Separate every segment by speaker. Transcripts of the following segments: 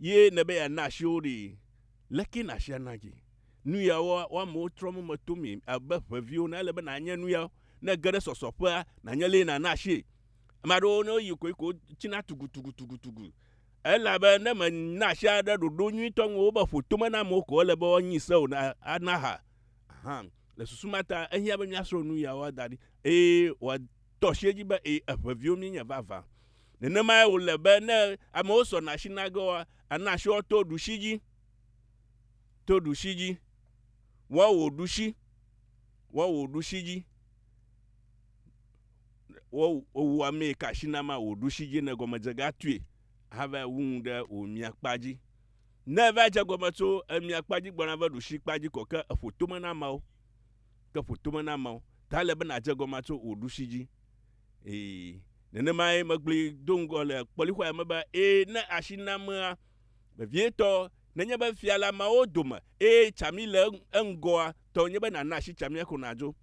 Speaker 1: Ye nèbe yeana asi wo ɖee, leke nàsi ana dzi? Nu yawoa, wo amewo trɔ mo me to mi abe ʋeviwo ene. Ele be nànye nu yawo. Ne ège ɖe sɔsɔƒea, nànye lee nàna asie. Ame aɖewo ne woyi koe ko wotsina tugutugutugutugu. Elabe ne mèna asi aɖe ɖoɖo nyuitɔ ŋu o, wobe ƒo tome na amewo ko ele be woanyi se o na ana ha. Ahan. Le susu ma ta, ehiã be míasrɔ̃ nu yawo ada ɖi eye wòatɔ asi edzi be ee, eʋeviwo míenye vavã. Nenemae wòle be ne amewo sɔna asi na ge woa, ana asi woato ɖusi dzi. To ɖusi dzi. Woawò ɖusi. Woawò ɖusi dzi. Wowu amee ka asi na ma wò ɖusi dzi ne gɔmedze ga tui hava wu nu ɖe wò mia kpa dzi. Ne eva dze gɔme tso emia kpa dzi gbɔna va ɖusi kpa dzi kɔ ke eƒo tome na ameawo. Ke ƒo tome na ameawo. Ta ele be nàdze gɔmea tso wò ɖusi dzi. Ee, nenemae megblɔe do ŋgɔ le kpɔlixɔa me be, ee, ne asi na amea, vevietɔ nenye be fia le ameawo dome eye tsami le eŋgɔa, tɔ nye be nàna asi tsamia ko nàdzo.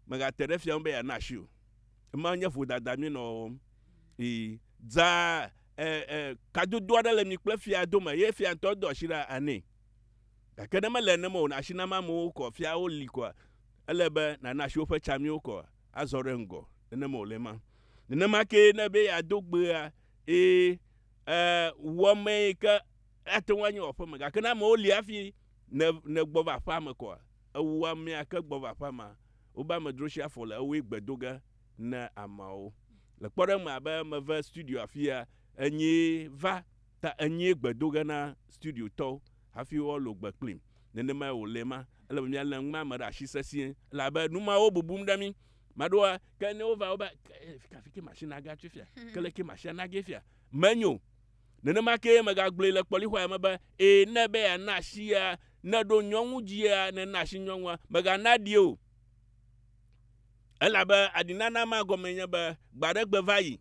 Speaker 1: Mègate ɖe fia ŋu be yeana asi o. Ema nye vodada míenɔ wɔwɔm. Ee, dza e, e, kadodo aɖe le mi kple fia dome ye fia ŋutɔ do asi ɖa anɛ. Gake ne mele nenema o, asi nam amewo kɔ, fiawo li kɔa, ele be nàna asi woƒe tsamiwo kɔ azɔ ɖe ŋgɔ. Nenema wòle ema. Nenema kee ne be yeado gbea, ee, e, wɔ ame yi ke ate ŋu anye wò aƒeme. Gake ne amewo li hafi ne nègbɔ va aƒea me kɔa, ewu amea ke gbɔ va aƒea mea, wobe amedzro si afɔ le ewoe gbe do ge ne ameawo. Le kpɔɖeŋu me abe meve studio afia, enyee va ta enyee gbe do ge na studio tɔwo hafi woalo gbe kplim. Nenemae wòle ma. Ele be míalé nu ma me ɖe asi sesĩe elabe nu mawo bubum ɖe mí. Maɖoa ke ne wova wobe ke afi ke machine aga tsoe fia, ke leke machine nage fia. Menyo. Nenema kee megagblɔe le kpɔlixɔa me be, Ee, ne be yeana asia, ne ɖo nyɔnu dzia, ne na asi nyɔnua, mègana aɖi o. Elabe aɖinana ma gɔmee nye be gbaɖegbe va yi.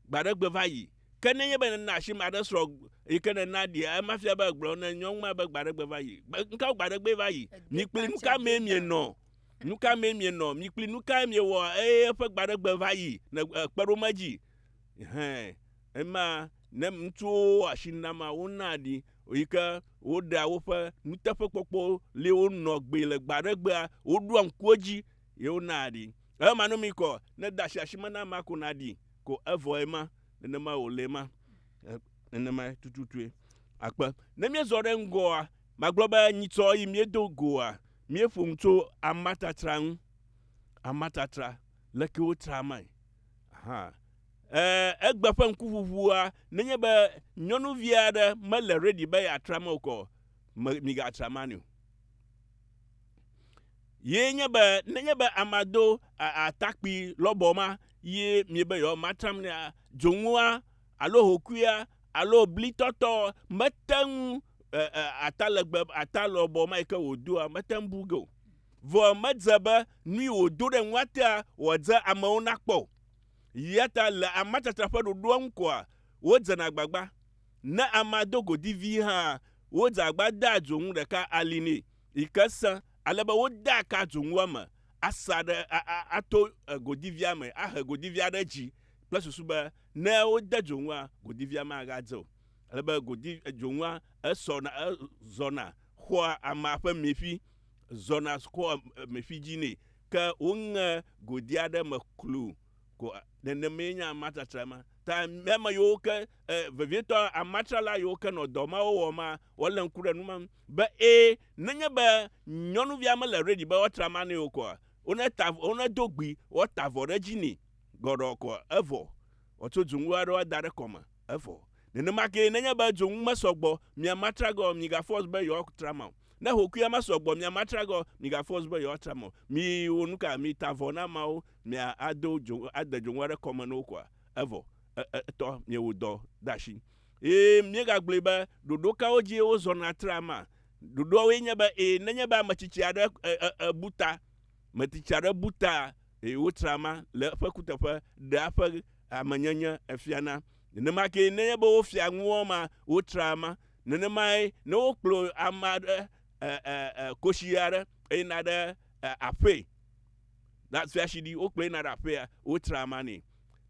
Speaker 1: Gbaɖegbe va yi. Ke nenye be nèna asi ame aɖe srɔ̃ yi ke nèna aɖia, ema fia be ègblɔ ne nyɔnu ma be gbaɖegbe va yi. Nuka gbaɖegbe va yi? Mi kpli nuka mee mienɔ? Nuka mee mienɔ? Mi kpli nukae miewɔ eye eƒe gbaɖegbe va yi ne kpe ɖo medzi? Hẽ, ema ne ŋutsuwo asi nama wonaa ɖi yi ke woɖea woƒe nuteƒekpɔkpɔwo li wonɔ gbee le gbe aɖe gbea, woɖoa ŋku edzi ye wonaa ɖi. Ema no mi kɔ ne de asi asi me na amea ko naɖi ko evɔ ema. Nenema wòle ema. Nenema tututue. Akpe. Ne míezɔ ɖe ŋgɔa, magblɔ be nyitsɔ yi míedo goa, míeƒo nu tso amatatra ŋu. Amatatra, leke wotra amae? Aha. E, egbe ƒe ŋkuʋuʋua, nenye be nyɔnuvi aɖe mele ready be yeatra me o kɔ, me, migatra ma nɛ o. Ye nye be, nenye be amea do atakpui lɔbɔ ma ye miebe yewomatram nɛa, dzonua alo hokuia alo blitɔtɔ mete ŋu e, e, atalegbe, atalɔbɔ ma yi ke wòdoa, mete ŋu bu ge o. Vɔ medze be nui wòdo ɖe nua tea wòadze amewo nakpɔ o. Eyata le amatatra ƒe ɖoɖoa ŋu koa, wodzena agbagba. Ne amea do godi vi hã, wodzea agbagba dea dzonu ɖeka ali nɛ yi ke sẽ ale be wodea ka dzonua me asa ɖe ato godivia me ahe godivia ɖe dzi kple susu be ne wode dzonua, godivia magadze o. Ale be godi dzonua esɔna ezɔna xɔa amea ƒe miƒi zɔna kɔ meƒi dzi nɛ. Ke woŋe godi aɖe me klo ko nenemee nye amatatra ma. Ta ame yiwo ke e, vevietɔ amatrala yiwo ke nɔ dɔ mawo wɔm ma, woalé ŋku ɖe nu ma ŋu be ee, nenye be nyɔnuvia mele ready be woatra ama nɛ o koa, woneta, wonedo gbi, woata avɔ ɖe edzi nɛ gɔɖɔ ko evɔ. Woatso dzonu aɖewo ada ɖe kɔme evɔ. Nenema kee nenye be dzonu mesɔ gbɔ mia matra ge o, migafɔs be yewoatra ama o. Ne hokuia mesɔ gbɔ mia matra ge o, migafɔs be yewoatra ama o. Mi wɔ nuka? Mita avɔ na ameawo, mia ado dzo, ade dzonu aɖe kɔme na wo koa, evɔ. E, e, etɔ, miewɔ dɔ de asi. Eye míegagblɔe be ɖoɖo kawo dzie wozɔna tra ama? Ɖoɖoawoe nye be, ee, nenye be ame tsitsi aɖe e, e, e, bu ta, ame tsitsi aɖe bu ta, eye wotra ama le eƒe kuteƒe, ɖea eƒe amenyenye fiana. Nenema kee nenye be wofia nuwo ma, wotra ama. Nenemae ne wokplɔ ame aɖe, e, e, e, kosi aɖe eyina ɖe e, aƒee, na fiasi ɖi, wokplɔe yina ɖe aƒea, wotra ama nɛ.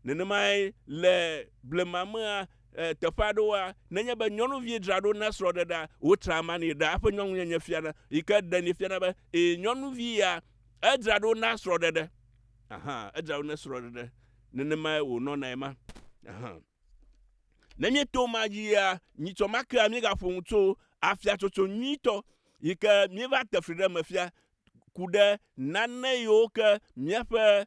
Speaker 1: Nenemae le blema mea, teƒe aɖewoa, nenye be nyɔnuvie dzra ɖo na srɔ̃ɖeɖea, wotra ama nɛ ɖea eƒe nyɔnunyenye fiana yi ke ɖenɛ fiana be ee nyɔnuvi ya edzra ɖo na srɔ̃ɖeɖe. Aha, edzra ɖo na srɔ̃ɖeɖe. Nenemae wònɔnae ma. Aha. Ne míeto ma dzia, nyitsɔ ma kea míegaƒo nu tso afiatsotso nyuitɔ yi ke míeva te fli ɖe eme fia ku ɖe nane yiwo ke míaƒe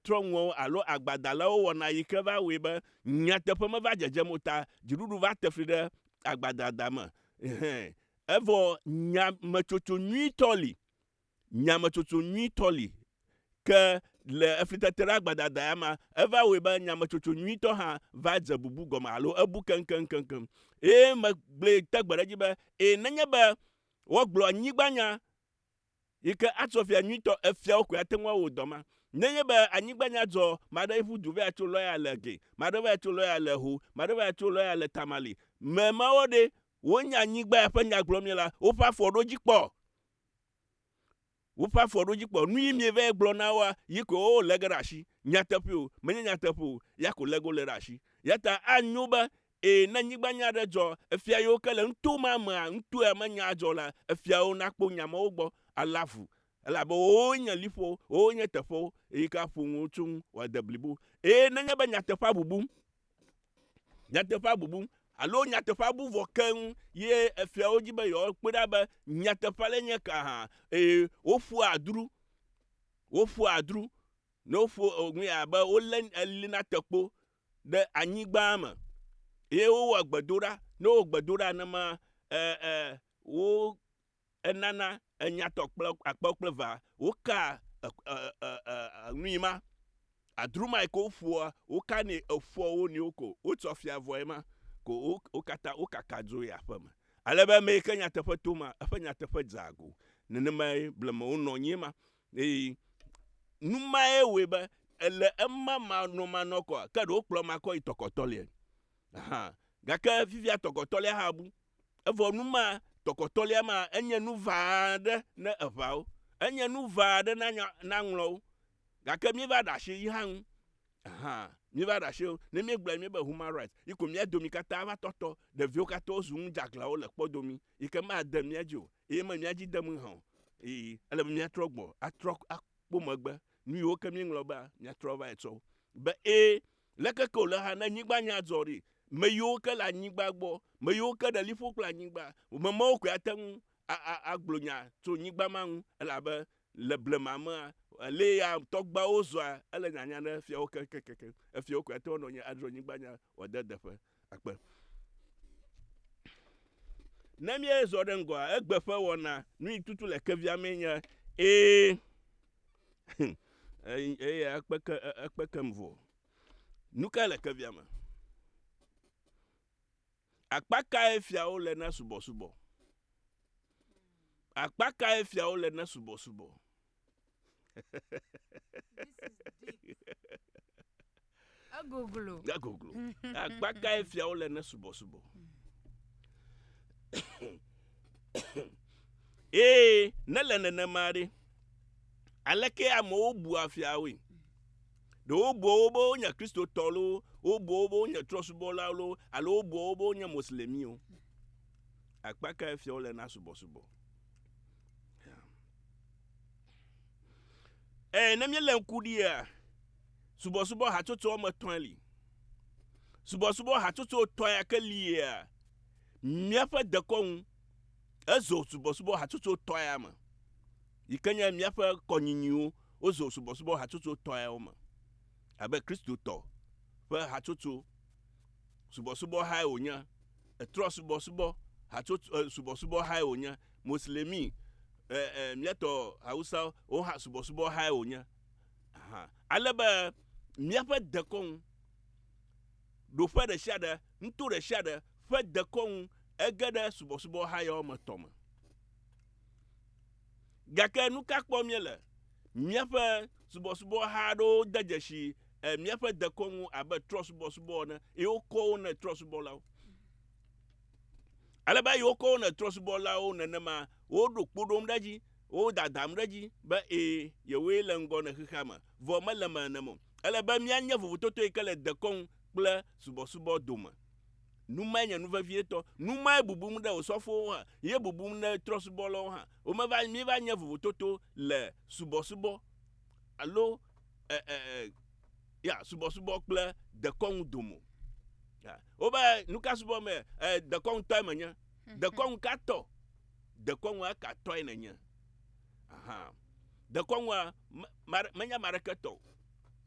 Speaker 1: trɔ̃nuwo alo agbadalawo wɔna yi ke va wɔe be nyateƒe meva dzedzem o ta dziɖuɖu va te fli ɖe agbadada me. Ɛhɛ̃. Evɔ nyametsotso nyuitɔ li. Nyametsotso nyuitɔ li. Ke le eflitete ɖe agbadada ya ma, eva wɔe be nyametsotso nyuitɔ hã va dze bubu gɔme alo ebu keŋkeŋkeŋkeŋ. Eye megblɔe te gbe ɖe edzi be, ee nenye be woagblɔ anyigbanya yi ke atsɔ fia nyuitɔ, efiawo koe ate ŋu awɔ dɔ ma. Nenye be anyigbanya dzɔ, maɖe ƒu du va tso lɔya le Ge, maɖe va tso lɔya le Ho, maɖe va tso lɔya le Tamale. Me mawo ɖe, wonya anyigba ya ƒe nya gblɔm míele, woƒe afɔ ɖo dzi kpɔ. Woƒe afɔ ɖo dzi kpɔ. Nu yi mieva gblɔ na woa, yi ko wolé ge ɖe asi. Nyateƒee o, menye nyateƒe o, ya ko lé ge wole ɖe asi. Ya ta anyo be Eye ne anyigbanya aɖe dzɔ, efia yiwo ke le nuto ma mea, nuto ya me nya dzɔ la, efiawo nakpɔ nya mawo gbɔ alé avu, elabe woawoe nye liƒowo, woawoe nye teƒewo yi ke aƒo nu tso ŋu wòade blibo. Eye nenye be nyateƒea bubum, nyateƒea bubum, alo nyateƒea bu vɔ keŋ ye efiawo di be yewoakpɔe ɖa be nyateƒea le nye ka hã, eye woƒua adru, woƒua adru. Ne woƒo nu ya abe wolé eli na tekpo ɖe anyigba me eye wowɔ gbedoɖa. Ne wowɔ gbedoɖa nenema e e wo enana enyatɔ kple akpewo kple evea woka e e e nu yi ma adru ma yi ke woƒoa wokanɛ eƒoa wo nɔewo ko wotsɔ fia vɔe ma ko wo wo katã wokaka dzo yi aƒe me. Ale be ame yi ke nyateƒe tom ma eƒe nyateƒe dzea go. Nenemae blema wonɔ anyi ma Eye nu mae wɔe be ele ema manɔmanɔ kɔa, ke ɖewo kplɔ ma kɔ yi tɔkɔtɔliae. Aha. Gake fifia tɔkɔtɔlia hã bu. Evɔ nu ma, tɔkɔtɔlia ma, enye nu vaa aɖe ne eʋawo. Enye nu vaa aɖe na nya, na ŋlɔwo. Gake míeva ɖe asi yi hã ŋu. Aha. Míeva ɖe asi ne míegblɔe míebe human rights. Yi ko mía domi katã va tɔtɔ. Ɖeviwo katã wozu ŋudzaklawo le kpɔdomi yi ke made mía dzi o. Eye me mía dzi dem hã o. Eye ele be míatrɔ gbɔ atrɔ akpɔ megbe. Nu yiwo ke míeŋlɔ bea, míatrɔ va yi tsɔ wo. Be ee, leke ke wòle hã ne anyigba nya dzɔ ɖi, me yiwo ke le anyigba gbɔ, me yiwo ke ɖe liƒo kple anyigba, me mawo koe ate ŋu agblɔ nya tso nyigba ma ŋu elabe le blema mea, le ya tɔgbeawo zɔa, ele nyanya ne fiawo kekekekeŋ. Efiawo koe ate ŋu anɔ anyi adrɔ̃ nyigba nya wòade deƒe. Akpe. Ne míezɔ ɖe ŋgɔa, egbe ƒe wɔna nu yi tutu le kevia mee nye ee eya ekpe ekpe kem vɔ. Nu kae le kevia me? Akpa kae fiawo le na subɔsubɔ? Akpa kae fiawo le na subɔsubɔ?
Speaker 2: Egoglo.
Speaker 1: Egoglo. Akpa kae fiawo le ne subɔsubɔ? Ee, ne le nenema ɖe, aleke amewo bua fiawoe? Ɖe wobua wo be wonye Kristotɔ loo, wobua wo be wonye trɔ̃subɔlawo loo, alo wobua wo be wonye Moslemiwo? Akpa kae fiawo le na subɔsubɔ? Ee, ne míelé ŋku ɖia, subɔsubɔ hatsotso woame etɔ̃e li. Subɔsubɔ hatsotso etɔ̃ ya ke lia, míaƒe dekɔnu ezo subɔsubɔ hatsotso etɔ̃ ya me yi ke nye míaƒe kɔnyinyiwo wozo subɔsubɔ hatsotso etɔ̃ yawo me abe Kristotɔ ƒe hatsotso subɔsubɔhae wònye, etrɔ subɔsubɔ hatsotso e, subɔsubɔhae wònye, Moslemi e, e, míatɔ Hausawo wo hã subɔsubɔhae wònye. Aha. Ale be míaƒe dekɔnu ɖoƒe ɖe sia ɖe, nuto ɖe sia ɖe ƒe dekɔnu ege ɖe subɔsubɔha ya woame etɔ̃ me. Gake nu ka kpɔm míele? Míaƒe subɔsubɔha aɖewo de dzesi e, míaƒe dekɔnu abe trɔ̃subɔsubɔ ene eye wokɔ wo ne trɔ̃subɔlawo. Ale be eye wokɔ wo ne trɔ̃subɔlawo nenema, woɖo kpo ɖom ɖe edzi, wo dadam ɖe edzi be ee, yewoe le ŋgɔ ne xexea me. Vɔ mele eme nenem o. Ele be míanye vovototo yi ke le dekɔnu. kple subɔsubɔ dome. Nu mae nye nu vevietɔ. Nu mae bubum ɖe osɔfowo hã, ye bubum ɖe trɔ̃subɔlawo hã. Womeva, míeva nye vovototo le subɔsubɔ alo e, e, e, ya subɔsubɔ kple dekɔnu dome o. Ya. Wobe nu ka subɔ me? E, dekɔnu tɔe menye. Dekɔnu ka tɔ? Dekɔnua ka tɔe nènye? Aha. Dekɔnua menye ame aɖeke tɔ o.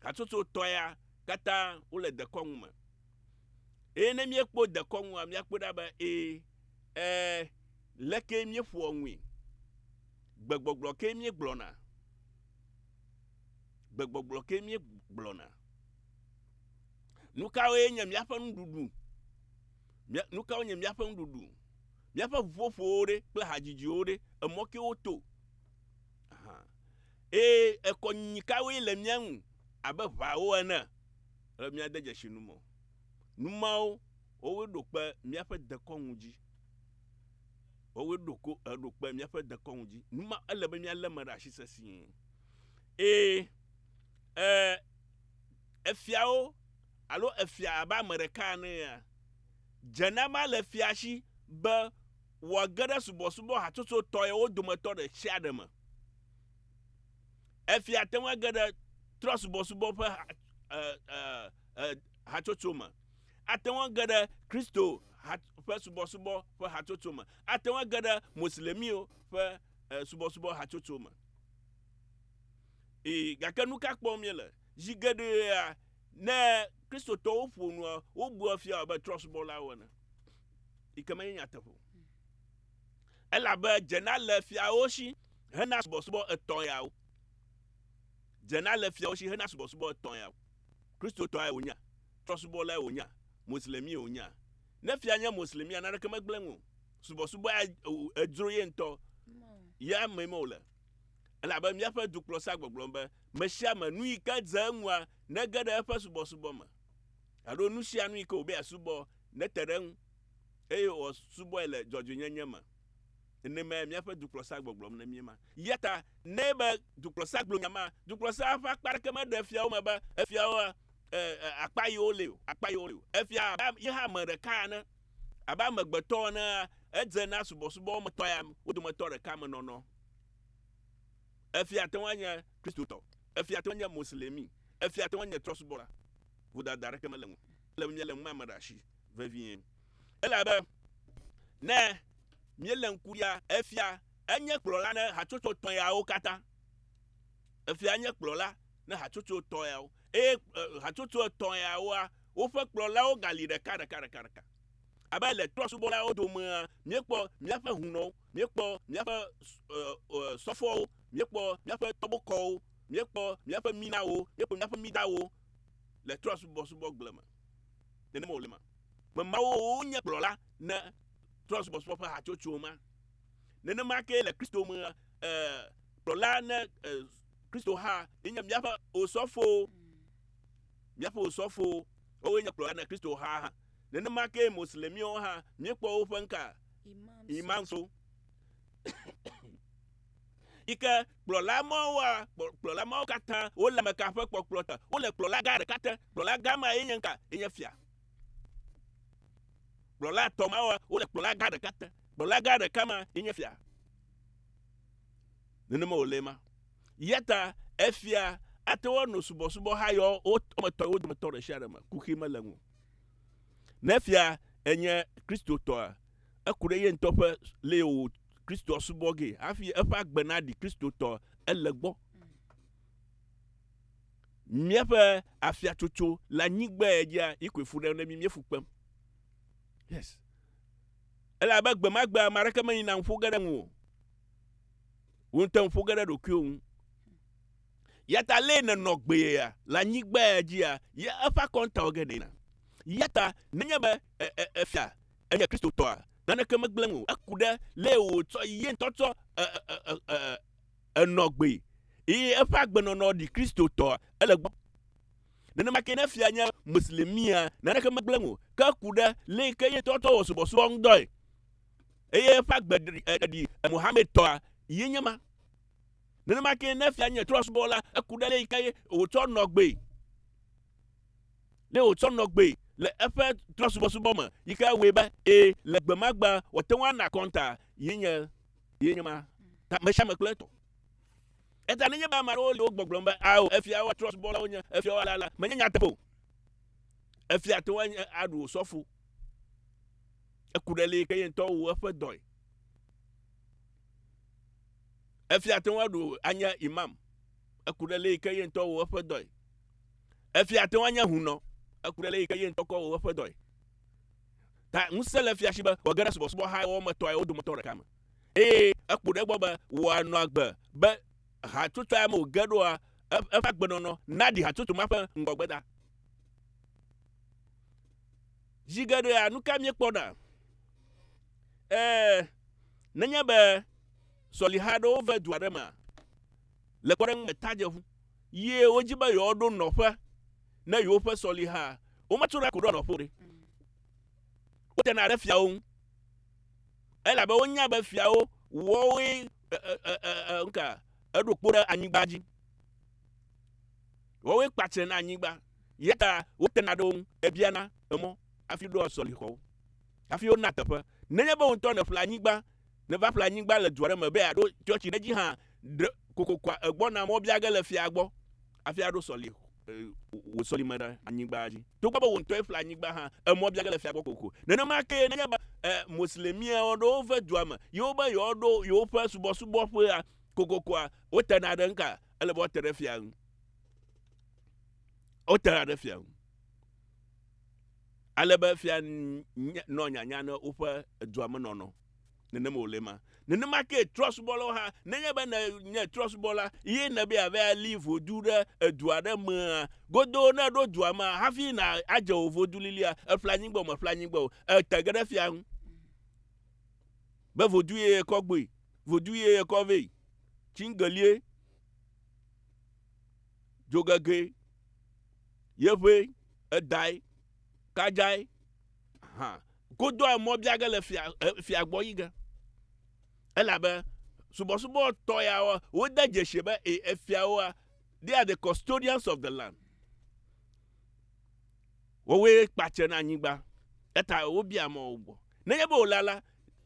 Speaker 1: Hatsotso tɔea katã wole dekɔnu me. Eye ne míekpɔ dekɔnua, míakpɔe ɖa be ee, e, leke míeƒoa nui? Gbegbɔgblɔ kee míegblɔna? Gbegbɔgblɔ kee míegblɔna? Nu kawoe nye míaƒe nuɖuɖu? Nu kawo nye míaƒe nuɖuɖu? Míaƒe ʋuƒoƒowo ɖe kple hadzidziwo ɖe, emɔ ke woto? Aha. Eye ekɔnyinyi kawoe le mía ŋu abe ʋawo ene? Ele míade dzesi nu mɔ. Nu mawo wowoe ɖo kpe míaƒe dekɔnu dzi. Wowoe ɖo ko eɖo kpe míaƒe dekɔnu dzi. Nu ma ele be míalé eme ɖe asi sesĩe. Eye e, efiawo alo efia abe ame ɖeka ene ya, dzena ma le fia si be wòage ɖe subɔsubɔ hatsotso tɔewo dometɔ ɖe sia ɖe me. Efia te ŋu age ɖe trɔ̃subɔsubɔ ƒe ha, e, e, e, hatsotso me. Ate ŋu age ɖe Kristo ha, ƒe subɔsubɔ ƒe hatsotso me. Ate ŋu age ɖe Moslemiwo ƒe e, subɔsubɔ hatsotso me. Ee, gake nu ka kpɔm míele? Zi geɖea, ne Kristotɔwo ƒo nua, wobua fia abe trɔ̃subɔlawo ene, yi ke menye nyateƒe o. Elabe dzena le fiawo si hena subɔsubɔ etɔ̃ yawo. Dzena le fiawo si hena subɔsubɔ etɔ̃ yawo. Kristotɔe wònyea? Trɔ̃subɔlae wònyea? Moslemie wònyea? Ne fia nye Moslemia, naneke megblẽ eŋu o. Subɔsubɔ ya edzro ye ŋutɔ. Ya mee me wòle. Elabe míaƒe dukplɔsea gbɔgblɔm be, me sia ame, nu yi ke dze eŋua, nege ɖe eƒe subɔsubɔ me. Alo nu sia nu yi ke wòbe yeasubɔ, nete ɖe eŋu eye wòasubɔe le dzɔdzɔenyenye me. Nenemae míaƒe dukplɔsea gbɔgblɔm ne mí ma. Eya ta ne be dukplɔsea gblɔ nya ma, dukplɔsea ƒe akpa aɖeke meɖe fia wo me be efia wo akpa yi wole o, akpa yi wole o. Efia abe ye hã ame ɖeka ene, abe amegbetɔ enea, edze na subɔsubɔ me tɔ ya wo dometɔ ɖeka me nɔnɔ. Efia te ŋu anye Kristotɔ, efia te ŋu anye Moslemi, efia te ŋu anye trɔ̃subɔla. Vodada aɖeke mele eŋu o. Ele be míalé nu ma me ɖe asi vevie. Elabe ne míelé ŋku ɖia, efia enye kplɔla ne hatsotso etɔ̃ yawo katã. Efia nye kplɔla ne hatsotso etɔ̃ yawo. Eye hatsotso etɔ̃ yawoa, woƒe kplɔlawo gali ɖeka ɖeka ɖeka ɖeka. Abe le trɔ̃subɔlawo domea, míekpɔ míaƒe hunɔwo, míekpɔ míaƒe sɔfɔwo, míekpɔ míaƒe tɔbokɔwo, míekpɔ míaƒe minawo, míekpɔ míaƒe midawo le trɔ̃subɔsubɔgble me. Nenema wòle ma. Me mawo wonye kplɔla ne trɔ̃subɔsubɔ ƒe hatsotso ma. Nenema ke le Kristo mea, kplɔla ne Kristo hã ye nye míaƒe osɔfowo. Míaƒe osɔfowo, woawoe nye kplɔla ne Kristo hã hã. Nenema ke Moslemiwo hã, míekpɔ woƒe ŋka imamso. Yi ke kplɔla mawoa, kplɔla mawo katã wole ame ka ƒe kpɔkplɔ te? Wole kplɔla gã ɖeka te. Kplɔla gã ma ye nye ŋka? Ye nye fia. Kplɔla etɔ̃ mawoa, wole kplɔla gã ɖeka te. Kplɔla gã ɖeka ma ye nye fia. Nenema wòle ma. Ya ta efia ate ŋu anɔ subɔsubɔha yawo wo ame etɔ̃ wo dometɔ ɖe sia ɖe me. Kuxi mele eŋu o. Ne fia enye Kristotɔa, eku ɖe ye ŋutɔ ƒe lé wò Kristoa subɔ gee hafi eƒe agbe naɖi Kristotɔ ele gbɔ. Míaƒe afiatsotso le anyigba ya dzia yi koe fu ɖem ne mí míefu kpem. Yes. Elabe gbe ma gbe ame aɖeke meyina ŋu ƒo ge ɖe ŋu o. Wò ŋutɔ ŋu ƒo ge ɖe ɖokuiwò ŋu. Ya ta lé nènɔ gbea le anyigba ya dzia, ye eƒe akɔnta wɔ ge ɖe. Ya ta nenye be efia enye Kristotɔa, naneke megblẽ ŋu o. Eku ɖe lé wòtsɔ ye ŋutɔ tsɔ enɔ gbee eye eƒe agbenɔnɔ ɖi Kristotɔa, ele gbɔ. Nenema ke ne fia nye Moslemia, naneke megblẽ ŋu o. Ke eku ɖe lé ke ye ŋutɔ tsɔ wɔ subɔsubɔ ŋudɔe eye eƒe agbe ɖi Mohamedtɔa, ye nye ma. Nenema ke ne fia nye trɔ̃subɔla, eku ɖe ale yi ke wòtsɔ nɔ gbee. Ne wòtsɔ nɔ gbee le eƒe trɔ̃subɔsubɔ me yi ke awɔe be ee le gbe ma gbea wòate ŋu ana akɔnta ye nye ye nye ma. Ta ame sia ame kple etɔ. Eta nenye be ame aɖewo li wo gbɔgblɔm be ao efiawo trɔ̃subɔlawo nye efiawo alea menye nyateƒe o. Efia ate ŋu anye aɖu osɔfo. Eku ɖe li ke ye ŋutɔ wɔ eƒe dɔe. Efia ate ŋu aɖu anye imam. Eku ɖe li ke ye ŋutɔ wɔ eƒe dɔe. Efia ate ŋu anye hunɔ. Eku ɖe le yi ke ye ŋutɔ kɔ wɔ eƒe dɔe. Ta ŋusẽ le efia si be wòage ɖe subɔsubɔha wɔme etɔ̃awo dometɔ ɖeka me. Eye ekpo ɖe egbɔ be wòanɔ agbe be hatsotso ya me wòge ɖoa, eƒe agbenɔnɔ naɖi hatsotso ma ƒe ŋgɔgbeda. Zi geɖea, nu ka míekpɔna? Ee, nenye be sɔliha aɖewo ve du aɖe mea, le kpɔɖeŋu me tadzeʋu, ye wodzi be yewoaɖo nɔƒe ne yewoƒe sɔliha, wometsona ko ɖoa nɔƒe o ɖe. Wotena ɖe fiawo ŋu elabe wonya be fiawo woawoe nuka eɖo kpo ɖe anyigba dzi. Woawoe kpatse na anyigba. Ya ta wotena ɖe wo ŋu ebiana emɔ hafi ɖoa sɔlixɔwo. Hafi wona teƒe. Nenye be wò ŋutɔ nèƒle anyigba, nèva ƒle anyigba le du aɖe me be yeaɖo tsɔtsi ɖe edzi hã, ɖe kokokoa egbɔna mɔ bia ge le fia gbɔ hafi aɖo sɔli wò sɔlime ɖe anyigba dzi. Togbɔ be wò ŋutɔe ƒle anyigba hã, emɔ bia ge le fia gbɔ kokoko. Nenema kee nenye be Moslemia ɖewo ve dua me ye wobe yewoaɖo yewoƒe subɔsubɔƒea kokokoa, wotena ɖe ŋka? Ele be woate ɖe fia ŋu. Wotena ɖe fia ŋu. Ale be fia nɔ nyanya ne woƒe dua me nɔnɔ. Nenem wòle ma. Nenema kee trɔ̃subɔlawo hã, nenye be nènye trɔ̃subɔla ye nèbe yeava li vodu ɖe edu aɖe mea, godoo ne èɖo dua mea, hafi nàdze wò vodu lilia, èƒle anyigba o, mèƒle anyigba o, ète ge ɖe fia ŋu be vodu ye yekɔ gbɔe, vodu ye yekɔ vɛ, tsingelie, dzogegee, yeʋe, edae, kadzae, hã. Godoa mɔ bia ge le fia, fia gbɔ yi ge. Elabe subɔsubɔ tɔ ya wode dzesi be e, efiawoa, they are the custodians of the land. Wowoe kpatse na anyigba. Eta wobia mɔ wo gbɔ. Nenye be wolala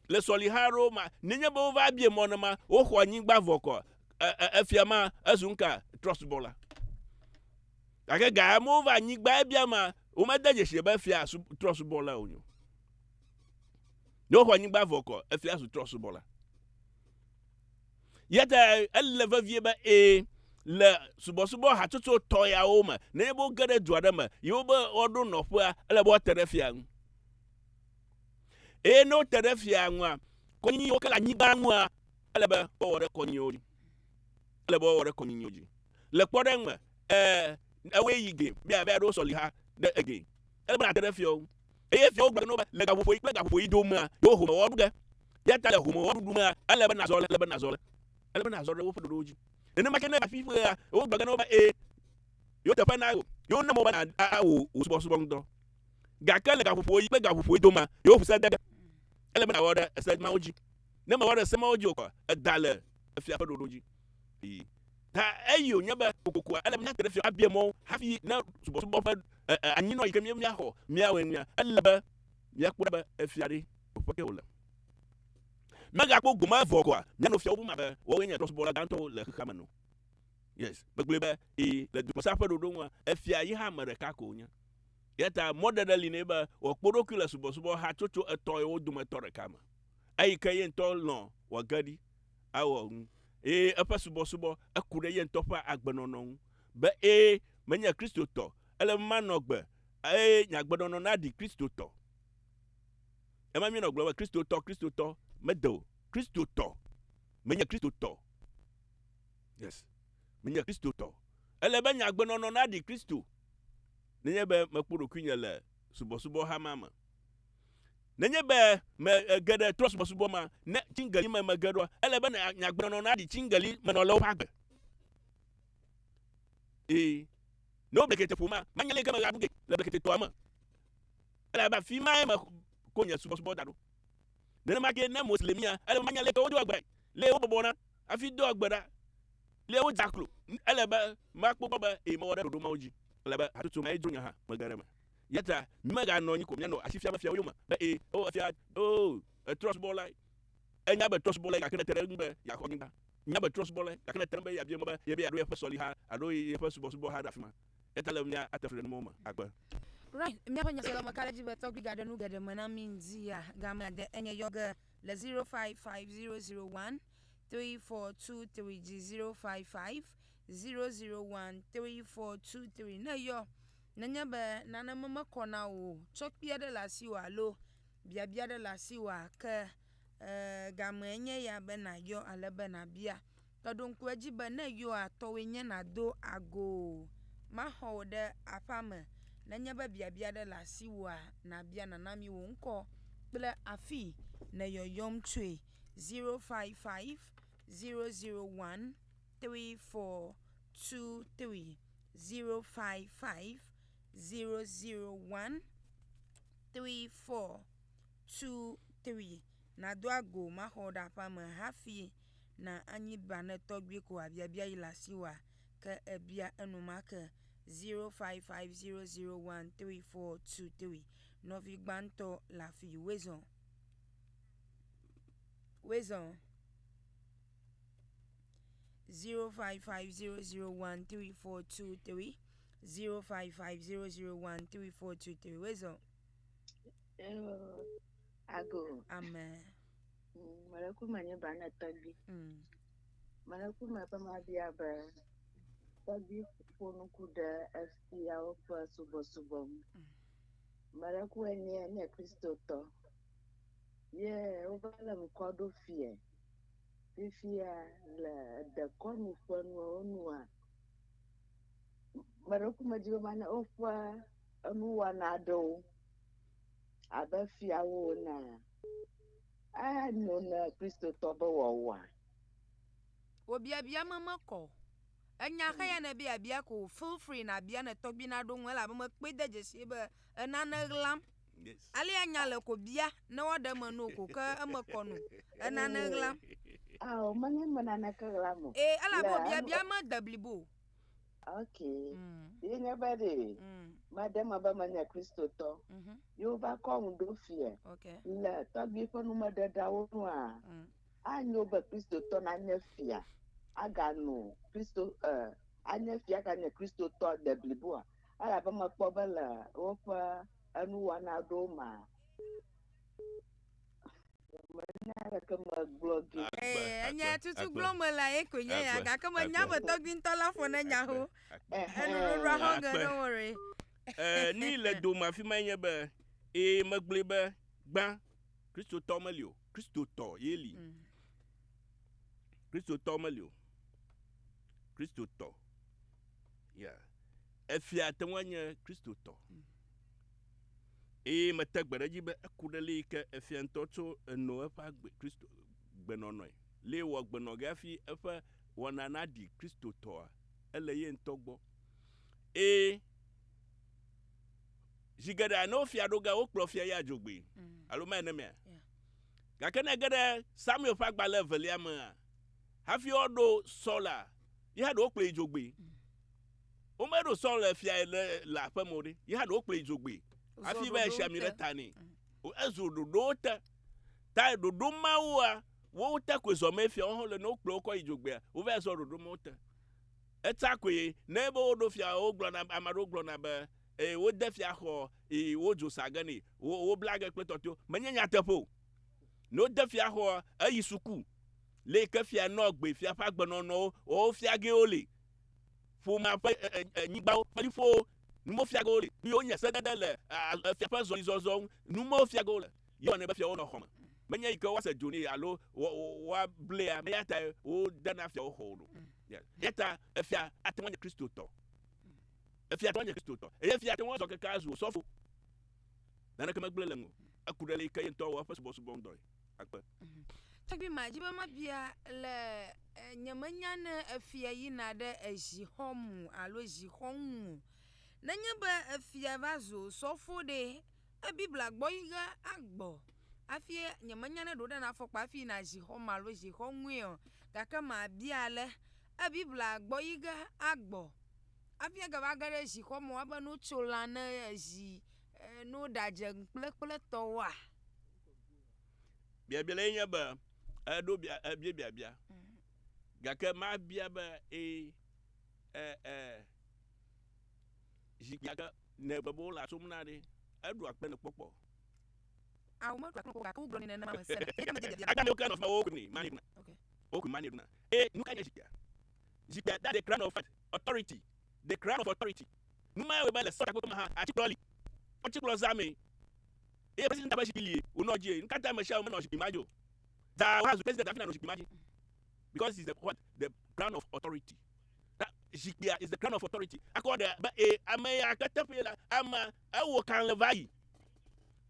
Speaker 1: le sɔliha aɖewo ma, nenye be wova bie mɔ nema, woxɔ anyigba vɔ kɔ, efia ma ezu ŋka trɔsubɔla. Gake ga amewo va anyigba ebia ma, womede dzesi be efia trɔsubɔla wonyo. Ne woxɔ anyigba vɔ kɔ, efia zu trɔsubɔla. Ya ta ele vevie be ee le subɔsubɔ hatsotso tɔ yawo me, nenye be woge ɖe du aɖe me, ye wobe woaɖo nɔƒea, ele be woate ɖe fia ŋu. Eye ne wote ɖe fia ŋua, kɔnyinyi yiwo ke le anyigba ŋua, ele be woawɔ ɖe kɔnyinyiwo dzi. Ele be woawɔ ɖe kɔnyinyiwo dzi. Le kpɔɖeŋu me, e, ewoe yi ge be yeava ɖo sɔliha ɖe ege. Ele be nàte ɖe fiawo ŋu. Eye fiawo gblɔ na wo be le gaƒoƒo yi kple gaƒoƒo yi domea, yewo homewɔ ɖu ge. Eya ta le homewɔ ɖuɖu mea, ele be nàzɔ le, ele be nàzɔ le, ele be nàzɔ ɖe woƒe ɖoɖowo dzi. Nenema ke ne eva fiƒea, wogblɔ ge na wo be ee, yewo teƒe na wò, yewo na mɔ be nàwɔ wò subɔsubɔ ŋudɔ. Gake le gaƒoƒo yi kple gaƒoƒo yi domea, yewo ʋu se de ge. Ele be nàwɔ ɖe ese mawo dzi. Ne mèwɔ ɖe ese mawo dzi o kɔa, èda le efia ƒe ɖoɖo dzi. Yi. Ta eyi wònye be kokokoa ele be míate ɖe fia abia mɔwo hafi ne subɔsubɔ ƒe anyinɔ yi ke míaxɔ míawɔe ŋua, ele be míakpɔ ɖa be efia ɖe teƒe ke wòle. Míagakpɔ gome evɔ koa, míanɔ fiawo bum abe woawoe nye trɔ̃subɔla gãtɔwo le xexea me ene o. Yes, megblɔe be ee, le dukɔsea ƒe ɖoɖo ŋua, efia yi hã ame ɖeka ko wònye. Eya ta mɔɖeɖe li nɛ be wòakpɔ eɖokui le subɔsubɔ hatsotso etɔ̃wo dometɔ ɖeka me. Eyi ke ye ŋutɔ lɔ̃ wòage ɖi awɔ nu eye eƒe subɔsubɔ eku ɖe ye ŋutɔ ƒe agbenɔnɔ ŋu be ee menye Kristotɔ, ele be manɔ agbe eye nye agbenɔnɔ naɖi Kristotɔ. Ema míenɔ gblɔm be Kristotɔ, Kristotɔ mede o. Kristotɔ, menye Kristotɔ. Yes, menye Kristotɔ. Ele be nye agbenɔnɔ naɖi Kristo nenye be mekpɔ ɖokuinye le subɔsubɔha ma me. Nenye be mege ɖe trɔ̃subɔsubɔ ma, ne tsiŋgeli me mege ɖoa, ele be nye agbenɔnɔ naɖi tsiŋgeli me nɔlawo ƒe agbe. Ee, ne wo blekete ƒoma, manya leke meɣaɖu ge le blekete tɔa me. Elabe afi mae mekɔ nye subɔsubɔ da ɖo. Nenema ke ne Moslemia, ele be manya leke wodoa gbe, le wobɔbɔna hafi doa gbe ɖa, le wodzea klo. Ele be makpɔ gbɔ be ee mewɔ ɖe ɖoɖo mawo dzi. Ele be hatsotso mae dzro nye hã mege ɖe eme. Ya ta mímeganɔ anyi ko míanɔ asi fiam fiawo yome be ee, o efia, o etrɔsubɔlae. Enya be trɔsubɔlae gake nete ɖe eŋu be yeaxɔ anyigba. Nya be trɔsubɔlae gake nete ɖe be yeabia mɔ be yebe yeaɖo yeƒe sɔliha alo yeƒe subɔsubɔha ɖe afi ma. Ya ta le mía ate fli ɖe numɔwo me akpe.
Speaker 2: Right, míaƒe nyaselawo meka ɖe edzi be tɔgbui gaɖe nu geɖe me na mí ŋdi ya game ade enye yɔ ge le 055001 3423 dzi 055 001 3423 ne yɔ nenye be nane me mekɔ na wò o, tsɔkpui aɖe le asiwò alo biabia aɖe le asiwòa ke e gamee nye ya be nàyɔ ale be nàbia. Ke ɖo ŋku edzi be ne èyɔa, tɔwòe nye nàdo ago. Maxɔ wò ɖe aƒea me. Nenye be biabia aɖe le asiwòa, nàbia nàna mi wò ŋkɔ kple afii nèyɔyɔm tsoe. 055 001 3423 055 001 3423 Nàdo ago maxɔ wò ɖe aƒea me hafi na anyi ba ne tɔgbui ko abiabia yi le asiwòa, ke ebia enumake 0550013423. Nɔvi gbãtɔ le afii. Woezɔ. Woezɔ. 0550013423 0550013423. Woezɔ.
Speaker 3: Ago.
Speaker 2: Amen.
Speaker 3: Mele ku me nye ba ne tɔgbi. Mele ku me be mabia be tɔgbi ƒo nu ku ɖe efiawo ƒe subɔsubɔ ŋu. Mele ku enye nye Kristotɔ. Ye wova le ŋkɔ ɖo fie. Fifia le dekɔnu ƒe nuwo nua. Mele ku medzi be manya woƒe enuwɔna aɖewo abe fiawo enea. Enyo ne Kristotɔ be wɔwɔa.
Speaker 2: Wò biabia me mekɔ o. Enya xe ya nèbe yeabia ko feel free nàbia ne tɔgbui naɖo ŋu elabe mekpɔe de dzesi be enane ɣlam.
Speaker 1: Yes.
Speaker 2: Alea nya le ko bia ne woaɖe eme no ko ke eme kɔ no. Enane ɣlam.
Speaker 3: Ao, menye eme naneke ɣlam o.
Speaker 2: Ee, elabe
Speaker 3: Le
Speaker 2: wò
Speaker 3: enu
Speaker 2: biabia mede blibo o.
Speaker 3: Ok. Ye nye be ɖe meɖe eme be menye Kristotɔ. Ye wova kɔ ŋu ɖo fie. Le tɔgbui ƒe numeɖeɖeawo nua, anyo be Kristotɔ nanye fia agano Kristo e anye fia aganye Kristotɔ de bliboa. Elabe mekpɔ be le woƒe enuwɔna aɖewo mea, menya aleke megblɔ ge.
Speaker 1: Akpe,
Speaker 2: Ee, enya
Speaker 1: akpe,
Speaker 2: tutu
Speaker 1: akpe.
Speaker 2: gblɔm mele ye koe nye ya
Speaker 1: Akpe,
Speaker 2: gake menya
Speaker 1: akpe.
Speaker 2: be tɔgbui ŋutɔ la ƒo ne nya ho.
Speaker 1: Akpe.
Speaker 2: Enuɖoɖoa xɔ ge,
Speaker 1: Akpe.
Speaker 2: don't worry.
Speaker 1: Eh, nu yi le dome afi mae nye be, ee, megblɔe be gbã, Kristotɔ meli o, Kristotɔ ye li. Kristotɔ meli o, Kristotɔ. Ya. Efia ate ŋu anye Kristotɔ. Eye mete gbe ɖe edzi be eku ɖe le yi ke efia ŋutɔ tso eno eƒe agbe Kristo gbenɔnɔe. Le wɔ gbenɔ ge hafi eƒe wɔna naɖi Kristotɔa, ele ye ŋutɔ gbɔ. Eye zi geɖea ne wofia ɖo ge wokplɔ fia ya dzogbee alo ma ene mea. Gake ne ege ɖe Samuel ƒe agbalẽ evelia mea, hafi woaɖo Saul la, ye hã ɖe wokplɔe yi dzogbee. Womeɖo Saul le fia le le aƒe me o ɖe, ye hã ɖe wokplɔe yi dzogbee hafi va si ami ɖe ta nɛ. Ezu ɖoɖowo te. Ta ɖoɖo mawoa, wowo te koe zɔ mee fiawo hã le ne wokplɔ wo kɔ yi dzogbea, wova zɔ ɖoɖo mawo te. Etsa koe ne be woɖo fia wogblɔna ame aɖewo gblɔna be ee wode fia xɔ ee wodzo sa ge nɛ wo wobla ge kple tɔtɔewo. Menye nyateƒe o. Ne wode fia xɔa eyi suku. Le yi ke fia nɔ gbe fia ƒe agbenɔnɔwo wo fia ge wole. Ƒomea ƒe nyigbawo ƒe liƒowo numewo fia ge wole. Nu yiwo nye sedede le fia ƒe zɔlizɔzɔ ŋu numewo fia ge wole. Ye wɔnɛ be fiawo nɔ xɔme. Menye yi ke woase dzo nɛ alo woablea eya tae wodena fiawo xɔ o ɖo. Eya ta efia ate ŋu anye Kristotɔ. Efia ate ŋu anye Kristotɔ. Eye efia ate ŋu azɔ keke azu osɔfo. Naneke megblẽ le eŋu o. Eku ɖe le yi ke ye ŋutɔ wɔ eƒe subɔsubɔ ŋudɔe. Akpe.
Speaker 2: Tɔgbi madzi be mabia le nyemenya ne efia yina ɖe ezixɔ mu alo ezixɔ ŋu o. Nenye be efia va zu osɔfo ɖe, e Biblia gbɔ yi ge agbɔ hafi nyemenya ne ɖewo ɖena afɔkpa hafi yina zixɔ me alo zixɔ ŋue o gake mabia ale e Biblia gbɔ yi ge agbɔ hafi egava ge ɖe zixɔ me woabe no tso lã ne ezi. Ne woɖadze kplekple tɔwoa?
Speaker 1: Biabia lae nye be, eɖo bia, ebia biabia. Gake mabia be, ee, e, e, zikpuia ke ne be wole asom na ɖe, eɖu akpe ne kpɔkpɔ.
Speaker 2: Awo meɖu akpe o, gake wogblɔ nɛ nenema mesena.
Speaker 1: Ye ta medze biabia. Agbalẽwo ke nɔ afi ma, woku mani ɖuna.
Speaker 2: Okay.
Speaker 1: Woku mani ɖuna. Eye nu ka nye zikpuia? Zikpuia, that the crown of authority. The crown of authority. Nu mae wɔe be le sɔtakpekpe me hã, atikplɔ li. Atikplɔ zã mee. Eye president ƒe zikpui lie wònɔ dzie. Nu ka ta ame sia ame menɔ zikpui ma dzi o? Zã woazu president hafi nanɔ zikpui ma dzi. Because it's the what? The crown of authority. Ta zikpuia is the crown of authority. Akɔ ɖe be e ame ya ke teƒe la, amea ewɔ kalẽ va yi.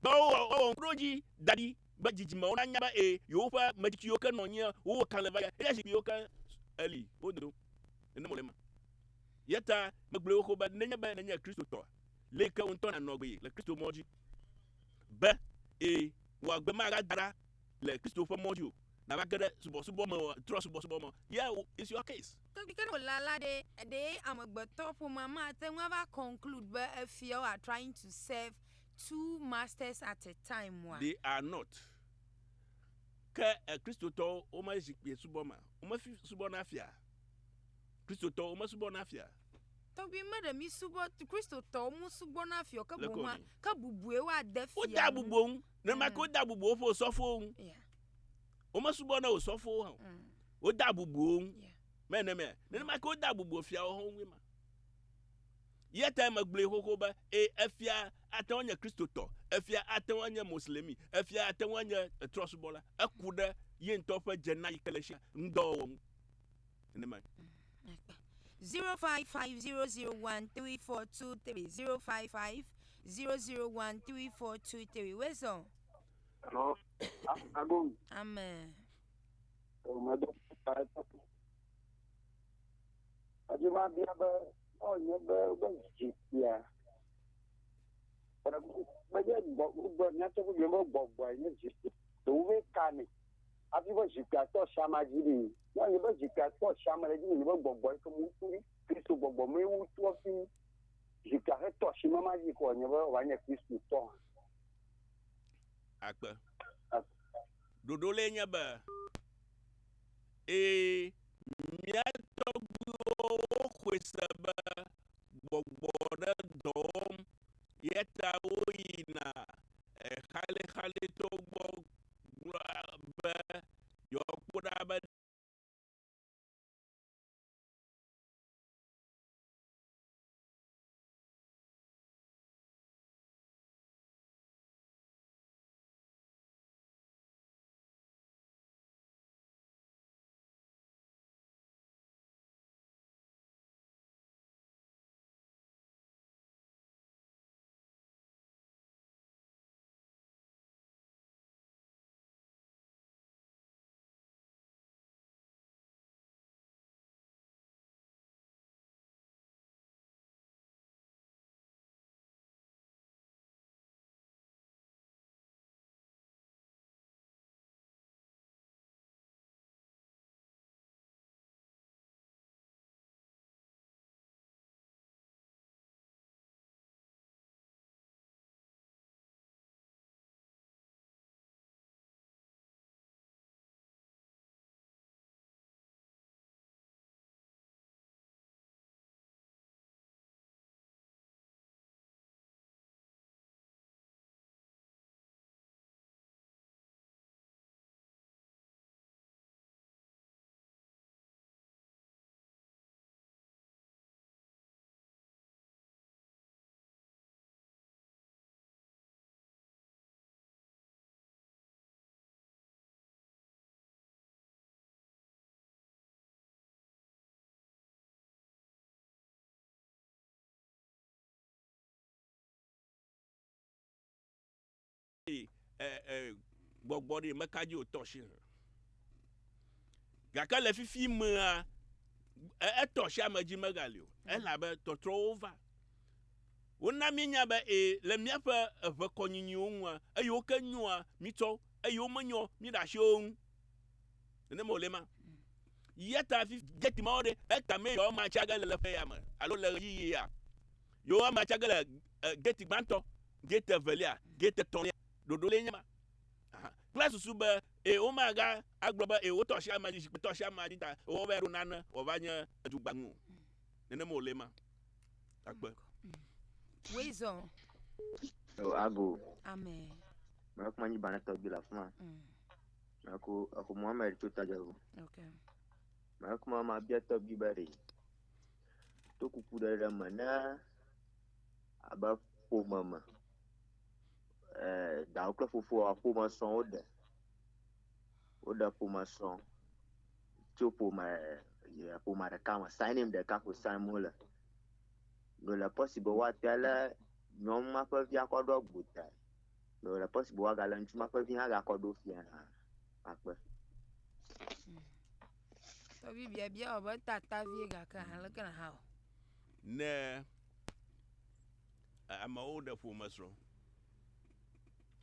Speaker 1: Be wowɔ wowɔ ŋkuɖodzi da ɖi be dzidzimewo nanya be e yewoƒe metsitsiwo ke nɔ anyia wowɔ kalẽ va yi. Eya zikpuiwo ke eli wodo. Nenem wòle ema. Eya ta megblɔe xoxo be nenye be nènye Kristotɔa, leke wò ŋutɔ nànɔ agbee le Kristo mɔ dzi be ee, wò agbe magada ɖa le Kristo ƒe mɔ dzi o, nàva ge ɖe subɔsubɔ me o, trɔ subɔsubɔ me o. Yeah, it's your case.
Speaker 2: Ke ne wòlala ɖe, ɖe amegbetɔ ƒomea mate ŋu ava conclude be efiawo are trying to serve two masters at a time oa?
Speaker 1: They are not. Ke Kristotɔwo wome zikpuie subɔma, womefi subɔna fia. Kristotɔwo mesubɔna fia.
Speaker 2: Tɔgbi meɖe mi subɔ Kristotɔwo mu subɔna fia o ke boŋ ma ke bubue woade fia.
Speaker 1: Wodea bubu wo ŋu. Nenema ke wodea bubu woƒe osɔfowo ŋu. Womesubɔna osɔfowo hã o. Wodea bubu wo ŋu. Mɛ nemea? Nenema ke wodea bubu fiawo hã ŋue ma. Eya tae megblɔe xoxo be, ee, efia ate ŋu anye Kristotɔ, efia ate ŋu anye Moslemi, efia ate ŋu anye trɔ̃subɔla. Eku ɖe ye ŋutɔ ƒe dzena yi ke le esia ŋudɔwɔwɔ ŋu. Nenemae.
Speaker 2: 0550013423 0550013423 Wezɔ.
Speaker 4: Hello. Agon.
Speaker 2: Amen.
Speaker 4: Adi ma bia be ɔnye be be zikpuia menye gbɔgbɔ nyateƒe gblɔ be gbɔgbɔe nye zikpui ɖewo be ka ne hafi be zikpuia tɔ siama dzi ɖi ne ɔnye be zikpuia tɔ siama ɖe dzi nye be gbɔgbɔ yi ke mu tu Kristo gbɔgbɔ mee wotu hafi zikpuia he tɔ si mama dzi ko ɔnye be wòanye Kristo tɔ.
Speaker 1: Akpe. Ɖoɖo lee nye be Eye mía tɔgbuiwo xɔe se be gbɔgbɔ ɖe dɔ wɔm, eya ta woyina xalixalitɔwo gbɔ gblɔa be yewoakpɔ ɖa be. Gbɔgbɔ ɖe meka dzi wòtɔ asi hã. Gake le fifi mea, etɔ asi ame dzi megali o elabe tɔtrɔwo va. Wona míenya be ee le míaƒe eʋekɔnyinyiwo ŋua, eyiwo ke nyoa mítsɔ, eyiwo menyo míɖe asi wo ŋu. Nenema wòle ma. Ya ta fifi geti mawo ɖe eka mee yewoama tsia ge le le ƒe ya me alo le ɣeyiɣi ya. Yewoama tsia ge le geti gbãtɔ. Gate evelia, gate etɔ̃lia, ɖoɖo lee nye ma. Aha. Kple susu be e womaga agblɔ be e wotɔ asi ama dzi, zikpui tɔ asi ama dzi ta wova ɖo nane wòava nye edugbanu o. Nenema wòle ma. Akpe.
Speaker 2: Wezɔ.
Speaker 5: O ago.
Speaker 2: Amen.
Speaker 5: Mɛ kuma nyi bana tɔgbi le afi ma. Mɛ ko exo Mohammed tso Tadzevo.
Speaker 2: Okay.
Speaker 5: Mɛ kuma ma bia tɔgbi be ɖe to kuku ɖe ɖe me ne abe ƒome me dawo kple fofoa ƒome srɔ̃ woɖe woɖe ƒome srɔ̃ tso ƒome ƒome ɖeka me signing ɖeka ko sign wole ɖo le possible woate alé nyɔnu ma ƒe via kɔ ɖo gbotae ɖo le possible woagalé ŋutsu ma ƒe vi hã gakɔ ɖo fia hã akpe.
Speaker 2: Tɔgbi biabia wɔ be tata vie gake aleke na wɔ?
Speaker 1: Ne amewo ɖe ƒome srɔ̃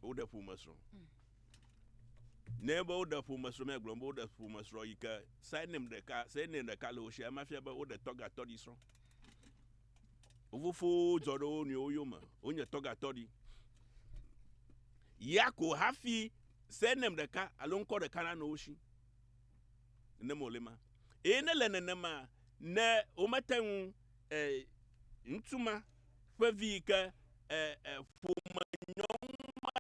Speaker 1: woɖe ƒome srɔ̃ ne be woɖe ƒome srɔ̃ míagblɔ be woɖe ƒome srɔ̃ yi ke surname ɖeka surname ɖeka le wo si ema fia be woɖe tɔgatɔɖi srɔ̃ wo fofowo dzɔ ɖe wo nɔewo yome wonye tɔgatɔɖi ya ko hafi surname ɖeka alo ŋkɔ ɖeka nanɔ wo si nenema wòle ma eye ne le nenema ne womete ŋu eh, ŋutsu ma ƒe vi yi ke eh, eh, ƒome nyɔnu ma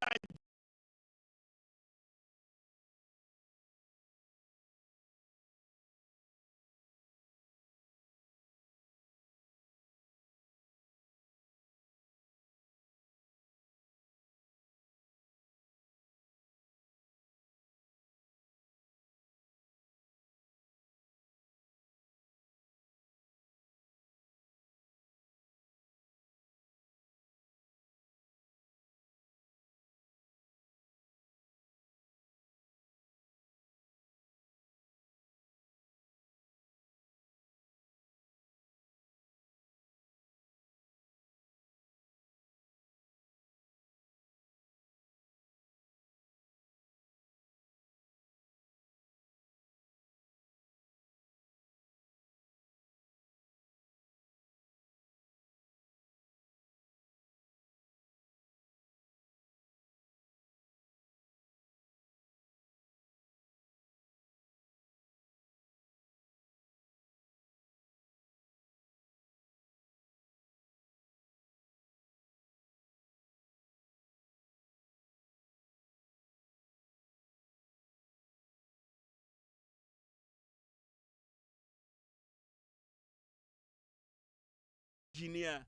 Speaker 1: dzi nea,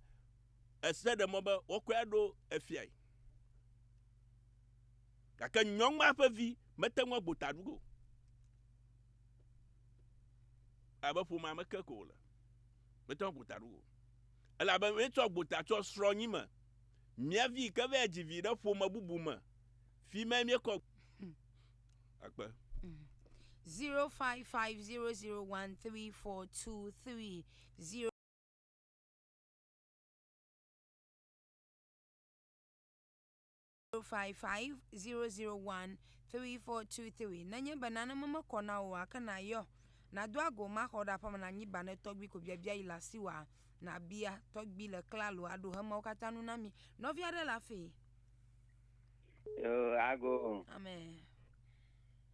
Speaker 1: ese ɖe mɔ be woakɔe aɖo efiae. Gake nyɔnua ƒe vi mete ŋu agbo ta ɖu o. Abe ƒomea me ke ko wòle. Mete ŋu agbo ta ɖu o. Elabe míetsɔ gbota tsɔ srɔ̃nyi me. Mía vi yi ke va dzi vi ɖe ƒome bubu me, fi mae míekɔ akpe.
Speaker 2: 0550013423 0 0550013423 Nenye be nane me mekɔ na wò oa, ke nàyɔ. Nàdo ago maxɔ ɖe aƒeme na anyi ba ne tɔgbui ko biabia yi le asiwòa, nàbia tɔgbui le klalo aɖo hemewo katã nu na mí. Nɔvi aɖe le afii.
Speaker 6: Yo, ago.
Speaker 2: Amen.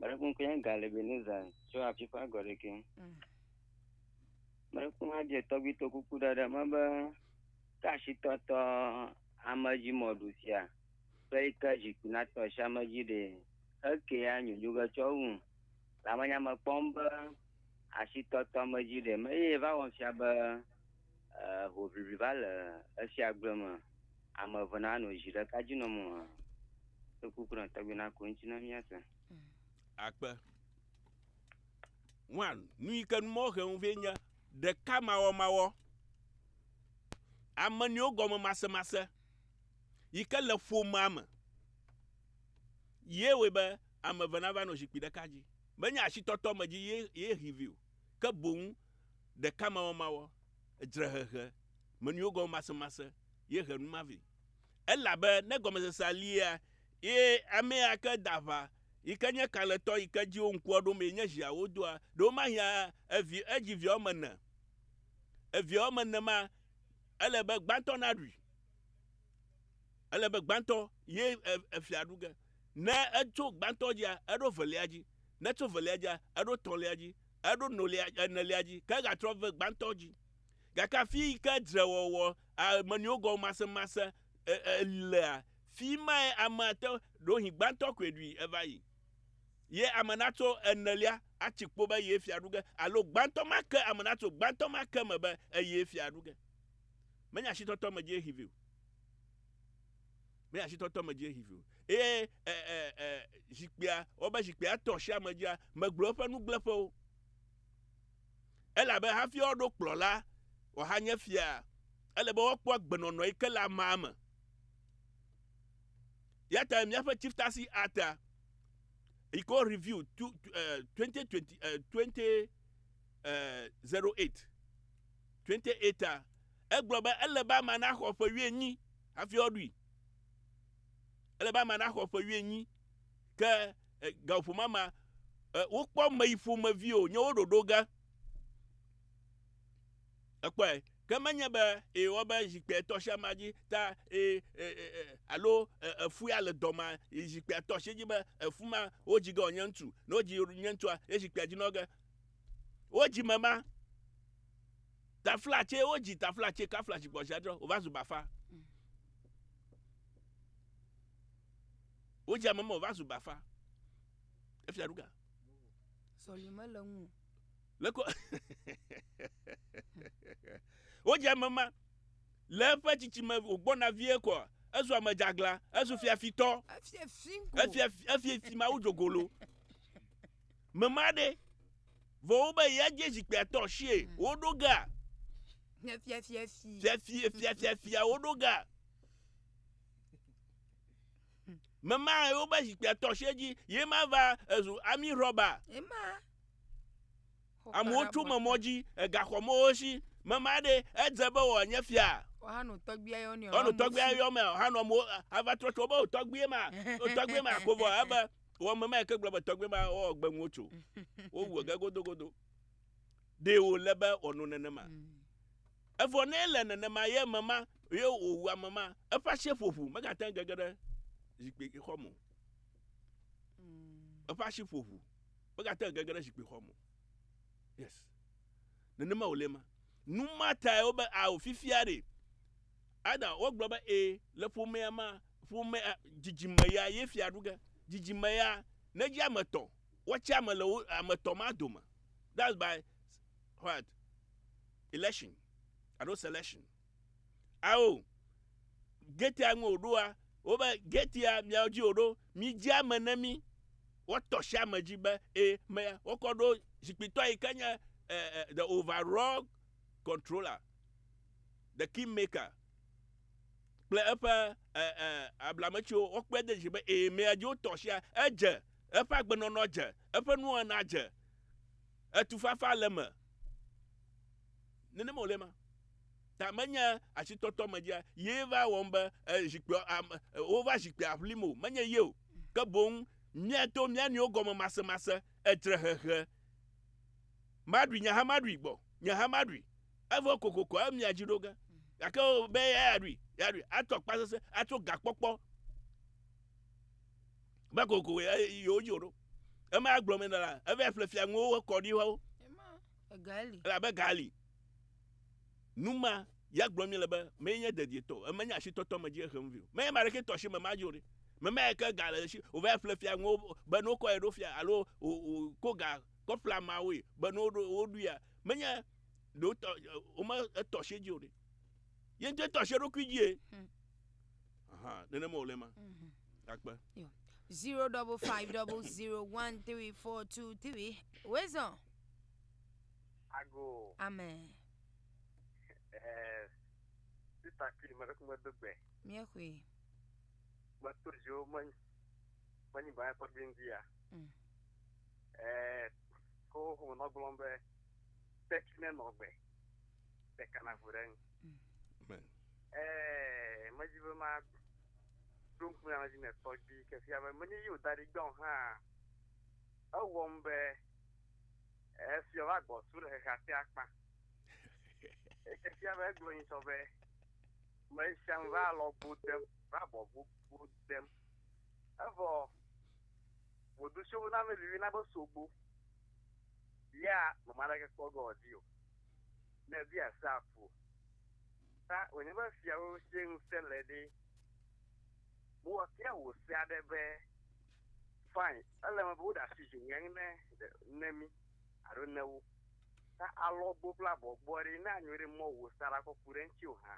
Speaker 6: Mɛɖekuku nye ga le Ebenezer tso afi ƒe agɔ ɖeke. Mɛɖekuku hã dze tɔgbui to kuku ɖe ɖe me be ke asitɔtɔ ame dzi mɔɖu sia kple yi ke zikpui natɔ asi ame dzi ɖe eke ya nyonyo ge tsɔ wu. Le ame nya me kpɔm be asitɔtɔ ame dzi ɖe me eye va wɔm fia be hoʋiʋli va le esia gblẽ me. Ame eve nanɔ zi ɖeka dzi nɔm o. To kuku na tɔgbui na ku ŋuti na míase.
Speaker 1: Akpe. One, nu yi ke numɔ hem vɛ nye ɖeka mawɔmawɔ. Ame nɔewo gɔme masemase yi ke le ƒomea me. Ye wɔe be ame eve nava nɔ zikpui ɖeka dzi. Menye asitɔtɔ me dzi ye ye hi vi o. Ke boŋ ɖeka mawɔmawɔ, dzrehehe, me nɔewo gɔme masemase ye he nu ma vɛ. Elabe ne gɔmesesea lia, ye ame ya ke da aʋa yi ke nye kalẽtɔ yi ke dzi wo ŋkua ɖom ye nye ziawo doa, ɖewomahia evi edzi via woame ene. Evia woame ene ma, ele be gbãtɔ naɖui. Ele be gbãtɔ ye efia ɖu ge. Ne etso gbãtɔ dzia, eɖo velia dzi. Ne etso velia dzia, eɖo tɔ̃lia dzi. Eɖo nolia, enelia dzi. Ke egatrɔ ve gbãtɔ dzi. Gake afi yi ke dzrewɔwɔ, ame nɔewo gɔmemasemase lea, fi mae amea te ɖewohĩ gbãtɔ koe ɖui eva yi. Ye ame natso enelia atsi kpo be yee fia ɖu ge alo gbãtɔ ma ke ame natso gbãtɔ ma ke me be eyee fia ɖu ge. Menye asitɔtɔ me dzie hivi o. Menye asitɔtɔ me dzie hivi o. Eye e, e, e, zikpuia, wobe zikpuia tɔ shi ame dzia, megblɔ eƒe nugblẽƒewo. Elabe hafi woaɖo kplɔla wòahanye fia, ele be woakpɔ agbenɔnɔ yi ke le amea me. Ya ta míaƒe Chieftaincy Act yi ke wo review two, 2020, 2008, 28 a, egblɔ be ele be amea naxɔ ƒe wuienyi hafi woaɖui. Ele be amea naxɔ ƒe wuienyi ke gaƒoƒo ma ma wokpɔ ame yi ƒomevi o nye wo ɖoɖo ge. Ekpɔe ke menye be eye wobe zikpuia tɔ si amea dzi ta eye alo efu ya le dɔmea zikpuia tɔ si dzi be efu ma wodzi ge wònye ŋutsu ne wodzi nye ŋutsua ye zikpuia dzi nɔ ge. Wodzi mema taflatse wodzi taflatse kafla zigbɔziadrɔ wòva zu bafa. Wodzi ame ma wòva zu bafa. Efia ɖuga.
Speaker 2: Sɔlime le ŋu.
Speaker 1: Leko wodzi ame ma le eƒe tsitsime wògbɔna vie kɔa ezu ame dzagla, ezu fiafitɔ. Efia efia mawu dzogolo. Mema ɖe vɔ wobe yadze zikpuia tɔ sie woɖo ga.
Speaker 2: Fiafiafi.
Speaker 1: Fiafi fiafiafia woɖo ga. Mema wobe zikpuia tɔ sie dzi ye ma va ezu ami rɔba.
Speaker 2: Ema.
Speaker 1: Amewo tso me mɔ dzi egaxɔ mɔwo si. Mema ɖe edze be wòanye fia.
Speaker 2: Wohanɔ tɔgbia yɔ ne.
Speaker 1: Wohanɔ tɔgbia yɔ me hanɔ amewo ava trɔ tso wobe tɔgbie ma tɔgbie ma ko vɔ ebe wɔ mema yi ke gblɔ be tɔgbie ma wɔ gbe ŋu tso. Wowu ege godogodo. Ɖe wòle be wòanɔ nenema. Evɔ ne ele nenema ye mema ye wòwu ame ma eƒe asi ƒo ʋu megate ŋu gege ɖe zikpui xɔ me o. Eƒe asi ƒo ʋu megate ŋu gege ɖe zikpui xɔ me o. Yes. Nenema wòle ma. Nu ma tae wobe ao fifia ɖe. Ada wogblɔ be e le ƒomea ma ƒome dzidzime ya ye fia ɖu ge. Dzidzime ya ne dzi ame etɔ̃ woatsi ame le wo ame etɔ̃ ma dome. That's by what? Election alo selection. Ao getia ŋu wòɖoa wobe getia miawo dzi wòɖo mi dzi ame ne mi woatɔ si ame dzi be e me wokɔ ɖo zikpuitɔ yi ke nye the overall controller, the kingmaker kple eƒe ablametsiwo wokpɔe de dzi be ee mea dzi wotɔ sia edze eƒe agbenɔnɔ dze eƒe nuwɔna dze etufafa le me nenema wòle ma ta menye asitɔtɔ me dzia ye va wɔm be zikpuia ame wova zikpuia ʋlim o menye ye o ke boŋ míato mía nɔewo gɔme masemase edzrehehe maɖui nye hã maɖui gbɔ nye hã maɖui evɔ kokoko emia dzi ɖo ge gake be ya ɖui ya ɖui atɔ akpa sese atso gakpɔkpɔ be kokoko yewo dzi ɖo ema gblɔ mi la eva ƒle fia ŋuwo kɔ ɖi wo elabe gali numa ya gblɔ mi le be menye dedietɔ emenye asitɔtɔ me dzi ehem vi o menye ma ɖeke tɔ si me ma dzi o ɖe mema yi ke ga le esi wòva ƒle fia ŋuwo be ne wokɔ yi ɖo fia alo wò ko ga kɔ ƒle ameawoe be ne woɖuia menye ɖe wotɔ wome etɔ si dzi o ɖe ye ŋutɔ tɔ si eɖokui dzie aha nenema wòle ma akpe.
Speaker 2: 0550013423 wezɔ.
Speaker 7: Ago.
Speaker 2: Amen.
Speaker 7: Sista kiri me ɖe do gbe.
Speaker 2: Míexɔe.
Speaker 7: Meto dziwo menyi ba tɔgbi ŋdi ya. Ko ho nɔ gblɔm be teki ne nɔ gbe ɖeka na ʋu ɖe ŋu. Medzi be ma ɖo ŋku na dzi ne tɔgbi ke fia be menye yi wòda ɖi gbɔ hã ewɔm be efia va gbɔ su ɖe xexea ƒe akpa. Eke fia be egblɔ nyi sɔ be me sia me va alɔgbo dem. Va abɔ gbogbo dem. Evɔ ʋɔdusiwo na mi na be sogbo. Ya mama aɖeke kpɔ ge wòdi o. Ne edi ase aƒo. Ta wònye be fiawo sie ŋusẽ le ɖi. Mewɔ fia wò se aɖe be fine ele eme be woɖe asi dzi ŋeŋ ne ne mi alo ne wo. Ta alɔgbo kple abɔgbo ɖi ne anyo ɖe mɔ wò se aɖe akɔ ku ɖe ŋuti o hã.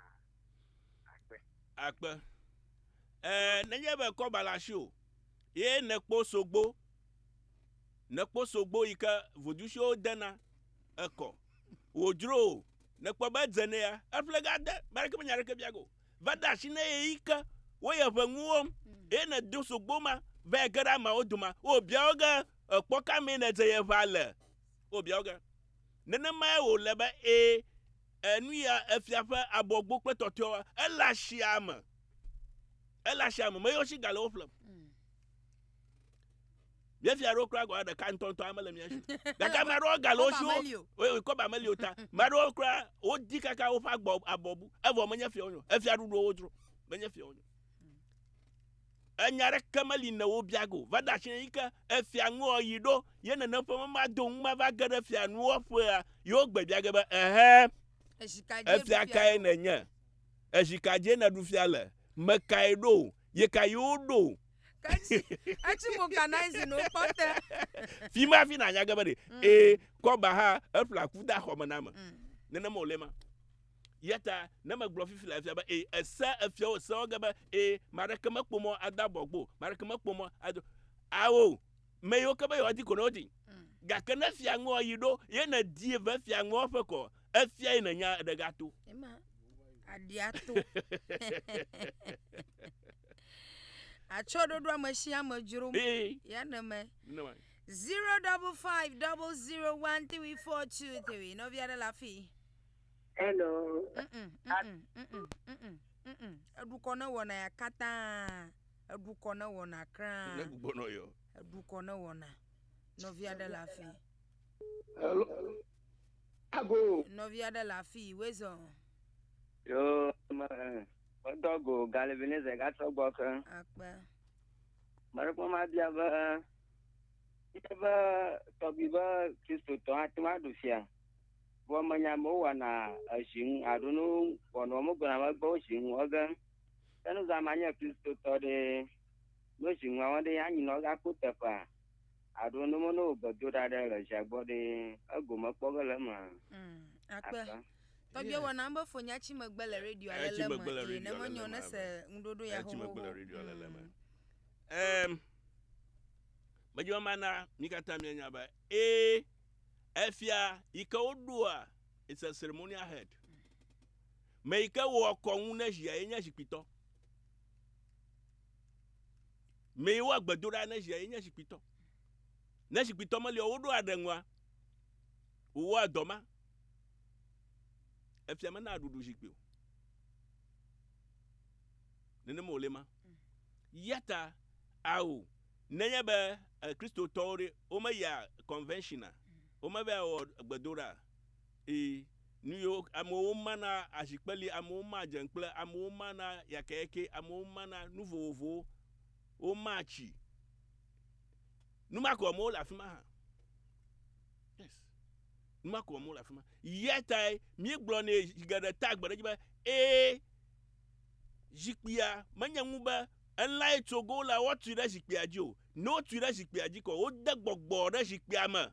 Speaker 7: Akpe.
Speaker 1: Akpe. Ɛɛ nenye be kɔba le asi o ye nèkpɔ sogbo nèkpɔ sogbo yi ke vodusiwo dena ekɔ wòdzro o nèkpɔ be edze nɛa eƒle ga de ame aɖeke menya ɖeke bia ge o. Va de asi ne ye yi ke woye ʋe ŋu wɔm eye nèdo sogbo ma va ge ɖe ameawo dome wobia wo ge ekpɔ ka mee nèdze ye ʋea le wobia wo ge. Nenemae wòle be ee enu ya efia ƒe abɔgbo kple tɔtɔewoa ele asia me. Ele asia me meyɔ si gale wo ƒlem. Mía fia ɖewo kura gɔ̃ ɖeka ŋutɔŋutɔ ame le mía si. Gake ame aɖewo gale wo si wo kɔba meli o ta. Ame aɖewo kura wodi kaka woƒe agbɔ abɔ bu. Evɔ menye fia wonyo. Efia ɖuɖu wodzro. Menye fia wonyo. Enya ɖeke meli ne wobia go. Va de asi yi ke efia ŋuɔ yi ɖo ye nene ƒe mema do ŋu ma va ge ɖe fia nuwɔƒea ye wogbe bia ge be ehe efia kae nènye? Ezika dzie nèɖu fia le? Me kae ɖo? Ye ka ye woɖo?
Speaker 2: Etsi mo kanaizi no kpɔ te.
Speaker 1: Fi ma fi nànya ge be ɖe ee kɔba hã eƒle aku de axɔ me na ame. Nenema wòle ma. Ya ta ne megblɔ fifi le efia be ee ese efiawo esewo ge be ee ame aɖeke mekpɔ mɔ ade abɔgbo o, ame aɖeke mekpɔ mɔ ado awo me yiwo ke be yewoadi ko ne wodi. Gake ne fia ŋua yi ɖo ye nèdi ve fia ŋua ƒe kɔ efia yi nènya eɖe gato.
Speaker 2: Ema aɖia to. Atsɔɖoɖo ame sia ame dzrom. Ya neme. 0550013423. Nɔvi aɖe le afi.
Speaker 3: Hello.
Speaker 2: Eɖukɔ ne wɔna ya katã. Eɖukɔ ne wɔna kraa.
Speaker 1: Ne gbugbɔ nɔ yɔ.
Speaker 2: Eɖukɔ ne wɔna. Nɔvi aɖe le afi.
Speaker 8: Hello. Ago.
Speaker 2: Nɔvi aɖe le afi. Wezɔ.
Speaker 6: Yo, me, medɔ go Galvinize gatrɔ gbɔ ke.
Speaker 2: Akpe.
Speaker 6: Meɖe ma bia be, ye be tɔgbi be Kristotɔ ate ŋu aɖu fia. Vɔ menya amewo wɔna ezi ŋu alo nu wɔnɔ megblɔna megbe wo zi ŋu ege. Ke nu zã manye Kristotɔ ɖe, no zi ŋua wɔn ɖe anyi nɔ gakpo teƒea. Alo nu me no gbedoɖa ɖe le zia gbɔ ɖe ego mekpɔ ge le eme.
Speaker 2: Akpe. Tɔgbi wɔna be fo nya tsi megbe le radio ale le me. Eye ne menyo ne se ŋuɖoɖo ya
Speaker 1: xoxoxo. Tsi megbe le radio ale le me. Ɛm. Medzi be mana mi katã mianya be ee efia yi ke woɖoa it's a ceremonial head. Me yi ke wɔ kɔnu ne zia ye nye zikpuitɔ. Me yi wɔ gbedoɖa ne zia ye nye zikpuitɔ. Ne zikpuitɔ meli o woɖo aɖeŋua wòwɔa dɔ ma. Efia mena ɖuɖu zikpui o. Nenema wòle ma. Ya ta ao nenye be Kristotɔwo ɖe womeyia convention a womeva wɔ gbedoɖa ee nu yiwo amewo mana azikpeli amewo ma dzeŋkple amewo mana yakɛyɛkɛ amewo mana nu vovovowo woma tsi nu ma ko amewo le afi ma hã yes nu ma ko amewo le afi ma ya tae míegblɔ nɛ zi geɖe ta gbe ɖe edzi be ee zikpuia menye nu be elãe tso go la woatui ɖe zikpuia dzi o ne wotui ɖe zikpuia dzi kɔ wode gbɔgbɔ ɖe zikpuia me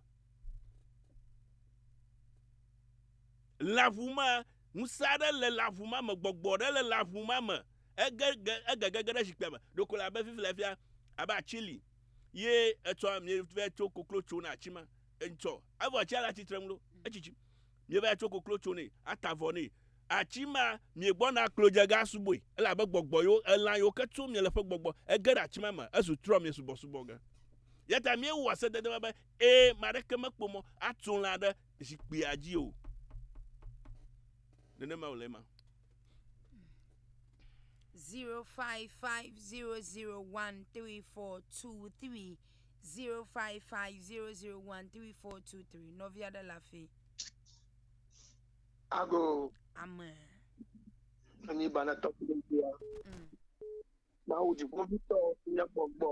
Speaker 1: lãʋu ma ŋusẽ aɖe le lãʋu ma me gbɔgbɔ ɖe le lãʋu ma me ege egegege ɖe zikpuia me ɖeko le abe fifi le fia abe atsi li ye etsɔ mieva tso koklo tso na atsi ma etsɔ evɔ atsia le atsitre ŋu ɖo etsitsi mieva tso koklo tso nɛ ata avɔ nɛ atsi ma miegbɔna klodze ga subɔe elabe gbɔgbɔ yiwo elã yiwo ke tso miele ƒe gbɔgbɔ ege ɖe atsi ma me ezu trɔ mie subɔsubɔ ge ya ta miewɔ sedede ma be ee ma ɖeke mekpɔ mɔ atso lã ɖe zikpuia dzi o nenema wòle ma.
Speaker 2: 0550013423 0550013423 nɔvi aɖe le afi.
Speaker 8: Ago.
Speaker 2: Ame.
Speaker 8: Anyigba na tɔ kple ŋutia. Mawu dziƒoʋĩtɔ nye gbɔgbɔ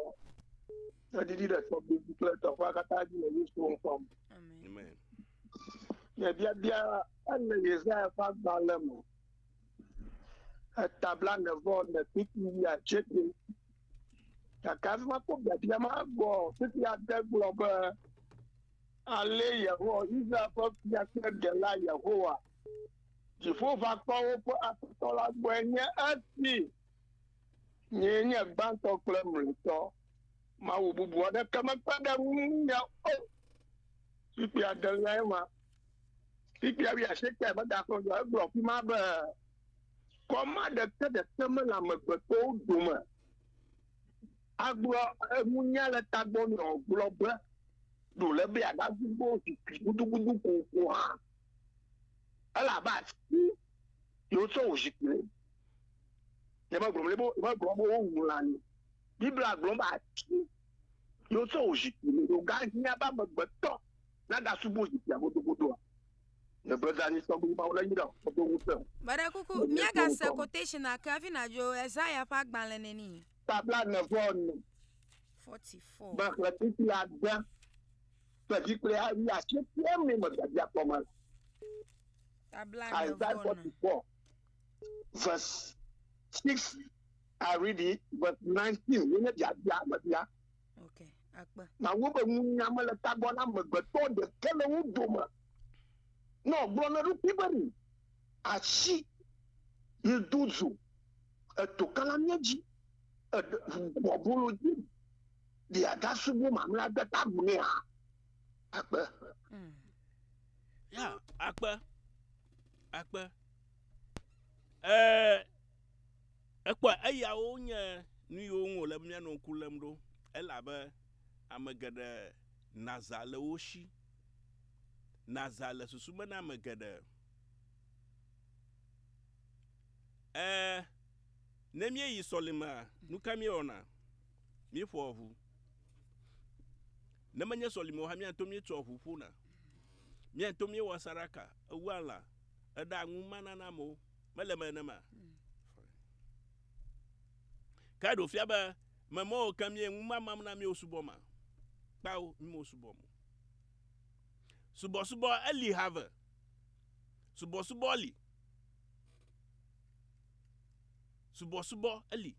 Speaker 8: neɖiɖi ɖe tɔgbui dzi kple teƒea katã dzi le Yesu ŋkɔ me.
Speaker 1: Amen.
Speaker 8: Nye biabia ele Yesaya ƒe agbalẽ me. Eta blaene-vɔ-ene kpukpui wuiasieke. Gake hafi makpɔ biabia ma gbɔ, kpukpui ade gblɔ be, Ale Yehowa, Israel ƒe Fia kple Ɖela Yehowa, Dziƒoʋakɔwo ƒe Aƒetɔ la gbɔe nye esi, Nyee nye gbãtɔ kple mlɔetɔ. Mawu bubu aɖeke mekpe ɖe ŋunye o. Kpukpui adeliae ma. Kpukpui wuiasiekea megakplɔ ɖo egblɔ afi ma be, Kɔma ɖeke ɖeke mele amegbetɔwo dome agblɔ enunya le tagbɔ nɛ o gblɔ be, ɖo le be yeagagbugbɔ zikpui gudugudu kokoko hã. Elabe asi yewotsɔ wò zikpui le. Nyemegblɔ be nyemegblɔ be wowu lã ni. Biblia gblɔ be ati yewotsɔ wò zikpui le. Wògahiã be amegbetɔ nagasubɔ zikpuia godogodoa. Nyegbe tɔgbi Mawu ne yra wò do ŋusẽ wò.
Speaker 2: Meɖe kuku, míagase quotation ake hafi nàdzo Esaya ƒe agbalẽ neni?
Speaker 8: Ta blaene-vɔ-ene.
Speaker 2: 44.
Speaker 8: Mexlẽ kpukpui ade kple zikpui wuiasiekɛ mee me biabia kpɔm mele.
Speaker 2: Ta
Speaker 8: Isaiah
Speaker 2: blaene-vɔ-ene.
Speaker 8: 44 verse 6 I read it verse 19 ye nye biabia mebia.
Speaker 2: Ok, akpe.
Speaker 8: Mawu be nunya mele tagbɔ na amegbetɔ ɖeke le wo dome. Ne wògblɔ na eɖokui be ɖe asi yi do dzo eto kala mía dzi eɖe bɔbolo dzi ɖe agasubɔ mamlɛa de ta agu nɛa? Akpe.
Speaker 1: Ya, akpe. Akpe. Ɛɛ, ekpɔe, eyawo nye nu yiwo ŋu wòle be míanɔ ŋku lém ɖo elabe ame geɖe naza le wo si. Naza le susu me na ame geɖe. Ɛɛ, ne míeyi sɔlimea, nu ka míewɔna? Míeƒoa ʋu. Ne menye sɔlime o hã, mía ŋutɔ míetsɔa ʋu ƒona. Mía ŋutɔ míewɔa saɖaka, ewua lã, eɖaa nu mana na amewo. Mele eme nenema? Ke ɖo fia be meme wo ke mie nu mamam na míwo subɔ ma? Kpao, míwo subɔm o. Subɔsubɔ eli have. Subɔsubɔ li. Subɔsubɔ eli.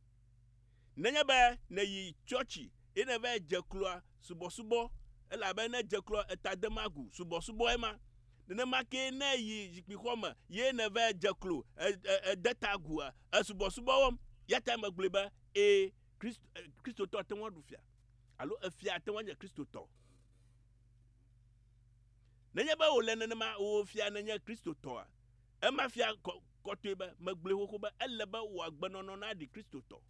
Speaker 1: Nenye be nèyi tsɔtsi ye nèva dze kloa, subɔsubɔ elabe ne dze kloa eta dem agu, subɔsubɔ ema. Nenema kee ne èyi zikpuixɔ me ye nèva dze klo ede ta agua, esubɔsubɔ wɔm. Ya ta megblɔe be ee, Kristotɔ ate ŋu aɖu fia alo efia ate ŋu anye Kristotɔ. Nenye be wòle nenema wò fia nènye Kristotɔa, ema fia kɔtɔe be megblɔe xoxo be ele be wò agbenɔnɔ naɖi Kristotɔ.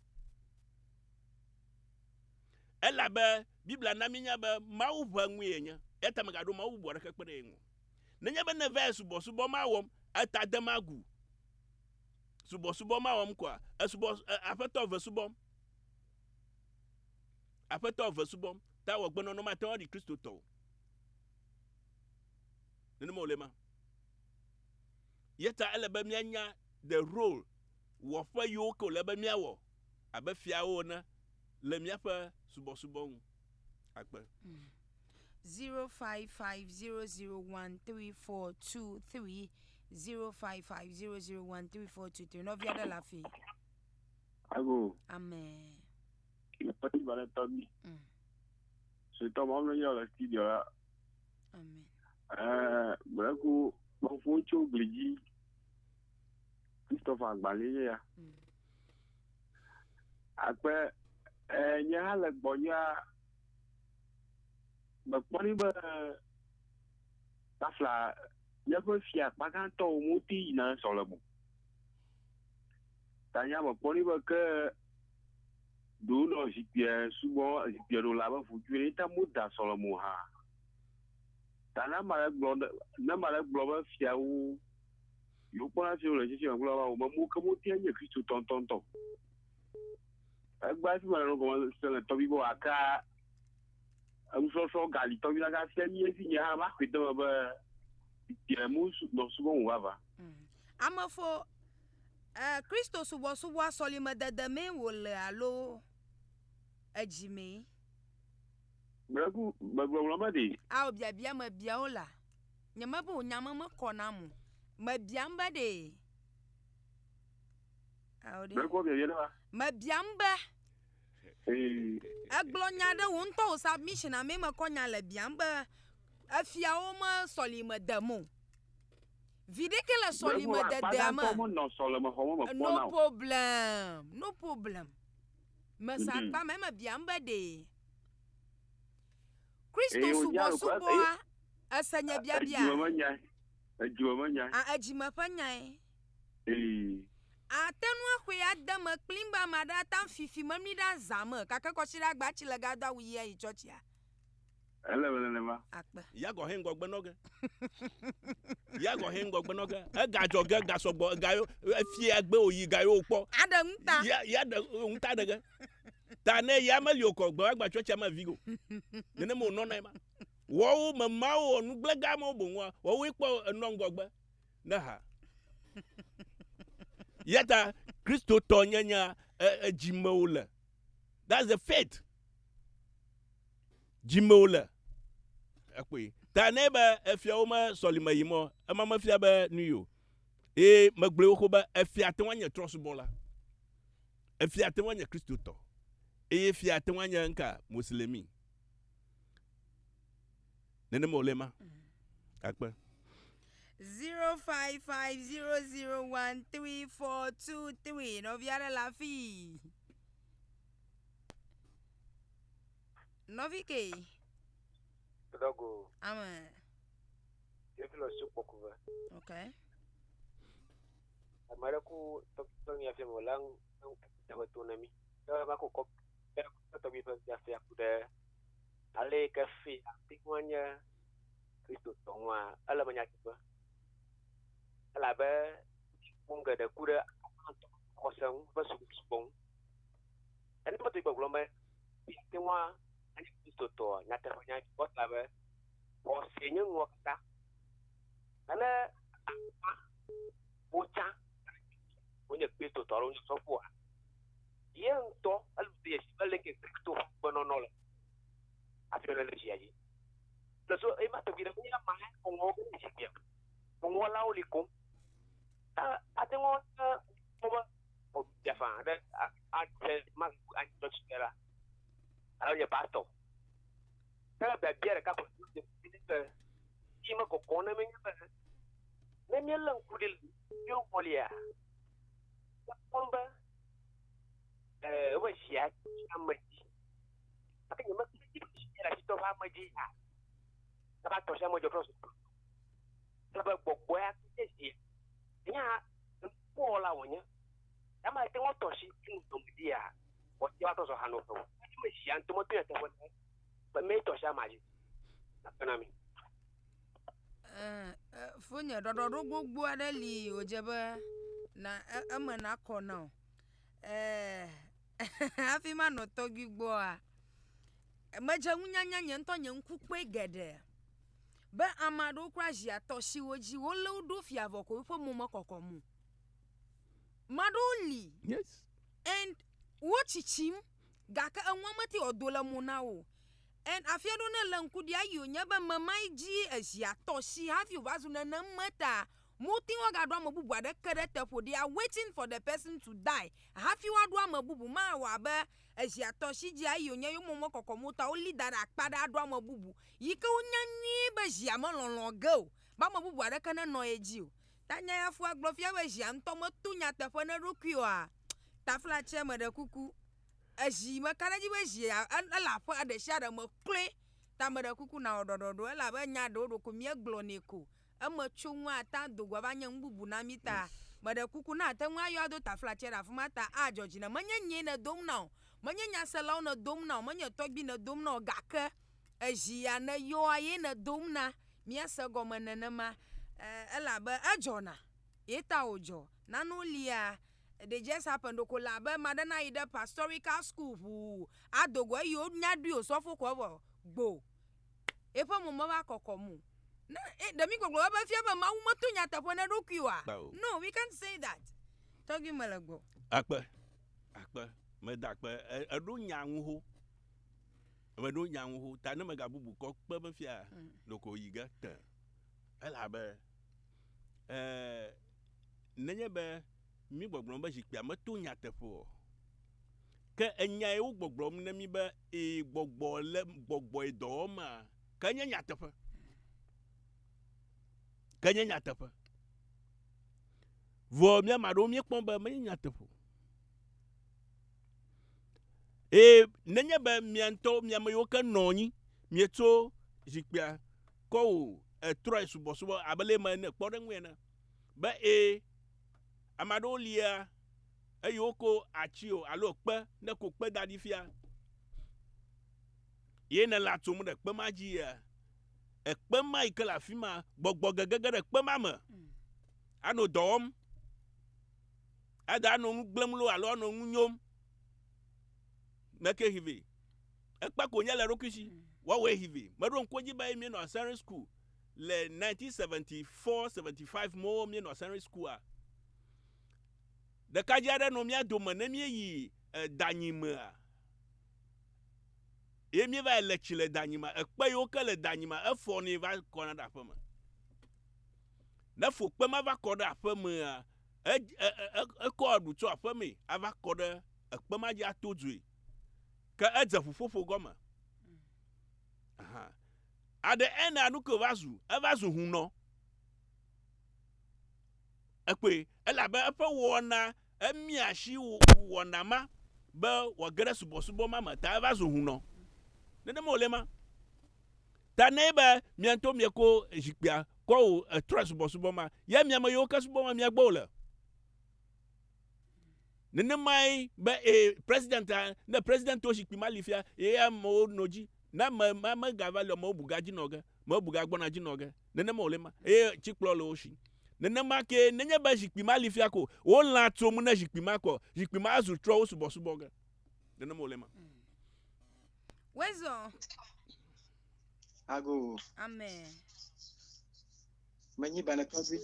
Speaker 1: Elabe Biblia na míenya be Mawu ʋe ŋue yenye, eya ta mègaɖo mawu bubu aɖeke kpe ɖe ye ŋu o. Nenye be nèvae subɔsubɔ ma wɔm, eta dem agu, subɔsubɔ ma wɔm koa, esubɔ aƒetɔ eve subɔm. Aƒetɔ eve subɔm. Ta wɔ gbenɔnɔ mate ŋu aɖi Kristotɔ o. Nenema wòle ma. Eya ta ele be míanya the role, wɔƒe yiwo ke wòle be míawɔ abe fiawo ene le míaƒe subɔsubɔ ŋu. Akpe.
Speaker 2: 0550013423 0550013423 Nɔvi aɖe le afi.
Speaker 9: Ago.
Speaker 2: Amen.
Speaker 9: Lepɔti ba le tɔgbi. Sotɔ ma wole yɔ le studio la.
Speaker 2: Amen.
Speaker 9: Ɛɛ gblẽku kpɔƒo tso gli dzi. Christopher Agbalẽ ye ya. Akpe ɛɛ nye hã le gbɔnyea mekpɔnɛ be tafla míaƒe fia akpa gãtɔwo mote yina sɔleme o. Ta nye mekpɔnɛ be ke ɖewo nɔ zikpuia subɔ zikpuia ɖo le abe ʋudzui ene ta moda sɔleme o hã. Ta ne ame aɖe gblɔ ne ame aɖe gblɔ be fiawo yewo kpɔna fiawo le tsitsi me gblɔ be wo me mo ke mote nye Kristotɔ ŋutɔŋutɔ. Egbea fi mele nu gɔme se le tɔgbi gbɔ gake enusɔsrɔ̃ gali tɔgbi la gafia mí esi nye hã va xɔe de me be dze mu nɔ subɔm o vava.
Speaker 2: Amefo. Eh, Kristo subɔsubɔa sɔlimedede mee wòle alo edzimee?
Speaker 9: Gblẽku, gbegblɔgblɔ me ɖe.
Speaker 2: Ao, biabia mebia wo la, nyemebe wò nya me mekɔ nam o. Mebiam be ɖe. Ao ɖe.
Speaker 9: Gblẽku biabia ɖe wa.
Speaker 2: Mebiam be.
Speaker 9: Ee.
Speaker 2: Egblɔ nya ɖe wò ŋutɔ wò submission amee mekɔ nya le biam be efiawo me sɔlime dem o. Viɖe ke le sɔlime dedea me.
Speaker 9: Menɔ sɔlemexɔ me mekpɔ
Speaker 2: No
Speaker 9: na o.
Speaker 2: problem, no problem. Mese
Speaker 9: Mhm.
Speaker 2: akpa me eme biam be ɖe Kristo
Speaker 9: Eye wònya ɖo ko-
Speaker 2: subɔsubɔa ese nye biabia.
Speaker 9: Edzime menyae. Edzime menyae.
Speaker 2: A edzime ƒe nyae.
Speaker 9: Ee.
Speaker 2: Ate ŋu axɔe ade eme kplim be ame aɖe ate ŋu fifi memli ɖe azã me gake kɔsiɖagbe atsi le gado awu ɣi ayi tsɔtsia.
Speaker 9: Ele be nenema.
Speaker 2: Akpe.
Speaker 1: Ya gɔ he ŋgɔgbe nɔ ge. Ya gɔ he ŋgɔgbe nɔ ge. Ega dzɔ ge ga sɔgbɔ ega yo efia gbe o yi ga yo kpɔ.
Speaker 2: Aɖe ŋuta.
Speaker 1: Ya ya ɖe ŋuta ɖe ge. Ta ne ya meli o kɔ gbe agba tsɔtsia me vi go. Nenema wònɔ na ema. Wɔwo me mawo wɔ nugblẽga mawo boŋua wɔwoe kpɔ enɔ ŋgɔgbe ne ha. Ya ta Kristotɔ nyenya edzime wole. That's the faith. Dzime wole. Ekpɔe. Ta ne be efiawo me sɔlime yim o, ema mefia be nu yi o. Eye megblɔe xoxo be efia te ŋu anye trɔ̃subɔla. Efia te ŋu anye Kristotɔ. Eye efia te ŋu anye ŋka Moslemi. Nenema wòle ma. Akpe.
Speaker 2: 0550013423 nɔvi aɖe le afii. Nɔvi ke.
Speaker 10: Dɔgo.
Speaker 2: Ame.
Speaker 10: Ɖevi le su kpɔku ve.
Speaker 2: Okay.
Speaker 10: Ame ɖe ku tɔgbi ya fia me la teƒe to na mi. Ke va ko kɔ tɔgbi ƒe ya fia ku ɖe ale yi ke fi ate ŋu anye Kristotɔ ŋua ele me nyateƒe. Elabe nu geɖe ku ɖe xɔse ŋu ƒe subɔsubɔ ŋu. Ene me tɔgbi gbɔgblɔ be ate ŋu anye Kristotɔ nyateƒe nya elabe xɔse nye nua katã. Ene wotsã wonye Kristotɔ alo wonye sɔfoa, ye ŋutɔ ele de dzesi be leke Kristo ƒe agbenɔnɔ le hafi wòle le zia dzi. Le so ema tɔgbi ɖe menye ame aɖe ŋɔŋlɔwo ge le zikpuia me. Ŋɔŋlɔlawo li koŋ. Ate ŋu akpɔ be wòbia faa ɖe adze ma anyi la alo nye pastor. Ke biabia ɖeka ko be yi me kɔkɔ ne menye be ne míelé ŋku ɖi le míawo ŋɔlia, míakpɔ be wobe zia ame dzi. Gake nyemekpɔ be zia le asitɔ ƒe ame dzi ya. Eva tɔ sia ame dzɔ trɔ zu. Ele be gbɔgbɔ ya nye zia. Nya nukpɔwɔla wònye. Ame ate ŋu atɔ asi nu dome dzia, wòate ŋu atɔ zɔ hã no ƒe o. Ame zia ŋutɔ meto nyateƒe ne be mee tɔ asi amea dzi. Akpe na mi.
Speaker 2: Fonye ɖɔɖɔɖo gbogbo aɖe li wòdze be na eme nakɔ na wò. Hafi manɔ tɔgbui gbɔa, medze nunyanya nye ŋutɔ nye ŋku kpɔe geɖe be ame aɖewo kura zia tɔsiwo dzi wolé wo ɖo fia vɔ ko woƒe mo mekɔkɔm o. Ame aɖewo li
Speaker 1: Yes.
Speaker 2: and wo tsitsim gake enua mete wɔ do le mo na wo o. And afi aɖewo ne èlé ŋku ɖi ayi wònye be memae dzi ezia tɔsi hafi wòva zu nenem me ta mote ŋu agaɖo ame bubu aɖeke ɖe eteƒe o. They are waiting for the person to die hafi woaɖo ame bubu. Mawɔ abe ezia tɔsi dzi ayi wònye yewo mo mekɔkɔm o ta woli da ɖe akpa ɖe aɖo ame bubu yi ke wonya nyuie be zia melɔlɔ̃ ge o be ame bubu aɖeke nenɔ ye dzi o. Ta nya ya fua gblɔ fia be zia ŋutɔ meto nyateƒe ne eɖokui oa, taflatse meɖe kuku. Ezi meka ɖe edzi be zia ele aƒe ɖe sia ɖe me kloe. Ta meɖe kuku nawɔ ɖɔɖɔɖo elabe nya ɖewo ɖeko míegblɔnɛ ko. Eme tso ŋu ate ado go ava nye nu bubu na mí ta meɖe kuku ne àte ŋu ayɔ ado taflatse ɖe afi ma ta adzɔ dzi na menye nyee nèdom na o, menye nyaselawo nèdom na o, menye tɔgbui nèdom na o gake ezi ya nèyɔa ye nèdom na. Míase egɔme nenema elabe edzɔna ye ta wòdzɔ. Nanewo lia they just happen ɖeko le abe ame aɖe nayi ɖe pastorical school ʋuu ado go eye wonya ɖoe osɔfo ko evɔ gbo eƒe mo meva kɔkɔm o. Ne ɖe mi gbɔgblɔ be efia be Mawu meto nyateƒe na eɖokui oa? No, we can't say that. Tɔgbi mele gbɔ.
Speaker 1: Akpe, akpe, meda akpe. Eɖo nya ŋu ho. Meɖo nya ŋu ho. Ta ne megabubu kɔ kpe be fia, ɖeko yi ge te. Elabe, eh, nenye be mi gbɔgblɔm be zikpuia meto nyateƒe o. Ke enyae wo gbɔgblɔm ne mi be ee gbɔgbɔ le gbɔgbɔe dɔ wɔma, ke nye nyateƒe. Ke nye nyateƒe. Vɔ mía ame aɖewo míekpɔ be menye nyateƒe o. Eye nenye be mia ŋutɔ mia ame yiwo ke nɔ anyi mietso zikpuia kɔ wò etrɔe subɔsubɔ abe le eme ene kpɔɖeŋu ene be ee ame aɖewo lia eye woko ati o alo kpe ne ko kpe da ɖi fia ye ne la tsom ɖe kpe ma dzia ekpe ma yi ke le afi ma gbɔgbɔ gegege ɖe kpe ma me anɔ dɔ wɔm ada anɔ nu gblẽm loo alo anɔ nu nyom meke hive ekpe ko nye le eɖokui si woawɔe hive meɖo ŋku edzi be míenɔ secondary school le 1974 75 mo míenɔ secondary school-a ɖekadze aɖe nɔ mía dome ne míeyi danyi mea ye míeva le tsi le danyi ma ekpe yiwo ke le danyi ma efɔnɛ va kɔna ɖe aƒeme ne fo kpe ma va kɔ ɖe aƒemea ekɔ aɖu tso aƒeme ava kɔ ɖe ekpe ma dzi ato dzoe ke edze ʋuƒoƒo gɔme aha aɖe ena nu ke va zu eva zu hunɔ ekpɔe elabe eƒe wɔna emia asi wɔna ma be wòage ɖe subɔsubɔ ma me ta eva zu hunɔ nenema wòle ma ta ne be mia ŋutɔ mieko zikpuia kɔ wò etrɔ subɔsubɔ ma ye mia me yiwo ke subɔ ma mia gbɔ wòle nenemae be ee president ne president wo zikpui ma li fia ye amewo nɔ dzi ne ame ma megava li amewo bu ga dzi nɔ ge mewo bu ga gbɔna dzi nɔ ge nenema wòle ma eye tsikplɔ le wo si nenema ke nenye be zikpui ma li fia ko wolã tsom ne zikpui ma kɔ zikpui ma azu trɔ wo subɔsubɔ ge nenema wòle ma.
Speaker 2: Wezɔ.
Speaker 11: Ago.
Speaker 2: Amen.
Speaker 11: Menyi banetɔvi.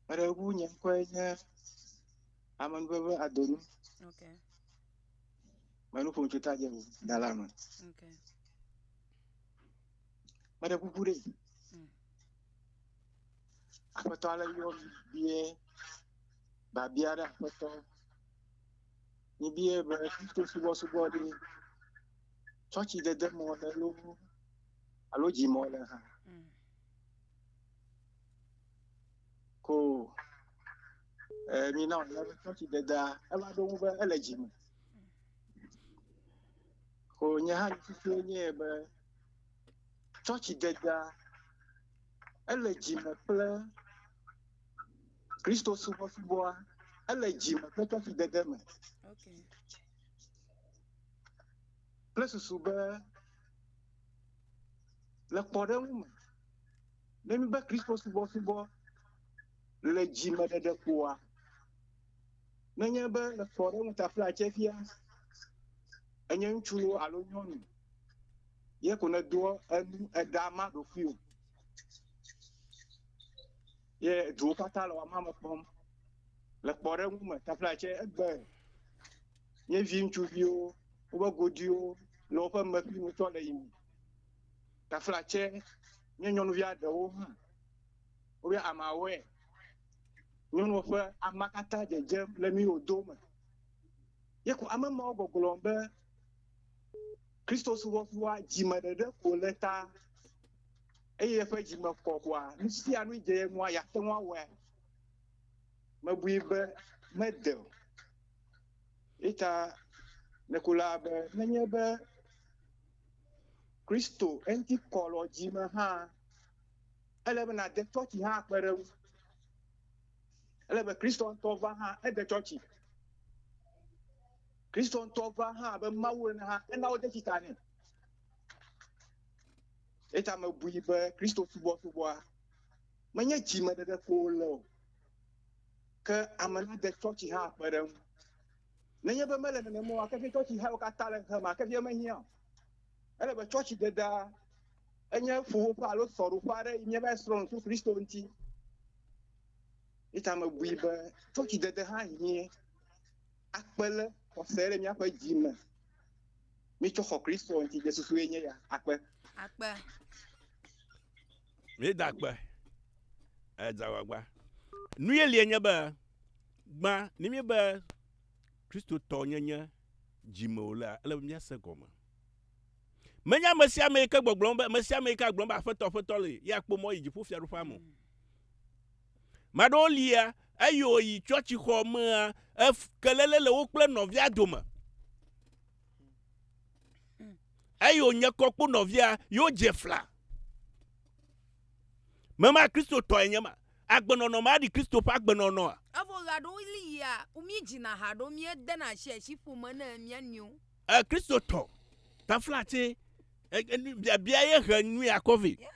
Speaker 11: Meɖe ŋu nye ŋkɔe nye amenuveve Adonu.
Speaker 2: Okay.
Speaker 11: Menu ƒom tso tadze dala me.
Speaker 2: Okay.
Speaker 11: Meɖe kuku ɖe. Aƒetɔ ale yɔ mi bie babia ɖe aƒetɔ. Mi bie be Kristo subɔsubɔ ɖe tsɔtsi dede mɔ le loo alo dzi mɔ le hã. Ko mi na wònya be tsɔtsi dedea eva ɖo ŋu be ele dzi me. Ko nye hã nye susue nye be tsɔtsi dedea ele dzi me kple Kristo subɔsubɔa ele dzi me kple tsɔtsi dede me.
Speaker 2: Okay.
Speaker 11: Kple susu be le kpɔɖeŋu me ne mi be Kristo subɔsubɔ le dzi me ɖeɖe koa nenye be le kpɔɖeŋu taflatse fia enye ŋutsu loo alo nyɔnu ye ko nedoa enu eɖa ma ɖokuiwò ye duwo katã le wama me kpɔm le kpɔɖeŋu me taflatse egbe nye vi ŋutsuviwo woƒe godiwo le woƒe meƒiwo tsɔ le yim taflatse nye nyɔnuvi aɖewo hã wobe amawoe nyɔnuwo ƒe ama katã dzedzem le nu yiwo do me ye ko ame mawo gbɔgblɔm be Kristo subɔsubɔa dzime ɖeɖe ko le ta eye eƒe dzime kɔ koa nu sia nu dze ye ŋua yeate ŋu awɔe mebui be mede o eta nekola be nenye be Kristo eŋuti kɔ le dzime hã ele be nàde tsɔtsi hã akpe ɖe eŋu ele be Kristo ŋutɔ va hã ede tsɔtsi Kristo ŋutɔ va hã abe Mawu ene hã ena wode tsi ta nɛ. Eta mebui be Kristo subɔsubɔa menye dzime ɖeɖe ko wòle o, ke ame nade tsɔtsi hã akpe ɖe eŋu. Nenye be mele nenema oa, ke fie tsɔtsi hawo katã le xexeme, ke fie mehiã o. Ele be tsɔtsi dedea enye ƒuƒoƒe alo sɔɖoƒe aɖe yi míava srɔ̃ nu tso Kristo ŋuti. Eta mebui be tsɔtsidede hã hiã akpe ɖe xɔse ɖe míaƒe dzi me. Mítsɔ xɔ Kristo ŋuti nye susue nye ya. Akpe.
Speaker 2: Akpe.
Speaker 1: Míeda akpe. Edzagbagba. Nu ye lie nye be gbã ne míebe Kristotɔ nyenye dzime wòlea, ele be míase gɔme. Menye ame sia ame yi ke gbɔgblɔm be ame sia ame yi ke agblɔm be Aƒetɔ, Aƒetɔ le ye akpɔ mɔ yi dziƒofiaɖuƒea me o. Ame aɖewo lia, eye wòyi tsɔtsixɔ mea, ef, kelele le wo kple nɔvia dome. Eye wònye kɔ kpo nɔvia, ye wodze fla. Mema Kristotɔe nye ma. Agbenɔnɔ ma aɖi Kristo ƒe agbenɔnɔa?
Speaker 2: Evɔ ɣeaɖewoɣi lia, míedzina ha ɖo míedena asi asi ƒome ne mía nɔewo.
Speaker 1: E, Kristotɔ, taflatse, e, e, biabia ye he nui akɔ vɛ.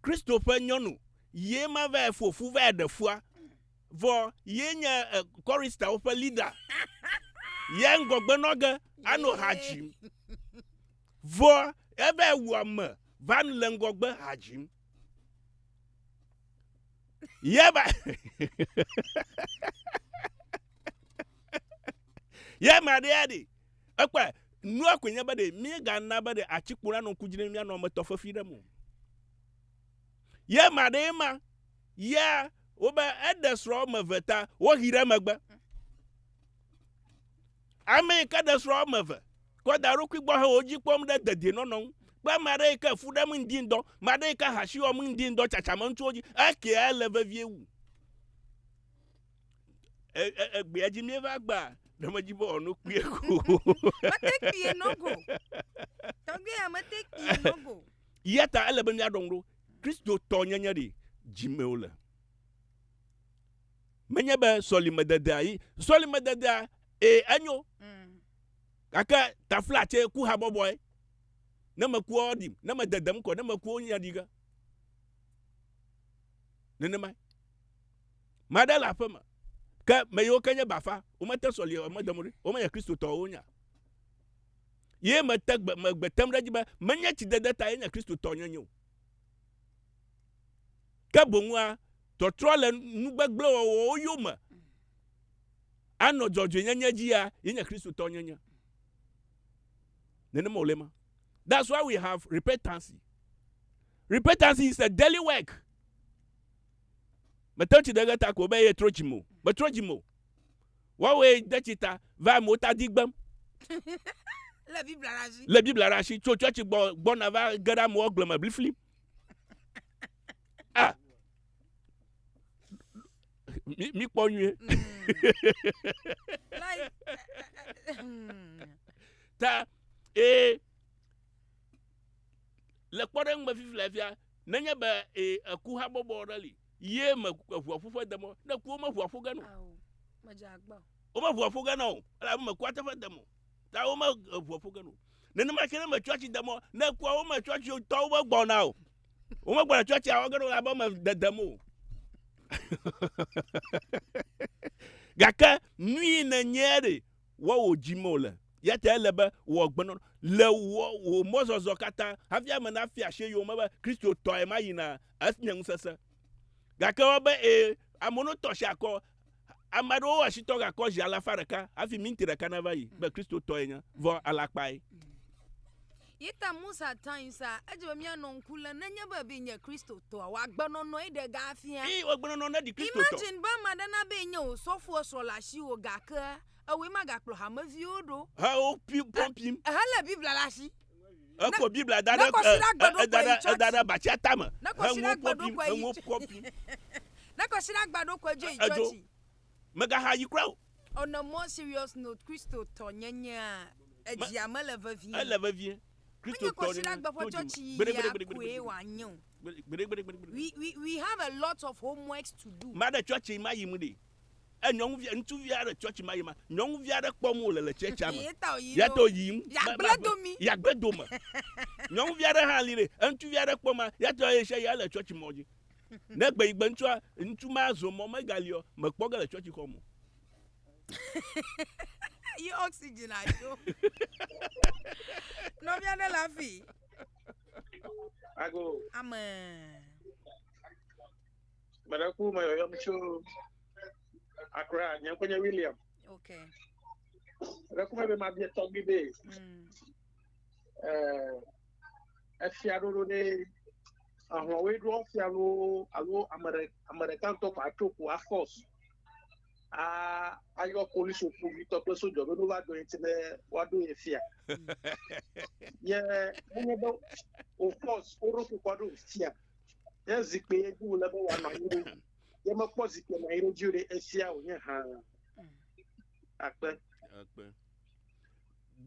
Speaker 1: Kristo ƒe nyɔnu ye ma va ƒo fu va ɖe fua. Vɔ ye nye e, kɔristawo ƒe leader. Ye ŋgɔgbe nɔ ge anɔ ha dzim. Vɔ eva wu ame va le ŋgɔgbe ha dzim. Ye va Ye ma ɖe ya ɖi. Ekpɔe, nua koe nye be ɖe míegana be ɖe atikpo nanɔ ŋku dzi ne míanɔ ame tɔ fefi ɖem o. Ye ma ɖee ma, ya wobe eɖe srɔ̃ ame eve ta wohi ɖe megbe. Ame yi ke ɖe srɔ̃ ame eve kɔ da eɖokui gbɔ he wo dzi kpɔm ɖe dedienɔnɔ ŋu kple ame aɖe yi ke fu ɖem ŋdi ŋdɔ, ame aɖe yi ke ahasi wɔm ŋdi ŋdɔ tsatsame ŋutsuwo dzi, ekea ele vevie wu. Egbea dzi míeva gbea, ɖe medzi be wòanɔ kpuie ko.
Speaker 2: Mete kpuie nɔ go. Tɔgbe ya mete kpuie nɔ go.
Speaker 1: Eya ta ele be míaɖɔ ŋu ɖo. Kristotɔ nyenye ɖi dzime wole. Menye be sɔlimededea yi sɔlimededea ee enyo. Mm. Gake taflatse ku habɔbɔe. Ne mekuwo ɖim, ne mededem kɔ, ne mekuwo nya ɖi ge. Nenemae. Maɖe le aƒe me. Ke me yiwo ke nye bafa, womete sɔli o, medem ɖi, womenye Kristotɔwo wonya. Ye mete gbe, megbe tem ɖe edzi be menye tsidede ta ye nye Kristotɔ nyenye o. Ke boŋua, tɔtrɔ le nugbegblẽwɔwɔwo yome anɔ dzɔdzɔenyenye dzia ye nye Kristotɔ nyenye. Nenema wòle ma. That's why we have repentance. Repentance is a daily work. Mete tsi ɖe ta ko be ye trɔ dzime o. Metrɔ dzime o. Woawoe de tsi ta va amewo ta di gbem.
Speaker 2: Le Biblia ɖe asi.
Speaker 1: Le Biblia ɖe asi tso tsɔtsi gbɔ gbɔna va ge ɖe amewo gble me blifli. Ah. Mi mi kpɔ nyuie. Mm.
Speaker 2: Like, eh, eh, hmm.
Speaker 1: Ta ee le kpɔɖeŋu me fifi le fia Nenye be ee eku habɔbɔ ɖe li ye me eʋua ƒu ƒe dem o, ne ku wome ʋua ƒu ge no. Wome ʋua ƒu ge no o, elabe me kua teƒe dem o. Ta wome eʋua ƒu ge no. Nenema ke ne me tsɔtsi dem o, ne kua wome tsɔtsi tɔwo me gbɔna o. Wome gbɔna tsɔtsi awɔ ge no elabe me dedem o. Gake nui nenye ɖe wɔ wò dzi me wòle. Ya ta ele be wò agbenɔnɔ le wò wò mɔzɔzɔ katã hafi ame nafia asi eyome be Kristotɔe ma yina enye ŋusese. Gake wobe ee, amewo notɔ asi akɔ, ame aɖewo asitɔ gakɔ zi alafa ɖeka hafi minti ɖeka nava yi be Kristotɔe nye, vɔ alakpae.
Speaker 2: Yi ta Musa times a, edze be míanɔ ŋku lém nenye be be nye Kristotɔa, wò agbenɔnɔe ɖe ga afia.
Speaker 1: Ii, wò agbenɔnɔ neɖi Kristotɔ.
Speaker 2: Imagine be ame aɖe na be nye osɔfo esrɔ̃ le asiwò gake ewòe magakplɔ hameviwo ɖo.
Speaker 1: He wo pi pɔmpim.
Speaker 2: Helé Biblia ɖe asi.
Speaker 1: Ekɔ Biblia da ɖe eda ɖe eda ɖe abatsia tame.
Speaker 2: Ne
Speaker 1: He ŋuwo pɔmpim, he ŋuwo pɔmpim.
Speaker 2: Ne kɔsiɖagbe ɖo koe dzo yi tsɔtsi.
Speaker 1: Megaha yi kura o.
Speaker 2: On a more serious note, Kristotɔnyenyea, edzia mele vevie.
Speaker 1: Ele vevie.
Speaker 2: Menye kɔsiɖagbe ƒe tsɔtsi yiyia koe wòanye o. We, we, we have a lot of homeworks to do.
Speaker 1: Maɖe tsɔtsi ma yim ɖi. E nyɔnuvi, ŋutsuvi aɖe tsɔtsi ma yim. Nyɔnuvi aɖe kpɔm wòle le tsɛtsia me. Ya ta wòyim.
Speaker 2: Yagblẽ domi.
Speaker 1: Yagblẽ dome. Nyɔnuvi aɖe hã li ɖe. Ŋutsuvi aɖe kpɔm ma, ya ta ɣesiaɣi ele tsɔtsi mɔ dzi. Ne gbe yi gbe ŋutsua, ŋutsu ma zɔ mɔ megali o, mekpɔ ge le tsɔtsixɔ me o.
Speaker 2: Yi oxygen adzo. Nɔvi aɖe le afi.
Speaker 11: Ago.
Speaker 2: Ame.
Speaker 8: Meɖe ku me yɔyɔm tso Accra. Nye ŋkɔ nye William.
Speaker 2: Okay.
Speaker 8: Meɖe ku me be mabia tɔgbi be eh, efia ɖoɖo ɖe ahlɔwoe ɖoa fia loo alo ame ɖe ame ɖeka ŋutɔ ko atso ko afɔs a ayɔ polisi kpovitɔ kple sodza be no va do ŋuti ne woaɖo ye fia. Ye nenye be o force woɖo kpɔ ɖo fia. Ye zikpui ye dzi wòle be wòanɔ anyi ɖo. Ye mekpɔ zikpui nɔ anyi ɖe dzi o ɖe efia wònye hã. Akpe.
Speaker 1: Akpe.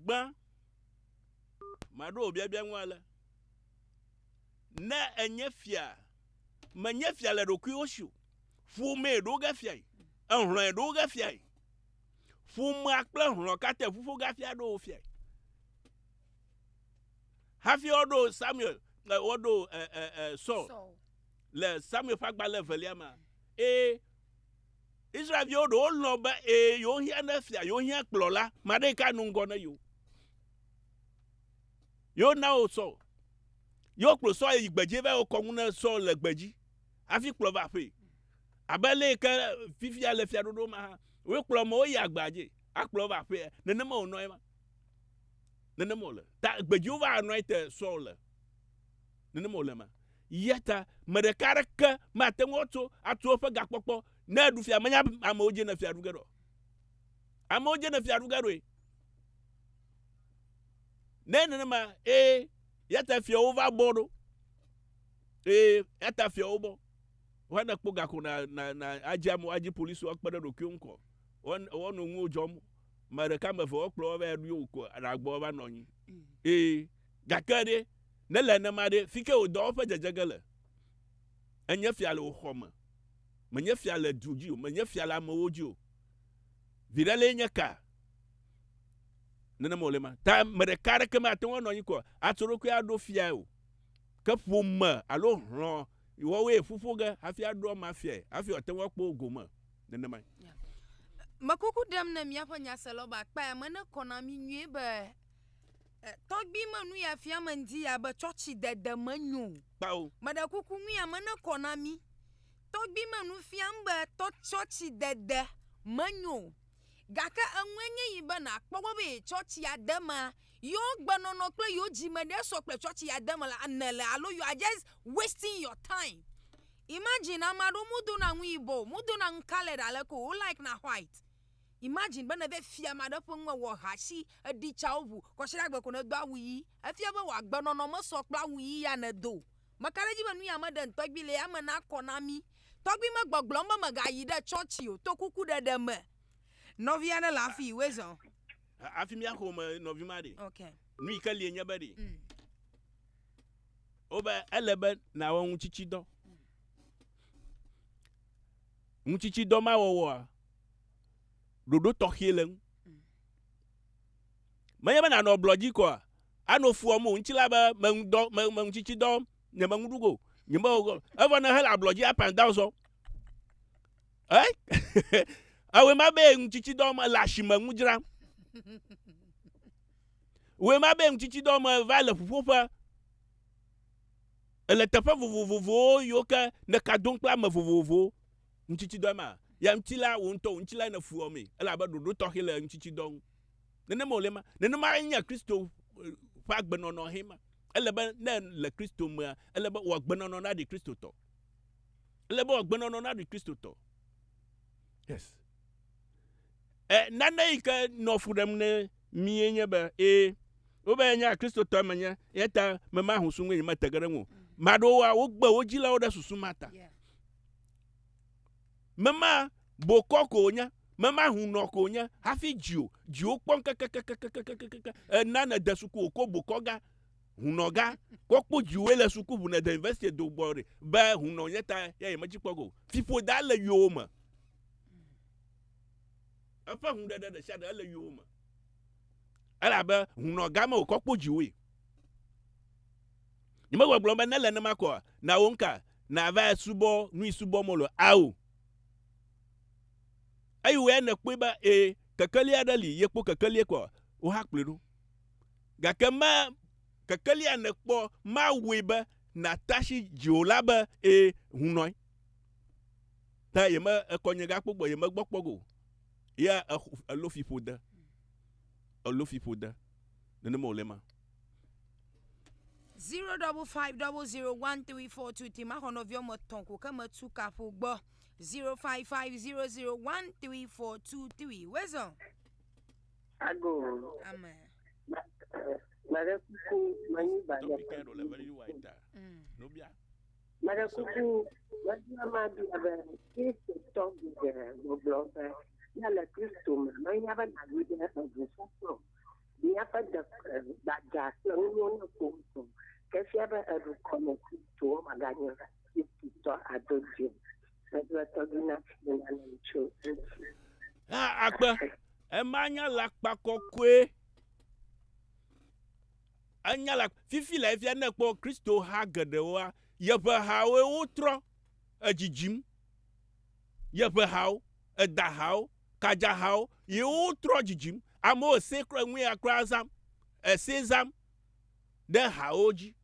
Speaker 1: Gbã, maɖo wò biabia ŋu ale. Ne enye fia, menye fia le ɖokuiwò si o. Ƒomee ɖo ge fiae. Ehlɔ̃e ɖo ge fiae. Ƒomea kple hlɔ̃ katã ƒuƒo ge hafi aɖo wò fiae. Hafi woaɖo Samuel, woaɖo e, e, e, Saul le Samuel ƒe agbalẽ evelia mea, eye Israelviwo ɖewo lɔ̃ be ee yewohiã ne fia, yewohiã kplɔla, ame aɖe yi ke anɔ ŋgɔ ne yewo. Yewo na wo Saul. Yewo kplɔ Saul yi gbedzi va wokɔ ŋu ne Saul le gbedzi hafi kplɔ va aƒee. Abe le yi ke fifia le fiaɖoɖo ma hã, wokplɔ amewo yi agbea dzi akplɔ va aƒea. Nenema wònɔ ema. Nenema wòle. Ta gbedzi wova anɔ anyi te Saul le. Nenema wòle ma. Ya ta ame ɖeka aɖeke mate ŋu atso atso eƒe gakpɔkpɔ ne eɖu fia. Menya amewo dzi ne fia ɖu ge ɖo. Amewo dzi ne fia ɖu ge ɖoe. Ne nenema ee ya ta fiawo va bɔ ɖo. Ee ya ta fiawo bɔ. Woana kpɔ gako na na na adzi amewo adzi polisiwo akpe ɖe ɖokuiwo ŋkɔ. Woanɔ nuwo dzɔm. Ame ɖeka ame eve woakplɔ wo va ɖo wo ko ɖagbɔ va nɔ anyi. Ee gake ɖe ne le nenema ɖe fi ke wò dɔwɔƒe dzedze ge le? Enye fia le wò xɔ me. Menye fia le du dzi o. Menye fia le amewo dzi o. Viɖe lee nye ka? Nenema wòle ma. Ta ame ɖeka aɖeke mate ŋu anɔ anyi ko atso ɖokui aɖo fiae o. Ke ƒome alo hlɔ̃ woawoe ƒuƒo ge hafi aɖo amea fiae hafi wòate ŋu akpɔ gome. Nenemae.
Speaker 2: Me kuku ɖem ne míaƒe nyaselawo be akpa ya me nekɔ na mí nyuie be eh, tɔgbui me nu ya fia me ŋdi ya be tsɔtsi dede menyo o.
Speaker 1: Kpao.
Speaker 2: Meɖe kuku nu ya me nekɔ na mí. Tɔgbui me nu fiam be tɔ tsɔtsi dede menyo o. Gake eŋue nye yi be nàkpɔ gbɔ be ye tsɔtsia de mea, yewo gbenɔnɔ kple yewo dzime ɖe sɔ kple tsɔtsia de me la nèle alo you are just wasting your time. Imagine ame aɖewo modona nu yibɔ o, modona nu colored ale ke o, wo like na white. Imagine be nève fia ame aɖe ƒe nu ewɔ hasi, eɖi tsa wo ʋu, kɔsiɖagbe ko nèdo awu ɣi, efia be wò agbenɔnɔ mesɔ kple awu ɣi ya nèdo o. Meka ɖe edzi be nu ya meɖe ŋutɔgbi le ya me nakɔ na mí. Tɔgbui megbɔgblɔm be megayi ɖe tsɔtsi o to kukuɖeɖe me. Nɔvi aɖe le afii, woe zɔ.
Speaker 1: Hafi míaxɔ me nɔvi ma ɖe.
Speaker 2: Okay.
Speaker 1: Nu yi ke lie nye be ɖe. Wobe ele be nàwɔ ŋutsitsidɔ. Ŋutsitsidɔ ma wɔwɔa, ɖoɖo tɔxɛ le eŋu. Menye be nànɔ ablɔ dzi koa, anɔ fu wɔm o. Ŋutilã be meŋudɔ, me, me ŋutsitsidɔ, nye me ŋu ɖu go. Nye me wɔ, evɔ ne hele ablɔ dzi up and down zɔ. Eh? Ewɔe ma be ŋutsitsidɔ me le asime ŋu dzram. Wɔe ma be ŋutsitsidɔ me va le ƒuƒoƒe. Ele teƒe vovovowo yiwo ke nèka dom kple ame vovovowo. Ŋutsitsidɔ ma. Ya ŋuti la, wò ŋutɔ wò ŋuti lae nèfu wɔmee. Elabe ɖoɖo tɔxɛ le ŋutsitsidɔ ŋu. Nenema wòle ma. Nenema nye Kristo ƒe agbenɔnɔ hɛ ma. Ele be ne le Kristo mea, ele be wò agbenɔnɔ naɖi Kristo tɔ. Ele be wò agbenɔnɔ naɖi Kristo tɔ. Yes. E, nane yi ke nɔ fu ɖem ne mie nye be, ee, wobe nye Kristotɔ menye, eya ta memahu su ŋu nye mete ge ɖe ŋu o. Maɖewoa, wogbe wo dzilawo ɖe susu ma ta.
Speaker 2: Yeah.
Speaker 1: Mema bokɔ ko wònye, mema hunɔ ko wònye hafi dziwò, dziwò kpɔ kekekekekekekeke. Ena nède suku wòkɔ bokɔ ga, hunɔ ga, kɔ kpɔ dziwòe le suku ʋu nède university do gbɔ ɖe be hunɔ nye ta ya yemedzi kpɔ go. Fiƒoda le yowòme. Eƒe huɖeɖe ɖe sia ɖe ele yowòme. Elabe hunɔ ga me wòkɔ kpɔ dziwòe. Nyemegblɔ be ne le nenema koa, na wò ŋka nàva subɔ nu yi subɔm wole o. Ao. Eyi wò ya nèkpɔe be ee, kekeli aɖe li, yekpɔ kekelie koa, woha kplɔe ɖo. Gake ma kekelia nèkpɔ mawɔe be nàtasi dziwòla be ee, hunɔe. Ta yeme ekɔ nye gakpo gbɔ yeme gbɔ kpɔ go. Ya elo fiƒode. Elo fiƒode. Nenema wòle ma.
Speaker 2: 0550013423 maxɔ nɔvi wɔme etɔ̃ ko ke metu kaƒo gbɔ 0550013423 wezɔ.
Speaker 3: Ago.
Speaker 2: Amen.
Speaker 3: Meɖe kuku menyi ba
Speaker 1: ɖe.
Speaker 3: Meɖe kuku medi be mabia be Kristotɔ geɖe gbɔgblɔ be míele Kristo me menya be nàyi ɖe eŋu ƒuƒu o. Míaƒe de gbadza kple nuwo ne ƒo o. Ke efia be eɖu kɔme Kristo wo maganye Kristotɔ adodoe o. Medi be tɔgbui nafia nane tso eŋuti.
Speaker 1: Hã akpe. Ema nye alakpa kɔkɔe. Enya la fifi le efia ne kpɔ Kristo ha geɖewoa, yeƒe hawoe wotrɔ edzidzim. Yeƒe hawo, eda hawo, kadza hawo, ye wotrɔ dzidzim. Amewo ese kura ŋu ya kura zam, ese zam ɖe hawo dzi.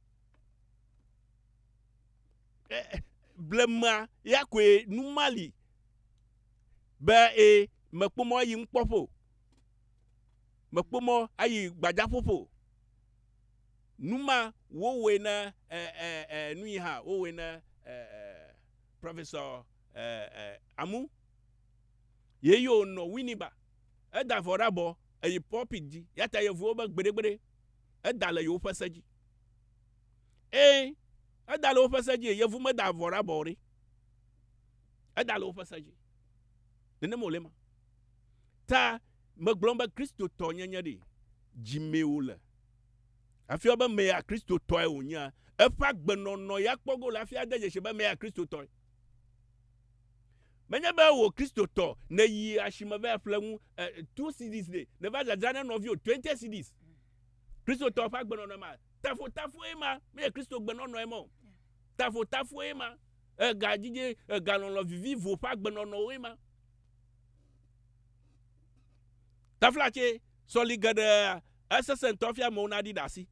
Speaker 1: E, blema ya koe nu ma li be e mekpɔ mɔ ayi ŋkpɔƒe o. Mekpɔ mɔ ayi gbadzaƒoƒo o. Nu ma wowɔe na e, e, e, nu yi hã wowɔe na e, e, Professor e, e, Amu. Ye yi wònɔ Winneba. Eda avɔ ɖe abɔ eyi pulpit dzi. Ya ta yevuwo be gbeɖegbeɖe eda le yewoƒe se dzi. Ee, eda le woƒe se dzi. Yevu meda avɔ ɖe abɔ o ɖe. Eda le woƒe se dzi. Nenem wòle ma. Ta megblɔ be Kristotɔ nyenye ɖe dzimee wòle. Hafi be mea Kristotɔe wònyea, eƒe agbenɔnɔ ya kpɔ go le hafi ade dzesi be mea Kristotɔe. Menye be wò Kristotɔ nèyi asime va ƒle nu 2 cedis ɖe, nèva dzadzra ne nɔviwò 20 cedis. Kristotɔ ƒe agbenɔnɔ ma, tafotafoe ma, menye Kristo gbenɔnɔe ma o. Tafotafoe ma, ega dzidze, ega lɔlɔ vivivo ƒe agbenɔnɔwoe ma. Taflatse, sɔli geɖea, esesẽ ŋutɔ hafi amewo naɖi ɖe asi.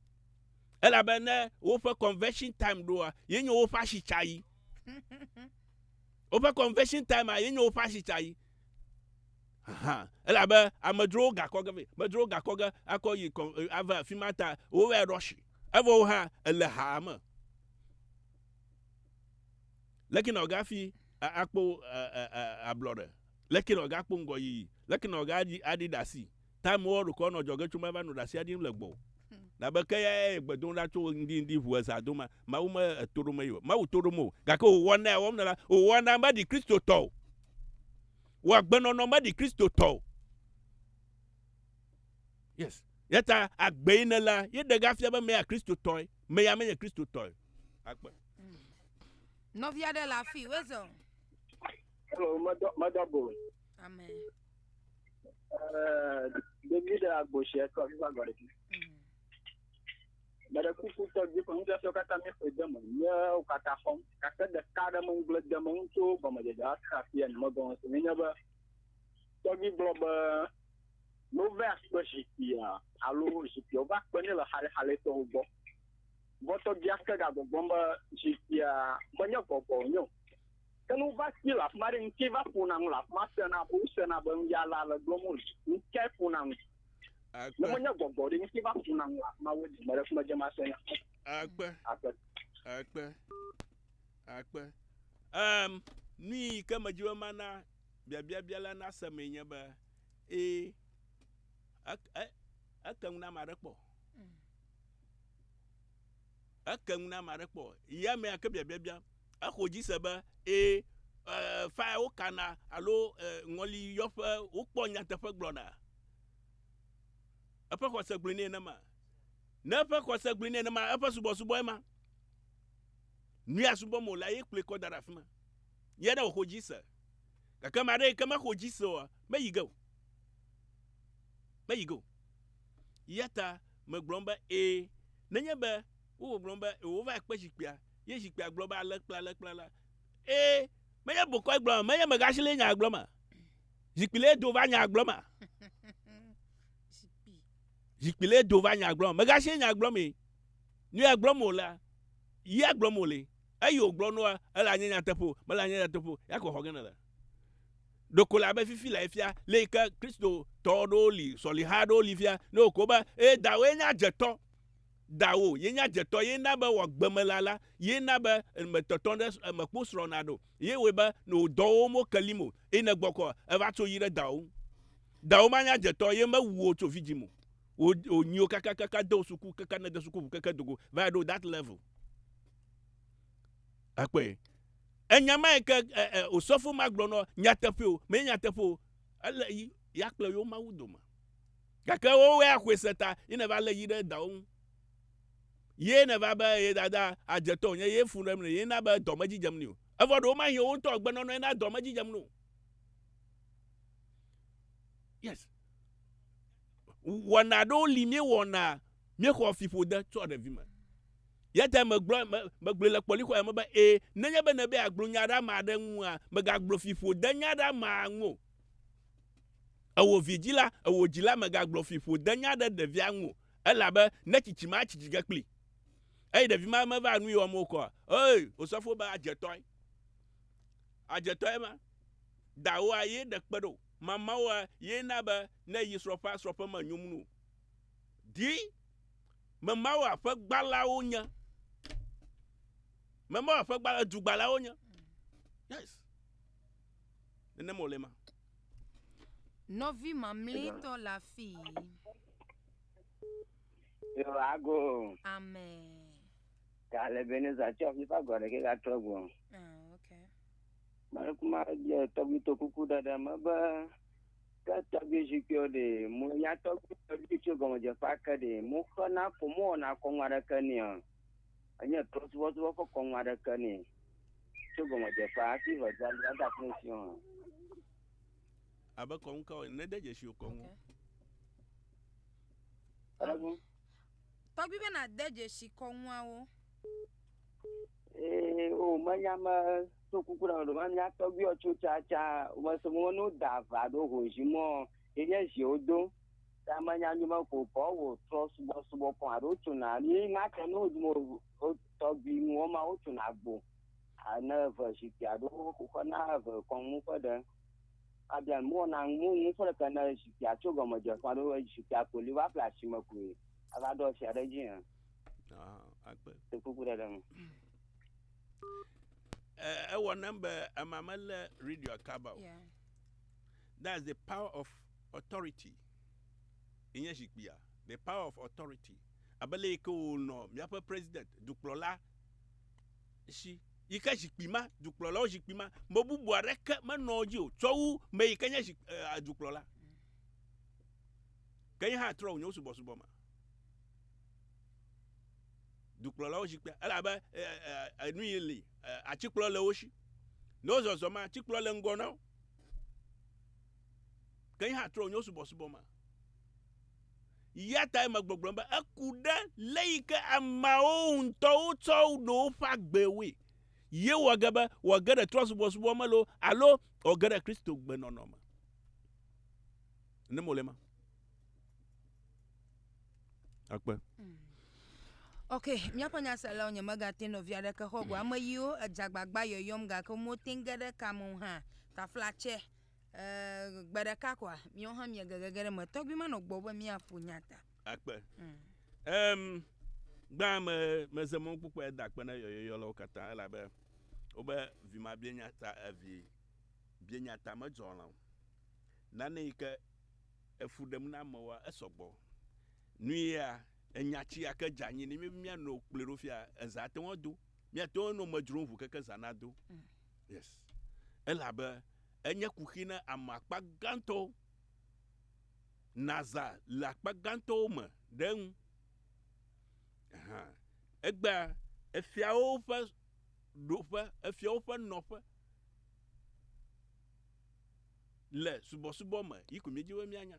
Speaker 1: Elabe ne woƒe conversion time ɖoa, ye nye woƒe asitsaɣi. Woƒe conversion time a, ye nye woƒe asitsaɣi. Aha, elabe amedzrowo gakɔ ge vɛ, medzrowo gakɔ ge akɔ yi kɔ ava afi ma ta wovae ɖo asi. Evɔ wo hã ele haa me. Leke na wògafi akpɔ ablɔɖe? Leke na wògakpɔ ŋgɔyiyi? Leke na wògaɖi aɖi ɖe asi? Ta amewo ɖokɔ nɔ dzɔge tso mava nɔ ɖe asi aɖim le gbɔwò. Labe ke ya ye gbe dom ɖa tso ŋdi ŋdi ʋu eza doma, Mawu me eto ɖom eye o. Mawu to ɖom o. Gake wòwɔ na wɔm nela, wòwɔ na meɖi Kristotɔ o. Wò agbenɔnɔ meɖi Kristotɔ o. Yes. Ya ta agbe yi nela, ye ɖe gafia be mea Kristotɔe, meya menye Kristotɔe. Akpe.
Speaker 2: Nɔvi aɖe le afi, wezɔ.
Speaker 4: Hello, medɔ medɔ bo.
Speaker 2: Amen.
Speaker 4: Ɖevi ɖe agbosia tso afi va gɔ ɖevi. Meɖe kuku tɔgbi ƒe nufiafia katã míeƒoe de me, míewo katã xɔm. Gake ɖeka ɖe me ŋugble de me ŋu tso gɔmedzedzea va se ɖe afia nye megɔme se nye be tɔgbi gblɔ be ne wova kpe zikpuia alo zikpuia wova kpe nɛ le xalexaletɔwo gbɔ. Vɔ tɔgbia ke gagbɔgblɔm be zikpuia menye gbɔgbɔ wònye o. Ke ne wova si le afi ma ɖe, ŋkee va ƒona nu le afi ma sena be wosena be nu ya la le gblɔm wole. Ŋkee ƒona nu. Ne menye gbɔgbɔ ɖe, ŋkee va ƒona nu le afi ma wodzi me ɖe fi medze mase nya.
Speaker 1: Akpe.
Speaker 4: Akpe.
Speaker 1: Akpe. Akpe. Um, nu yi ke medzi be mana biabiabia la nase mee nye be, ee, eke ŋu na ame aɖe kpɔ. Eke ŋu na ame aɖe kpɔ. Ya mea ke biabiabia. Exo dzi se be, Ee, e, fire wokana alo e, ŋɔliyɔƒe wokpɔ nyateƒe gblɔna. Eƒe xɔse gblɔe nɛ nenema. Ne eƒe xɔse gblɔe nɛ nenema, eƒe subɔsubɔ ema. Nu ya subɔm wòle ye kplɔe kɔ da ɖe afi ma. Ye ɖe wòxo dzi se. Gake ame aɖe yi ke mexo dzi se oa, meyi ge o. Meyi ge o. Ya ta megblɔm be, Ee, nenye be wowɔ gblɔm be wova kpe zikpuia, ye zikpuia gblɔ be ale kple ale kple ale. Ee, menye bokɔe gblɔ, menye megasi le nya gblɔ ma. Zikpui le do va nya gblɔ ma. Zikpui le do va nya gblɔ ma. Megasi nya gblɔ me. Nu ya gblɔm wòlea, ya gblɔm wòle. Eye wògblɔ nua, ele anye nyateƒe o, mele anye nyateƒe o, ya ko xɔ ge nèle. Ɖeko le abe fifi le fia, le yi ke Kristotɔ ɖewo li, sɔliha ɖewo li fia, ne woko be, ee, dawòe nye adzetɔ. Dawò ye nye adzetɔ, ye na be wɔ gbemela la, ye na be metɔtɔ ɖe mekpo srɔ̃na ɖo. Ye wɔe be ne wò dɔwɔwɔ mo kelim o, eye ne gbɔ kɔ, eva tso yi ɖe dawò ŋu. Dawò ma nye adzetɔ, ye mewu wò tso vidzĩ me o. Wò, wònyi wò kakakaka de wò suku kaka nede suku ʋu keke dogo va ɖo that level. Akpɔe. Enya ma yi ke osɔfo ma gblɔ nɔ nyateƒe o, menye nyateƒe o, ele yi ya kple yewo Mawu dome. Gake wowoe axɔe se ta ye neva lé yi ɖe dawo ŋu. Ye neva be ye dada adzetɔ wònye ye fu ɖem ne ye na be dɔ medzi dzem nɛ o. Evɔ ɖewo mahi wo ŋutɔ gbenɔnɔ ye na dɔ medzi dzem nɛ o. Yes. Wɔna ɖewo li míewɔna míexɔ fiƒode tso ɖevi me. Ya ta megblɔ me, megblɔe le kpɔlixɔ ya me be ee, nenye be nèbe yeagblɔ nya ɖe ame aɖe ŋua, mègagblɔ fiƒodenya ɖe amea ŋu o. Ewò vi dzi la, ewò dzila mègagblɔ fiƒodenya ɖe ɖevia ŋu o. Elabe ne tsitsi ma tsitsi ge kpli. Eye ɖevi ma meva nu yi wɔm wokɔa, ee, osɔfo be adzetɔe. Adzetɔe ma. Dawoa ye ɖe kpe ɖo. Mamawoa ye na be ne yi srɔ̃ƒea, srɔ̃ƒe menyom nu o. Di Memawo aƒegbalawo nye. Memawo aƒegbala, edugbalawo nye. Yes. Nenem wòle ma.
Speaker 2: Nɔvi mamlɛtɔ le afii.
Speaker 6: Yo ago.
Speaker 2: Amen.
Speaker 6: Gale Beneza tsɔ fifa gɔ ɖeke gatrɔ gbɔ.
Speaker 2: Ah, okay.
Speaker 6: Mare kuma bia tɔgbi to kuku ɖeɖe me be Ke tɔgbui zikpuiwo ɖe, mo ya tɔgbui tɔgbui tso gɔmedzeƒea ke ɖe, mo xena ko mo wɔna kɔnu aɖeke nɛ o. Enye trɔ̃subɔsubɔ ƒe kɔnu aɖeke nɛ tso gɔmedzeƒea hafi ve dua va de asi nɛ o.
Speaker 1: Abe kɔnu ka wònye? Nede dzesi wò kɔnu.
Speaker 2: Tɔgbui be nàde dzesi kɔnuawo.
Speaker 6: Ee, o menya me to kuku na ɖo menya tɔgbuiɔ tso tsatsa mese mo no da va ɖo ho zi mɔ yenye zi wo do ta menya nyu me ko kɔ wo trɔ subɔ subɔ kɔ alo tso na ni na ke no mo tɔgbui nu wo ma wo tso na gbo ane ve zikpui alo xɔ na ve kɔnu ƒe ɖe abia mo na mo nu ƒe ɖe ne zikpuia tso gɔmedze ƒe alo zikpuia ko li va ƒle asime koe ava ɖo asia ɖe dzi hã.
Speaker 1: Akpe.
Speaker 6: To kuku ɖe ɖe ŋu.
Speaker 1: Ewɔ nam be ama melé radio kaba o.
Speaker 2: Yeah.
Speaker 1: That's the power of authority. Enye zikpuia. The power of authority. Abe le yi ke wònɔ míaƒe president, dukplɔla si. Yi ke zikpui ma, dukplɔlawo zikpui ma, me bubu aɖeke menɔ edzi o tsɔ wu me yi ke nye zik, eh, dukplɔla. Ke ye hã trɔ wònye wo subɔsubɔ ma. Dukplɔlawo zikpuia elabe enu yi li atikplɔ le wo si. Ne wozɔzɔ ma atikplɔ le ŋgɔ na wo. Ke hã trɔ wònye subɔsubɔ ma. Ya ta eme gbɔgblɔm be eku ɖe le yi ke ameawo ŋutɔwo tsɔ ɖo woƒe agbewoe. Ye wɔ ge be wòage ɖe trɔsubɔsubɔ me loo alo wòage ɖe Kristo gbenɔnɔ me. Ne mo le ma. Akpe.
Speaker 2: Ok, míaƒe nyaselawo nye megate nɔvi aɖeke xɔ go. Ame yiwo edze agbagba yɔyɔm gake womete ŋu ge ɖe kame o hã, taflatse, eh, gbe ɖeka koa, míawo hã míege gege ɖe eme. Tɔgbui manɔ gbɔ be míaƒo nya ta.
Speaker 1: Akpe. Em, gbã me meze mɔ kpukpɔe da akpe na yɔyɔyɔlawo katã elabe wobe vi ma bia nya ta evi bia nya ta medzɔ lã o. Nane yi ke efu ɖem na amewoa, esɔ gbɔ. Nu yea, enya tsi ya ke dze anyi ne míbe míano kplɔe ɖo fia, eza ate ŋu ado. Míate ŋu anɔ me dzrom ʋu keke zã nado. Yes. Elabe enye kuxi na ame akpa gãtɔwo. Naza le akpa gãtɔwo me ɖe eŋu. Aha. Egbea, efiawo ƒe ɖoƒe, efiawo ƒe nɔƒe le subɔsubɔ me yi ko míedzi be míanya.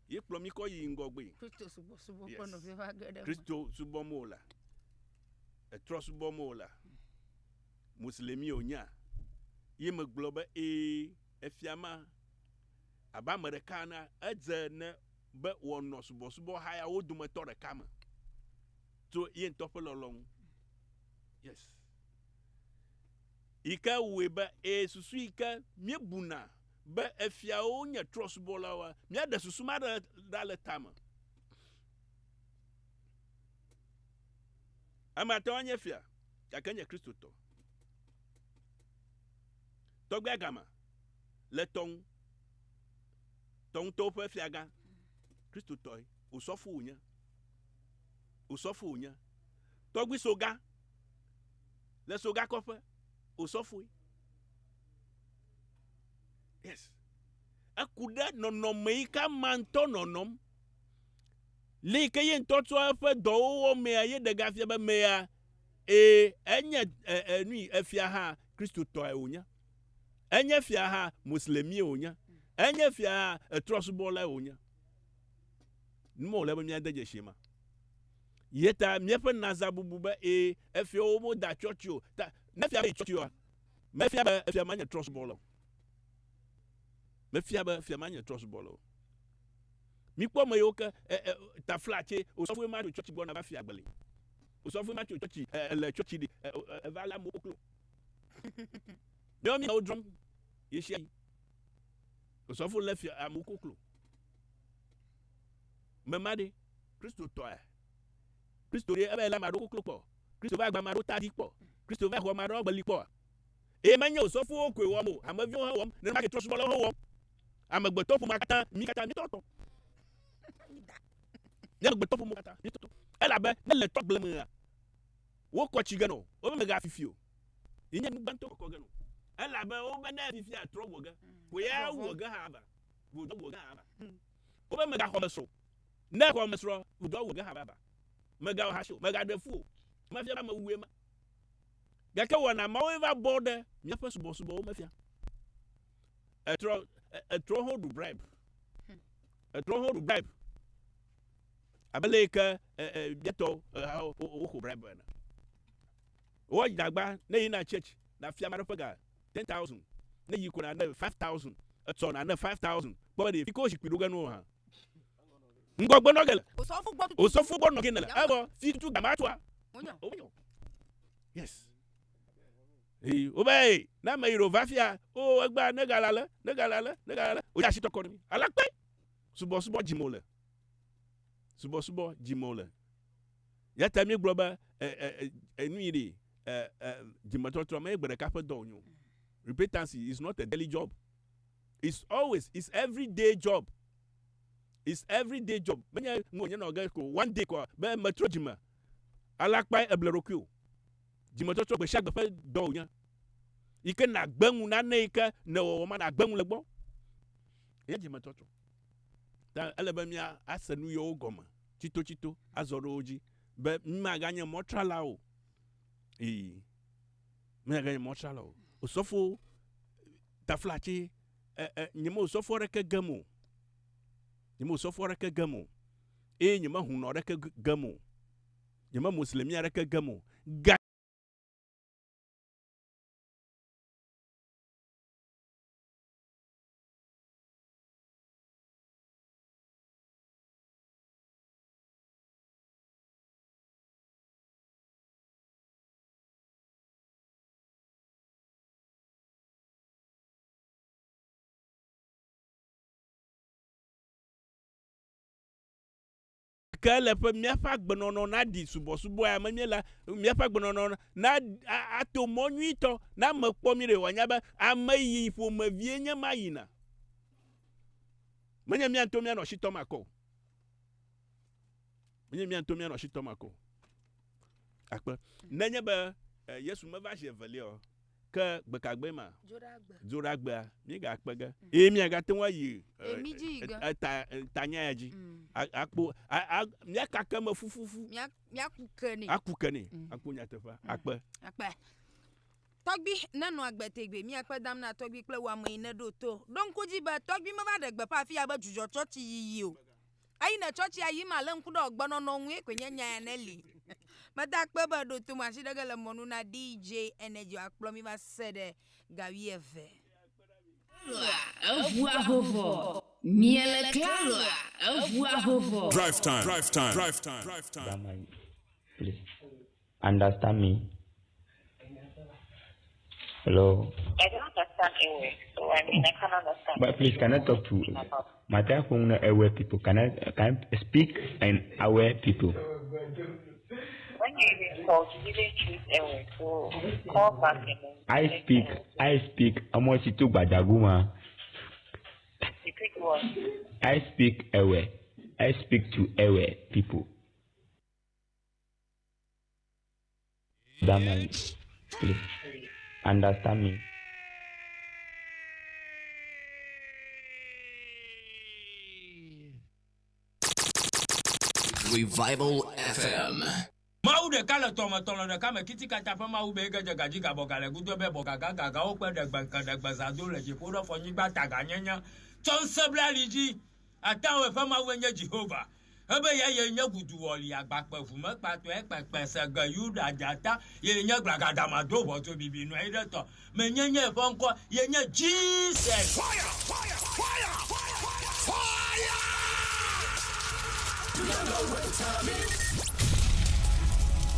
Speaker 1: Ye kplɔ mí kɔ yi ŋgɔgbe.
Speaker 2: Kristo subɔsubɔ ƒe nɔƒe va ge ɖe eme.
Speaker 1: Kristo subɔm wòlea? Etrɔ subɔm wòlea? Muslimi wònyea? Ye megblɔ be ee, efia ma abe ame ɖeka ene, edze ne be wòanɔ subɔsubɔha yawo dometɔ ɖeka me tso ye ŋutɔ ƒe lɔlɔ̃nu. Yes. Yi ke wɔe be ee susu yi ke míebuna be efiawo nye trɔ̃subɔlawoa, míaɖe susu ma ɖe ɖa le tame. Ame ate ŋu anye fia, gake nye Kristotɔ. Tɔgbia Gama le tɔ ŋu. Tɔŋutɔwo ƒe fiagã, Kristotɔe, osɔfo wònye. Osɔfo wònye. Tɔgbui Soga le Soga kɔƒe, osɔfoe. Yes. Eku ɖe nɔnɔme yi ke amea ŋutɔ nɔnɔm. Le yi ke ye ŋutɔ tsɔ eƒe dɔwɔwɔ mea, ye ɖe gafia be mea, ee, enye e, e, nui efia hã Kristotɔe wònye. Enye fia hã Moslemie wònye. Enye fia hã etrɔsubɔlae wònye. Nu ma wòle be míade dzesi ma. Ye ta míaƒe nazabubu be ee efiawo woda tsɔtsi o. Ta ne fia be yi tsɔtsi oa, mefia be efia manye trɔsubɔla o. Mefia be fia manye trɔsubɔla o. Mikpɔ ame yiwo ke e, e, taflatse osɔfoe ma tso tsɔtsi gbɔna va fia agbeli. Osɔfoe ma tso tsɔtsi e, le tsɔtsi ɖi e, e, eva le amewo klo. Míawo míawo drɔm ɣesiaɣi. Osɔfo lé fia amewo koklo. Mema ɖe Kristotɔa? Kristo ɖe eva lé ame aɖewo koklo kpɔ. Kristo va gba ame aɖewo ta dzi kpɔ. Kristo va xɔ ame aɖewo agbeli kpɔa? Eye menye osɔfowo koe wɔm o, hameviwo hã wɔm, nenema ke trɔ̃subɔlawo hã wɔm. Amegbetɔ ƒomea katã, mí katã míetɔtɔ. Mí amegbetɔ ƒomea katã míetɔtɔ. Elabe ne le tɔgble mea, wokɔ tsi ge nɔ, wobe mègafi fi o. Yi nye nu gbãtɔ kɔkɔ ge nɔ. Elabe wobe ne fifia trɔ wɔ ge, ko ya wɔ ge hã va. Vodɔ wɔ ge hã va. Wobe mègaxɔ mesrɔ̃ o. Ne exɔ mesrɔ̃, vodɔ wɔ ge hã va. Mègawɔ hasi o, mègaɖe fu o. Mefia be ame wue ma. Gake wɔna mawoe va bɔ ɖe míaƒe subɔsubɔwo me fia. Etrɔ, etrɔ hã ɖu bribe. Etrɔ hã ɖu bribe. Abe le yi ke míatɔwo woxo bribe ene. Wowɔ dagba ne yina church na fia ame aɖe ƒe ga 10,000 ne yi ko na ne 5,000 etsɔ na ne 5,000 kpɔ be ɖe fi ko zikpui ɖo ge no hã. Ŋgɔgbe nɔ ge le. Osɔfo gbɔ nɔ ge ne le. Evɔ fi tutu gama tsoa. Yes. Eyi wobe ee ne ame yi ɖo va fia o egbea ne gala le ne gala le ne gala le wodze asi tɔkɔ ne mi. Alakpe subɔsubɔ dzime wole. Subɔsubɔ dzime wole. Ya ta míegblɔ be e e e nu yi ɖe e e dzimetɔtrɔ menye gbe ɖeka ƒe dɔ wònye o. Repentance is not a daily job. It's always it's everyday job. It's everyday job. Menye nu wònye nɔ ge ko one day ko be metrɔ dzime. Alakpae eble ɖokui o. Dzimetɔtrɔ gbe sia gbe ƒe dɔ wònye. Yi ke nàgbe ŋu nane yi ke nèwɔwɔ ma nàgbe ŋu le gbɔ. Ye dzimetɔtrɔ. Ta ele be mía ase nu yewo gɔme tsitotsito azɔ ɖe wo dzi be mímaganye mɔtrala o. Ee, mímaganye mɔtrala o. Osɔfo taflatse e, e, nye me osɔfo aɖeke gem o. Nye me osɔfo aɖeke gem o. Eye nye me hunɔ aɖeke gem o. Nye me moslemi aɖeke gem o. Ga Ke ele ƒe míaƒe agbenɔnɔ naɖi subɔsubɔ ya me míele, míaƒe agbenɔnɔ na ato mɔ nyuitɔ ne ame kpɔ mí ɖe wòanya be ame yi ƒomevie nye ma yina. Menye mía ŋutɔ míanɔ asi tɔm akɔ o. Menye mía ŋutɔ míanɔ asi tɔm akɔ o. Akpe. Nenye be eh, Yesu meva zi evelia o, ke gbekagbe ma dzoɖagbea míegakpe ge mm. eye míagate ŋu ayi eh, eh, ta tanya ya dzi mm. akpo míakake me fufufu
Speaker 2: míaku ke nɛ
Speaker 1: aku ke nɛ mm. akpo nyateƒea akpe
Speaker 2: akpe tɔgbi nenɔ agbe tegbe míakpe dam na tɔgbi kple wò ame yi ne ɖo to ɖo ŋku dzi be tɔgbi meva ɖe gbeƒã afi ya be dzudzɔ tsɔtsi yiyi o Eyi ne tsɔtsia yi ma lé ŋku ɖe ɔgbenɔnɔ ŋue koe nye nya ya ne li. Meda akpe be ɖo to me asi ɖe ge le mɔnu na DJ Energy akplɔ mi va se ɖe ga wuieve.
Speaker 12: Eʋua ho vɔ. Miele klaloa? Eʋua ho vɔ.
Speaker 13: Drive time. Drive time. Drive time. Drive time.
Speaker 14: Grandma, please understand me.
Speaker 5: Hello.
Speaker 14: I don't understand Ewe, so I mean I can't understand.
Speaker 5: But please, can I talk to Matter Ewe people? Can I speak and aware people?
Speaker 14: When you even called, you didn't choose Ewe, so call back and then
Speaker 5: I speak. Ọmọ ti tó gbàdàgùmá.
Speaker 14: you pick one.
Speaker 5: I speak Ewe. I speak to Ewe people. That man, please understand me.
Speaker 15: Revival FM.
Speaker 16: Mawu ɖeka le tɔme tɔlɔ ɖeka me kiti katã ƒe mawu be ege dze gadzi gabɔ gale gudo be bɔ gaga gagawo kpe ɖegbe nke ɖegbe zado le dziƒo ɖe fɔnyigba taga nyenye tsɔ ŋusẽ bla ali dzi atawo ƒe mawu nye Jehova ebe ya ye nye guduwɔli agbakpe ʋumekpatɔe kpekpe sege yuda dzata ye nye gbagadama do ʋɔtso bibi nɔ anyi ɖe tɔ menye nye ƒe ŋkɔ ye nye Jesus.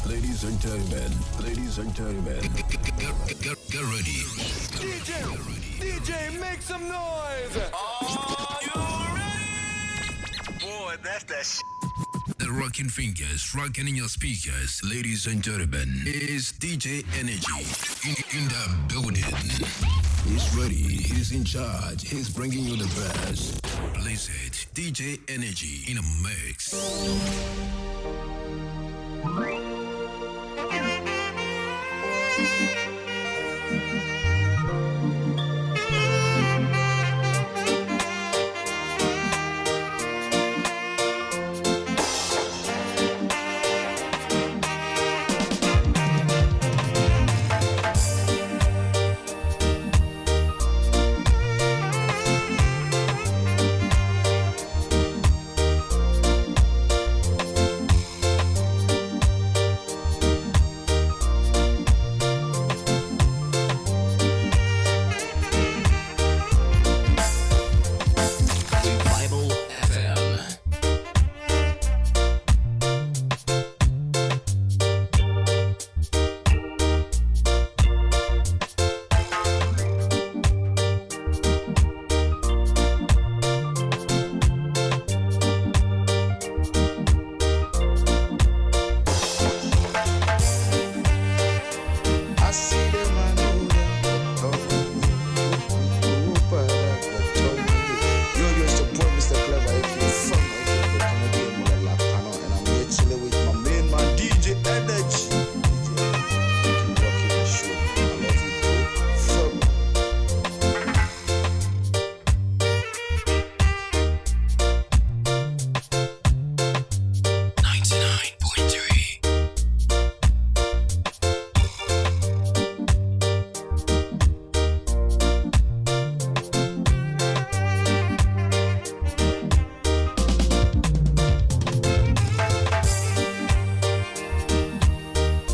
Speaker 17: Ladies and gentlemen, ladies and gentlemen,
Speaker 15: Get ready.
Speaker 18: DJ, DJ, make some noise! Are you ready?
Speaker 15: Boy, that's that sh- The rocking fingers, rocking in your speakers, ladies and gentlemen, is DJ Energy in the building.
Speaker 17: He's ready, he's in charge, he's bringing you the best.
Speaker 15: Blaze it, DJ Energy in a mix. Revival FM.
Speaker 19: I see them, I know them. Yo, yo, it's your boy, Mr. Clever, aka Fun, aka Comedy Mola Pano, and I'm here chilling with my main man, DJ Energy. DJ Energy, keep rocking the show. I love you, bro. Fun.
Speaker 15: .3.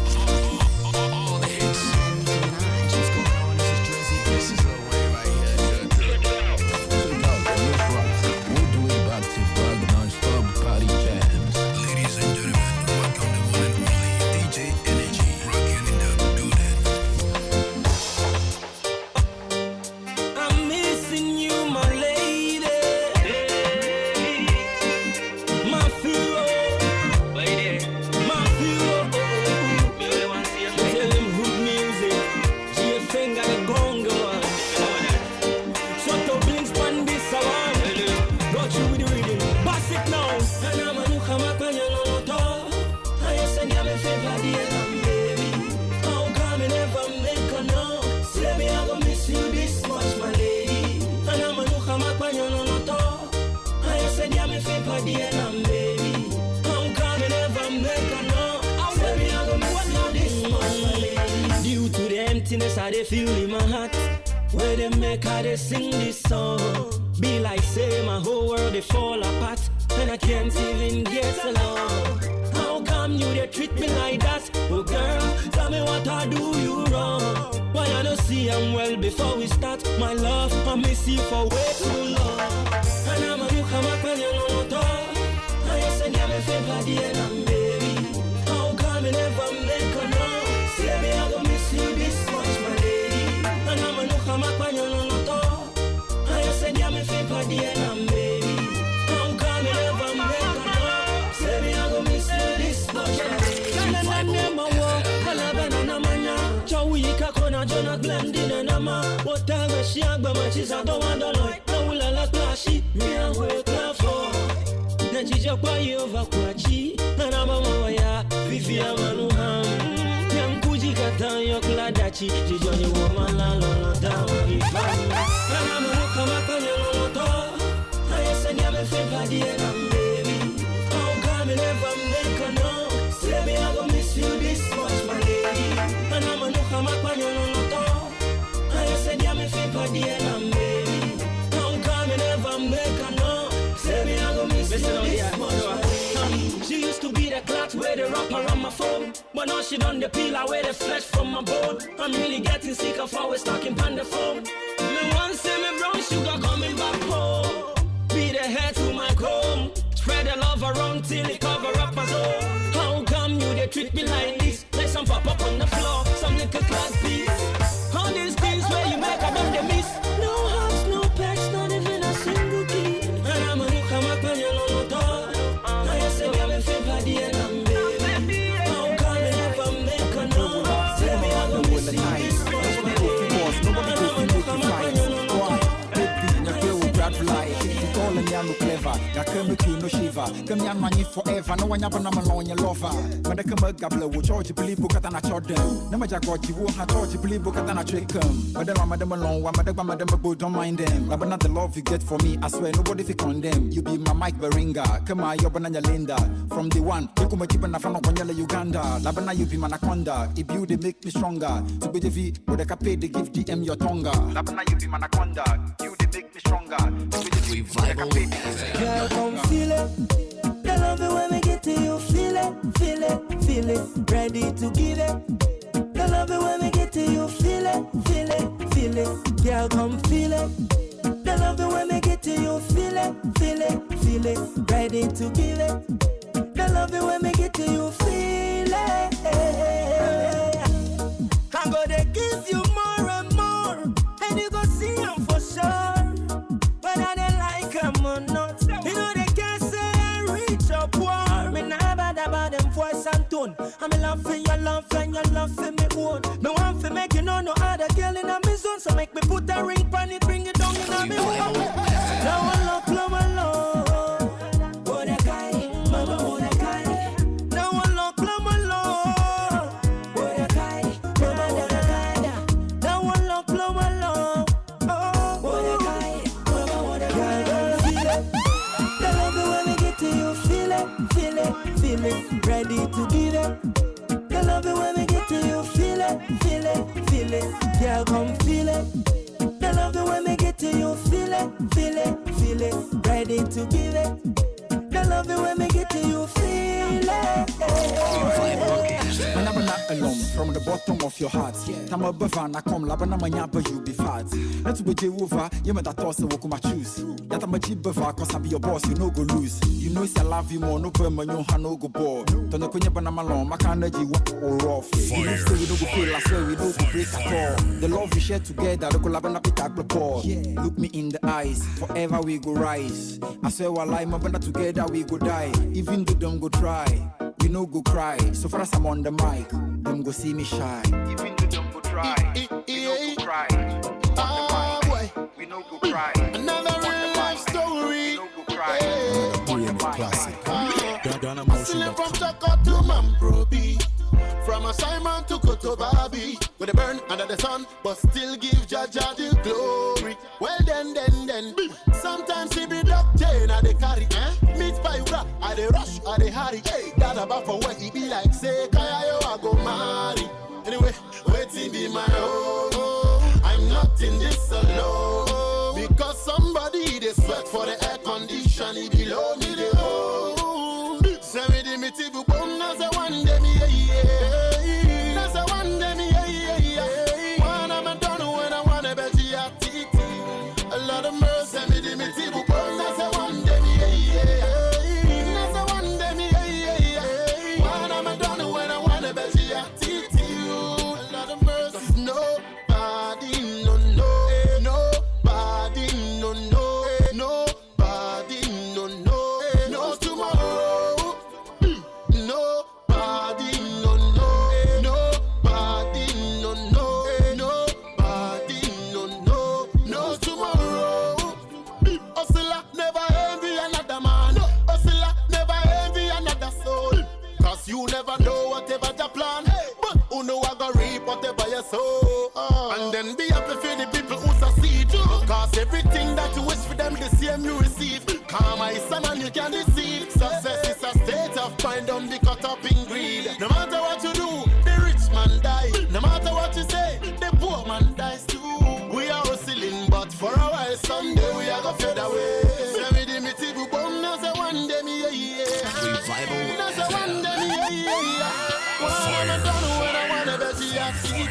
Speaker 15: All the hits.
Speaker 19: What's going on? This is Drizzy. This is Lil Wayne right here.
Speaker 17: Check out the new front. We'll do it back to back non-stop party jams.
Speaker 15: Ladies and gentlemen, welcome the one and only DJ Energy, rocking in the building.
Speaker 20: I'm missing you, my lady. My hero, my hero. Tell him hood music. GFN got a gong one. Soto blinks pan this one. Got you with the rhythm. Pass it now. And I'm a new Hamakanya no no. I send you me baby. How come you never make a no? Say me I go miss you this much, my lady. And I'm a new Hamakanya no no. I said yeah me feel for the end, baby. How come you never make a no? Say me I go miss you this much, my lady. Due to the emptiness I dey feel in my heart, where they make how they sing this song. Be like say my whole world they fall apart, and I can't even get along. How come you they treat me like that? Oh girl, tell me what I do you wrong. Why I don't see I'm well before we start? My love, I miss you for way too long. And I'm a new Hamakanya no no I said yeah me feel bad yeah baby. How come you never make a no? Say me I go miss you this much, my lady. She used to be the clot where they wrap around my phone. But now she done the peel away the flesh from my bone. I'm really getting sick of always talking on the phone. Me once say me brown sugar coming back home. Be the hair to my comb. Spread the love around till it cover up my soul. How come you they treat me like this? Like some pop up on the floor, some little class piece. All these things where you make I don't they miss. No hearts, no pets, not even a single key. And I'm a look, I'm a I say me I'm a fake body and I'm baby. How come I never make a no? Say me I go miss you this much, my lady.
Speaker 21: Nobody go fit make you fight. Why? Baby, nyakwe wo brad lie. Tall and no clever. Gake make you no shiver. Come yan money forever. No one yabana malon your lover. Mada come gabla wo charge believe bukata na chodem. Nema jagoji wo ha charge believe bukata na trick 'em. Madam madam alone, wa madam madam go don't mind them. Labana the love you get for me, I swear nobody fi condemn. You be my Mike Baringa. Come on, your banana Linda. From the one, you come chipa na fano kwanyala Uganda. Labana you be my anaconda. If you they make me stronger. To be the V, with a cape they give DM your tonga. Labana you be my anaconda. You they make me stronger.
Speaker 15: Revival
Speaker 20: Girl, come feel it. The love it when we get to you, feel it, feel it, feel it. Ready to give it. The love it when we get to you, feel it, feel it, feel it. Girl, come feel it. The love it when we get to you, feel it, feel it, feel it. Ready to give it. The love it when we get to you, feel it. I'm gonna give you more and more, and you go see 'em for sure. Whether they like 'em or not, you know they can't say I rich or poor. Me nah bad about them voice and tone. I'm in love for your love and your love for me own. Me want for make you know no other girl in a me zone, so make me put a ring pon it, bring it down in a me home. Now I love, love, love. Mordecai, mama Mordecai. Now I love, love, love. Mordecai, mama Mordecai. Now I love, love, love. Oh, Mordecai, mama Mordecai. Girl, feel it. The love it when we get to you, feel it, feel it, feel it. Ready to give it. The love it when we get to you, feel it, feel it, feel it. Girl, come feel it. The love it when we get to you, feel it, feel it, feel it. Ready to give it. The love it when we get to you, feel it.
Speaker 21: Manabana alone from the bottom of your heart. Tama bava na come labana manyaba you be fat. Let's be Jehovah, you made that toss wokuma choose. Yata maji bava cause I be your boss, you no go lose. You know say I love you more, no perma you ha no go bore. Tono kunya bana malon, makana ji wa or rough. You know say we no go fail, I swear we no go break at all. The love we share together, the collab pita rapport. Look me in the eyes, forever we go rise. I swear while lie, my banda together we go die. Even though them go try. We no go cry. So far as I'm on the mic, them go see me shine. Even though them go try, we no go cry. On the mic, we no go cry.
Speaker 22: Another real life story.
Speaker 21: We no go cry. On the mic.
Speaker 22: Classic. Hustling from Chaka to Mamprobi. From Assignment to Kotobabi. With a burn under the sun, but still give Jaja the glory. Well then. Sometimes he be duck chain at the carry. Eh? Meet by rap, I the rush, I the hurry. Hey, that about for what he be like, say, Kaya yo, I go marry. Anyway, waiting be my own. I'm not in this alone. Because somebody they sweat for the air condition, he below me the oh. Send me the meeting, boom, now say one day me, yeah, yeah. Now say one day me, yeah, yeah, yeah. One I'm done when I wanna bet you a TT. A lot of mercy, send me the meeting, boom, now say one day me, yeah, yeah. Now say one day me, yeah, yeah, yeah. One I'm done when I wanna bet you a TT. A lot of mercy, nobody, no, no, nobody, no, no, nobody, no, no, you never know whatever the plan. But who know I go reap whatever you sow. And then be happy for the people who succeed. Cause everything that you wish for them, the same you receive. Karma is a man you can deceive. Success is a state of mind, don't be caught up in greed. No matter what you do, the rich man die. No matter what you say, the poor man dies too. We are hustling, but for a while, someday we are gonna fade away. Say me the me tibu bum, now say one day me yeah yeah.
Speaker 15: Revival
Speaker 22: Now say one day me yeah yeah. When I'm done, when I wanna bet you at seat.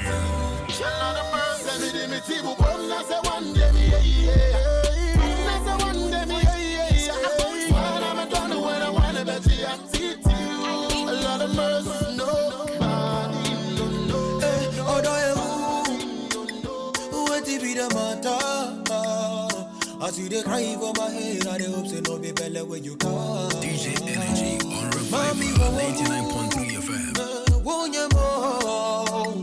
Speaker 22: Another person, say me the me tibu bum, now say one day me yeah yeah. Now say one day me yeah yeah. When I'm done, when I wanna bet you at seat. A lot of mercy, nobody no no.
Speaker 7: Odo ewu, wetin be the matter? As you dey cry for my head, I dey hope say no be belle wey you call.
Speaker 15: DJ Energy on
Speaker 7: Mommy,
Speaker 15: Revival 99.3 FM.
Speaker 7: Won't you more?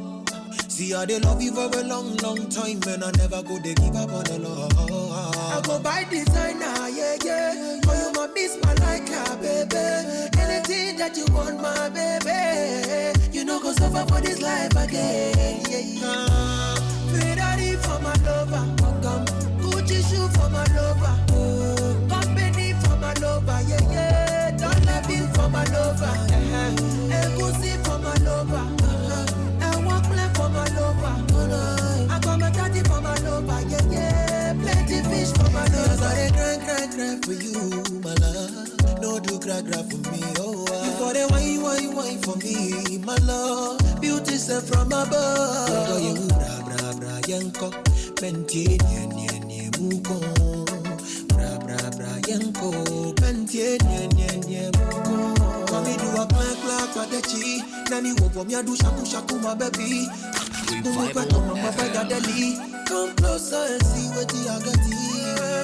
Speaker 7: See, I dey love you for a long, long time, and I never go dey give up on the love.
Speaker 9: I go buy designer, yeah, yeah. For you, my miss, my like, baby. Anything that you want, my baby. You know, go suffer for this life again, yeah, yeah. Ferrari for my lover, come. Gucci shoe for my lover, oh. Company for my lover, yeah, yeah. Dollar bill for my lover, uh-huh. Egusi for my lover, uh-huh. And one plan for my lover, uh-huh. I got my daddy for my lover, yeah, yeah. Plenty fish for my lover.
Speaker 7: As I dey cry, cry, cry for you, my love. No do cry, cry for me, oh. Ah. You for the wine, wine, wine for me, my love. Beauty sent from above. Odo yewu bra bra bra yenko, mentie nye nye nye muko. Bra bra bra yenko, mentie nye nye nye muko. Mami do a clack clack kwadechi, nani wo for me do shaku shaku my baby.
Speaker 15: Revival
Speaker 7: Mama
Speaker 15: FM.
Speaker 7: Deli. Come closer and see what I got.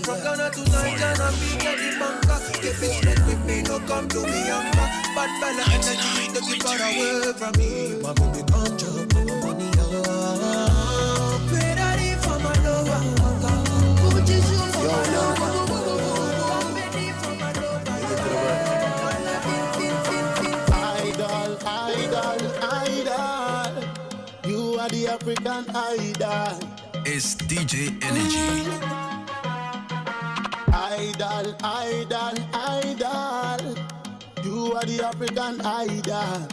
Speaker 7: From Ghana to Niger, and be getting banker. Keep it straight with me, no come to me younger. Bad fella energy, take it far away from me. My baby, come chop my money up.
Speaker 9: Ferrari for my lover, Gucci shoe for my lover, Company for my lover, yeah.
Speaker 22: Idol, idol, idol. You are the African idol.
Speaker 15: It's DJ Energy.
Speaker 22: Idol, idol, idol. You are the African idol.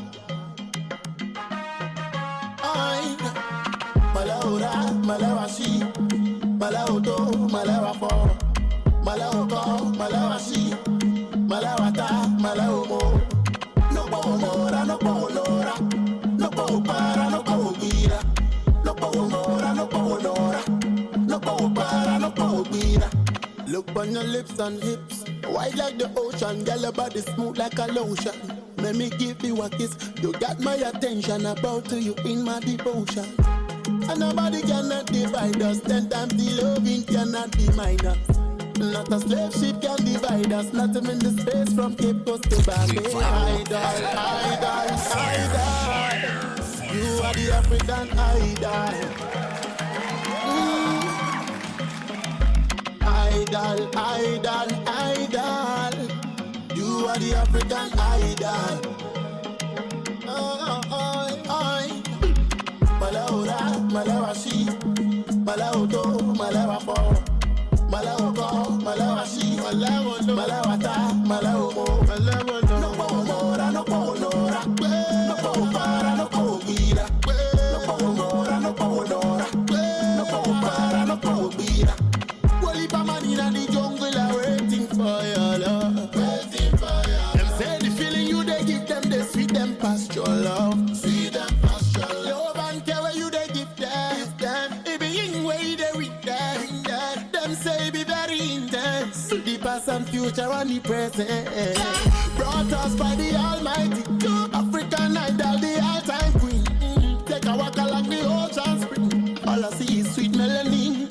Speaker 22: I Malaura, Malawashi, Malaoto, Malawafo, Malaoko, Malawashi, Malawata, Malaomo. No mora, no lora, no para, no gira. No mora, no lora, no para, no gira. Look on your lips and hips, wide like the ocean, girl, your body smooth like a lotion. Let me give you a kiss, you got my attention. About to you in my devotion. And nobody cannot divide us. 10 times the loving cannot be minus. Not a slave ship can divide us. Not even in the space from Cape Coast to Bombay. Idol, idol, idol. You are the African idol. Idol, idol, idol. You are the African idol. Oh, oh, oh. Malaura, Malawashi, Malaoto, Malawafo, Malaoko, Malawashi, Malawata, Malaomo, No Mora, no Nora, no Para, no Gira, no Mora, no Nora, no Para, no Gira. Well, if a man in the jungle are waiting for your love, waiting for your love. Them say the feeling you they give them, they sweet them past your love, sweet them past your love. Love and care where you they give them, give them. It be in way they with them, them. Them say be very intense. The past and future and the present. Brought us by the Almighty, African idol, the all-time queen. Take a walk along the ocean spring. All I see is sweet melanin.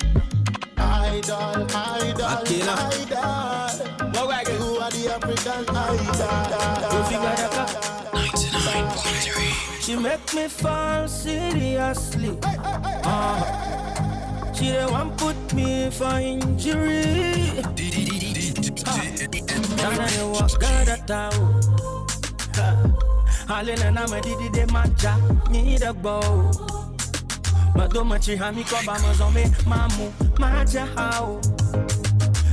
Speaker 22: Idol, idol,
Speaker 20: Akela.
Speaker 22: idol. You are the African idol.
Speaker 20: She make me fall seriously. She the one put me for injury. Nana you walk out of town. Ale nena me didi de maja ni de gbɔ o. Medo metsi ha mi kɔ ba me zɔ me mamu madze ha o.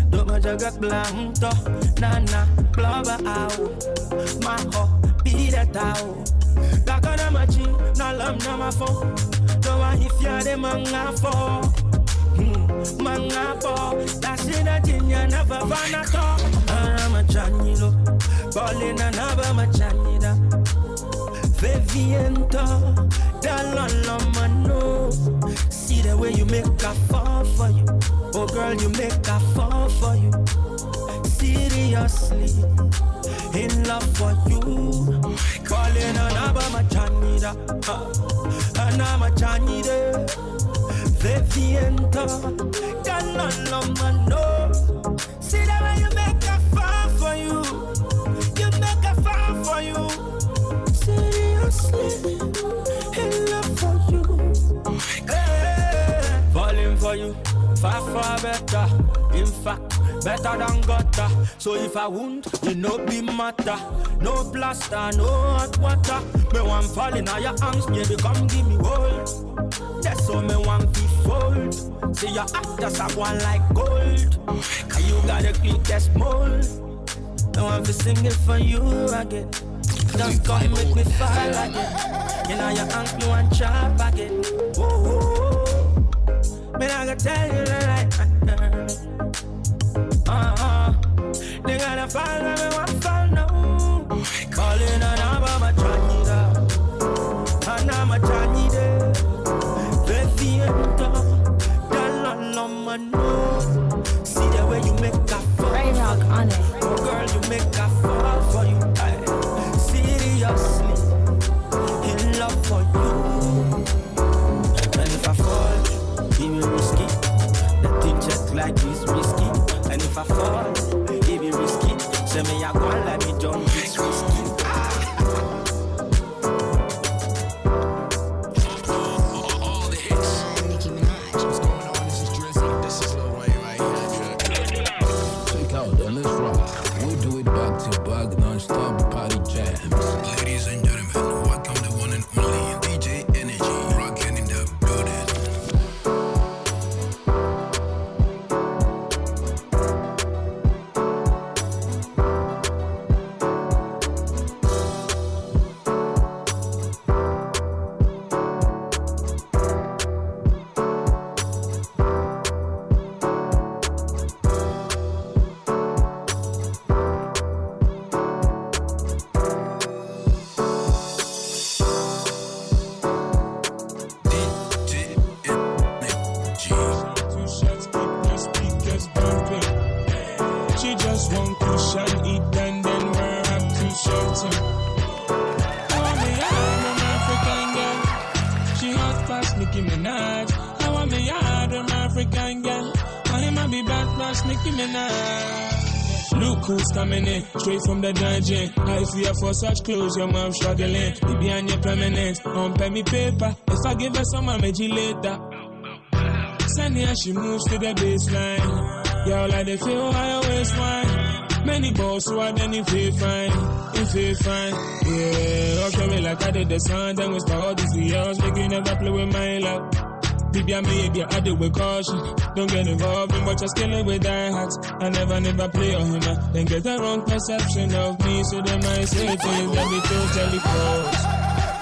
Speaker 20: Domedzege kple ŋutɔ nana kplɔ be awo. Maxɔ bi ɖe ta o. Gake ne metsi na lém ne mafɔ. Ɖo anyi fia ɖe meŋa fɔ. Meŋa fɔ. Ɖe asi ɖe dzinye ne veva natɔ. Ene metsi anyi lo. Kpɔli nana be metsi anyi ɖa. Vevie ŋutɔ. Ɖe lɔlɔ me no. See the way you make a fall for you. Oh girl, you make a fall for you. Seriously, in love for you. Calling on Abba Machanida. Anama Chanida. Vevienta. Galolo no. See the way you make a fall for you. You make a fall for you. Seriously, in love for you. Hey, falling for you, far, far better. In fact, better than gutter. So if I wound, it no be matter. No plaster, no hot water. Me want fall in your arms, baby, come give me hold. That's all me want be fold. See your act just a one like gold. And you got the cutest mold. I want to sing it for you again. Just come make me fall again. You know your uncle want chop again. Oh, oh, oh. Me not gonna tell you the right. They gonna fall when me want fall now. Calling on Abba my chanida. And I'm a chanida. Vevienta. Dalala. See the way you make a fall.
Speaker 12: Ray Rock on it.
Speaker 20: Oh girl, you make a fall for you. Aye. Seriously, in love for you. And if I fall, it be risky. The thing check like this risky. And if I fall, it be risky. Say me a go and let me jump, it's risky.
Speaker 15: All the hits.
Speaker 12: Nicki Minaj.
Speaker 15: What's going on? This is Drizzy. This is Lil Wayne right here.
Speaker 17: Check out and let's rock. We do it back to back, non-stop party jams.
Speaker 15: Ladies and gentlemen, welcome the one and only DJ Energy, rocking in the building. DJ Energy.
Speaker 13: Two shots, keep the speakers bumping. She just want cushion, eat and then we're up to something. I want me yard, I'm African girl. She hot past Nicki Minaj. I want me yard, I'm African girl. I him a be bad past Nicki Minaj. Look who's coming in, straight from the dungeon. I fear for such clothes, your mom struggling. Be behind your permanence, don't pay me paper. If I give her some, I'll make you later. Send her, she moves to the baseline. Y'all like they feel higher waistline. Many balls, so I then if you fine, if you fine, yeah. Okay, me like I did the sun, then we start all these years, make you never play with my love. Baby, I may be I do with caution. Don't get involved in what you're killing with that heart. I never, never play on him. Then get the wrong perception of me, so they might say things that be totally false.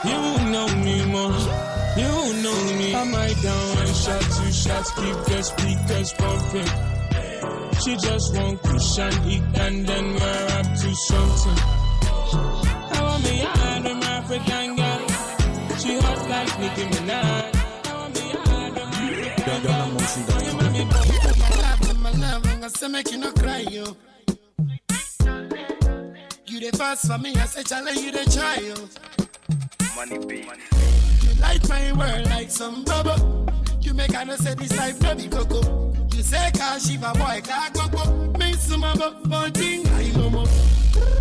Speaker 13: You know me more. You know me. I might down one shot, two shots, keep the speakers pumping. She just want cushion, eat and then we're up to something. I want me yard, I'm African girl. She hot like Nicki Minaj. I want me yard, I'm African girl.
Speaker 10: My love, my love, I'm gonna say make you no cry, yo. You the fast for me, I say challenge you the try, yo.
Speaker 6: Money be.
Speaker 10: You light my world like some bubble. You make I know say this life no be coco. You say car shiva boy car coco. Me some but thing I no more.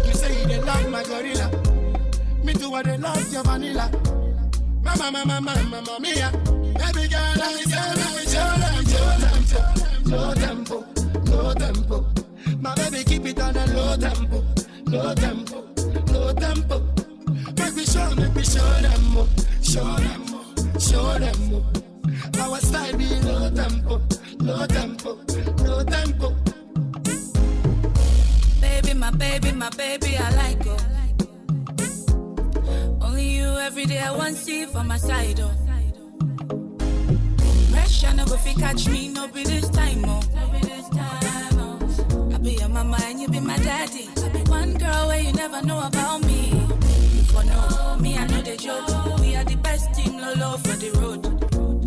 Speaker 10: You say you dey love my gorilla. Me too I dey love your vanilla. Mama, mama, mama, mama mia. Baby girl, I say me show them, show them, show. Low tempo, low tempo. My baby keep it on a low tempo, low tempo, low tempo. Make we Girl, make me show them up, show them up, show them up. Our style be low tempo, low tempo, low tempo.
Speaker 8: Baby, my baby, my baby, I like you. Only you every day I want see for my side, oh. Pressure no go fi catch me, no be this time, oh. I be your mama and you be my daddy. I be one girl where you never know about me. You for know me, I know the joke. We are the best team, lolo for the road.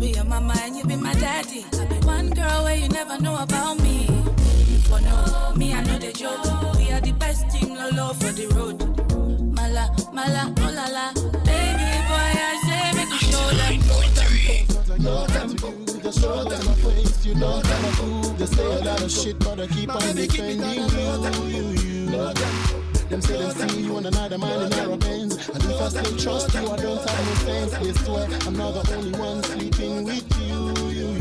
Speaker 8: Be your mama and you be my daddy. I be one girl where you never know about me. You for know me, I know the joke. We are the best team, lolo for the road. Mala, mala, oh la la. Baby boy, I say make you show them.
Speaker 10: Low tempo,
Speaker 22: just show them my face. You know that I do. They say a lot of shit, but I keep on defending you. You. Them say they see you on another man in narrow Benz. And if I still trust you, I don't have no sense. They swear I'm not the only one sleeping with you. You.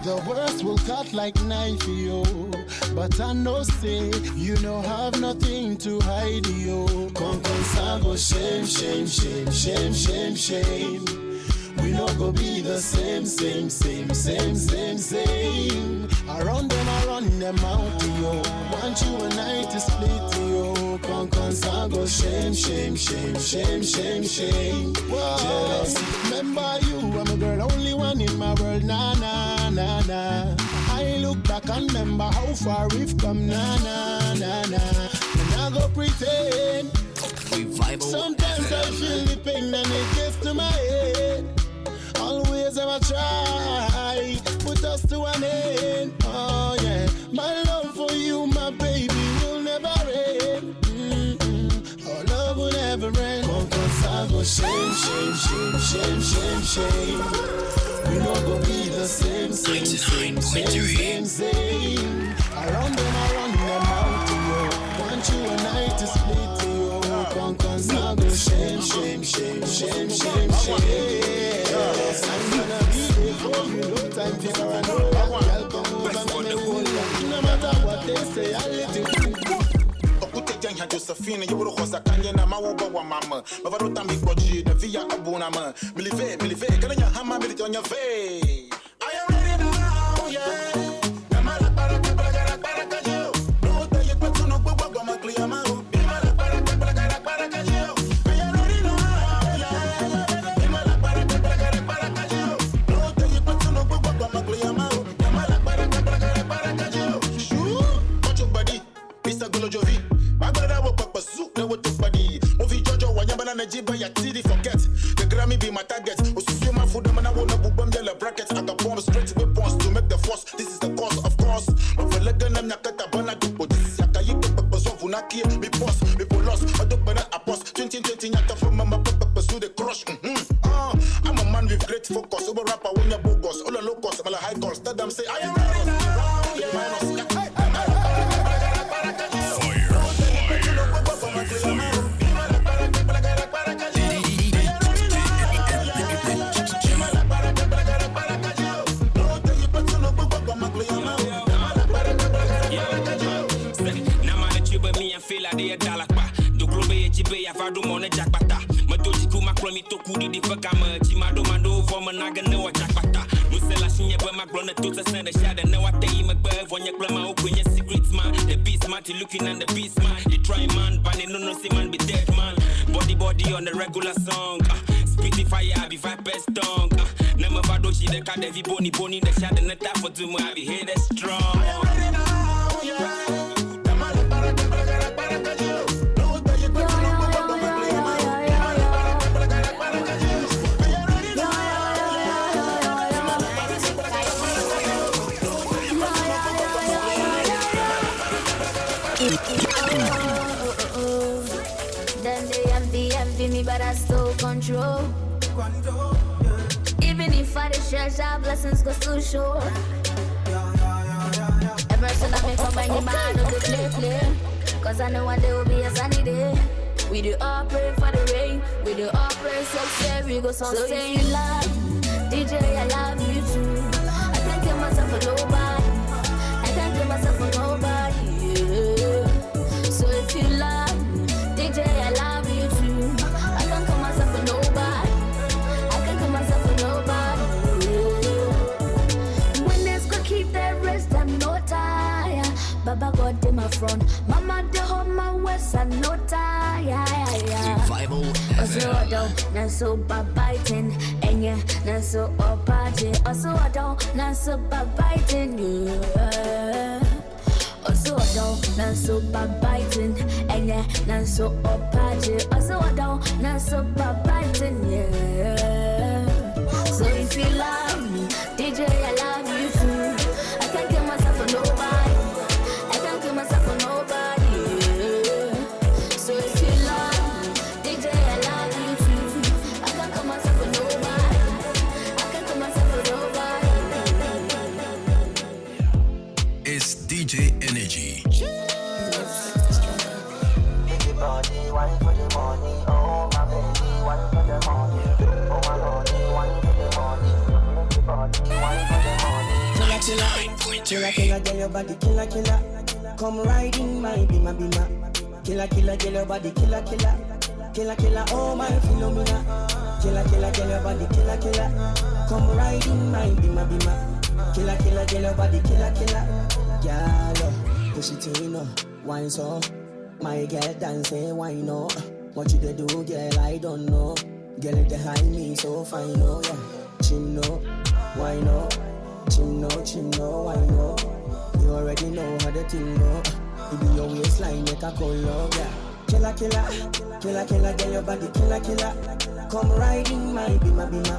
Speaker 22: The worst will cut like knife, yo. But I know say you no have nothing to hide, yo. Con con sango, shame, shame, shame, shame, shame, shame. We no go be the same, same, same, same, same, same. I run them out, yo. Want you and I to split, yo. Con con sango, shame, shame, shame, shame, shame, shame. Jealousy. Remember you, I'm a girl, only one in my world, nah, nah, nah, nah. I look back and remember how far we've come, nah, nah, nah, nah. And I go pretend.
Speaker 15: Revival
Speaker 22: Sometimes I feel the pain and it gets to my head. Always I try, put us to an end. Oh yeah, my love for you, my baby, will never end. Mm-mm. Our love will never end. Con con sango, shame, shame, shame, shame, shame, shame. We no go be the same, same, same, same, same, same. I run them out, yo. Want you and I to split, yo. Con con sango, shame, shame, shame, shame, shame, shame. I'm gonna be there for you, no time for paranoia. Girl, come over, make me hold ya. No matter what they say, I'll let you.
Speaker 11: Okuteja Josephine, you would host a Kanye na Mawuba wa mama. Mavarota mi boji, the via abunama. Milive, milive, can you hammer on your face?
Speaker 22: I am ready now, yeah.
Speaker 11: Forget the Grammy be my target. Osusu my food, man, I wanna boom yellow brackets. I got bombs straight weapons to make the force. This is the cause, of course. But for legan, I'm nakata bana dupo. This is Yakayi Pepe me boss, me bolos. I don't banana a boss. 2020 nyata for mama papa pursue the crush. I'm a man with great focus. Over rapper when you bogus, all the locals, I'm a high cost. Tell them say I am ready now. Yeah.
Speaker 20: Looking at the beast man, they try man, but they no see man be dead man. Body body on the regular song. Spitty fire, I be viper's tongue. Never vadochi the car, the bony bony, the shadow, the tap for tomorrow, I be head strong.
Speaker 11: I am ready now, yeah.
Speaker 23: Then they envy me, but I still control. Even if I dey share, our blessings go still show. Every person I make up my mind, I no go play, play. Cause I know one day will be a sunny day. We do all pray for the rain, we do all pray success, we go sustain. So if you love DJ, I love you too. I can't kill myself for nobody. I can't kill myself for nobody. Yeah. So if you love DJ, I love God in my front. Mama the hold my waist and no tie. Yeah, yeah, yeah.
Speaker 15: Revival
Speaker 23: Also
Speaker 15: FM.
Speaker 23: I don't, not so bad biting, and yeah, not so up party. Also I don't, not so bad biting, yeah. Also I don't, not so bad biting, and yeah, not so up party. Also I don't, not so bad biting, yeah. So if you love me, DJ, I love you too. I can't kill myself for nobody. I can't kill myself for nobody. Yeah. So if you love me, DJ, I love you too. I can't kill myself for nobody. I can't kill myself for nobody.
Speaker 15: It's DJ Energy.
Speaker 1: Body, wine for the money, oh my baby, wine for the money, oh my money, wine for the money, body, wine for the money.
Speaker 9: Killer, killer, killer, killer, girl, your body, killer, killer. Come ride in my bima, bima. Killer, killer, girl, your body, killer, killer. Killer, killer, oh my Philomena. Killer, killer, girl, your body, killer, killer. Come ride in my bima, bima. Killer, killer, girl, your body, killer, killer. Girl, oh, push it in, oh, wine so. My girl dancing, why no? What you dey do, girl? I don't know. Girl, if behind me so fine, oh yeah. Chimno, why no? Chimno, chimno, why no? You already know how the thing go. You be your waistline make a cold love, yeah. Killer, killer, killer, killer, girl, your body, killer, killer. Come ride in my bima, bima.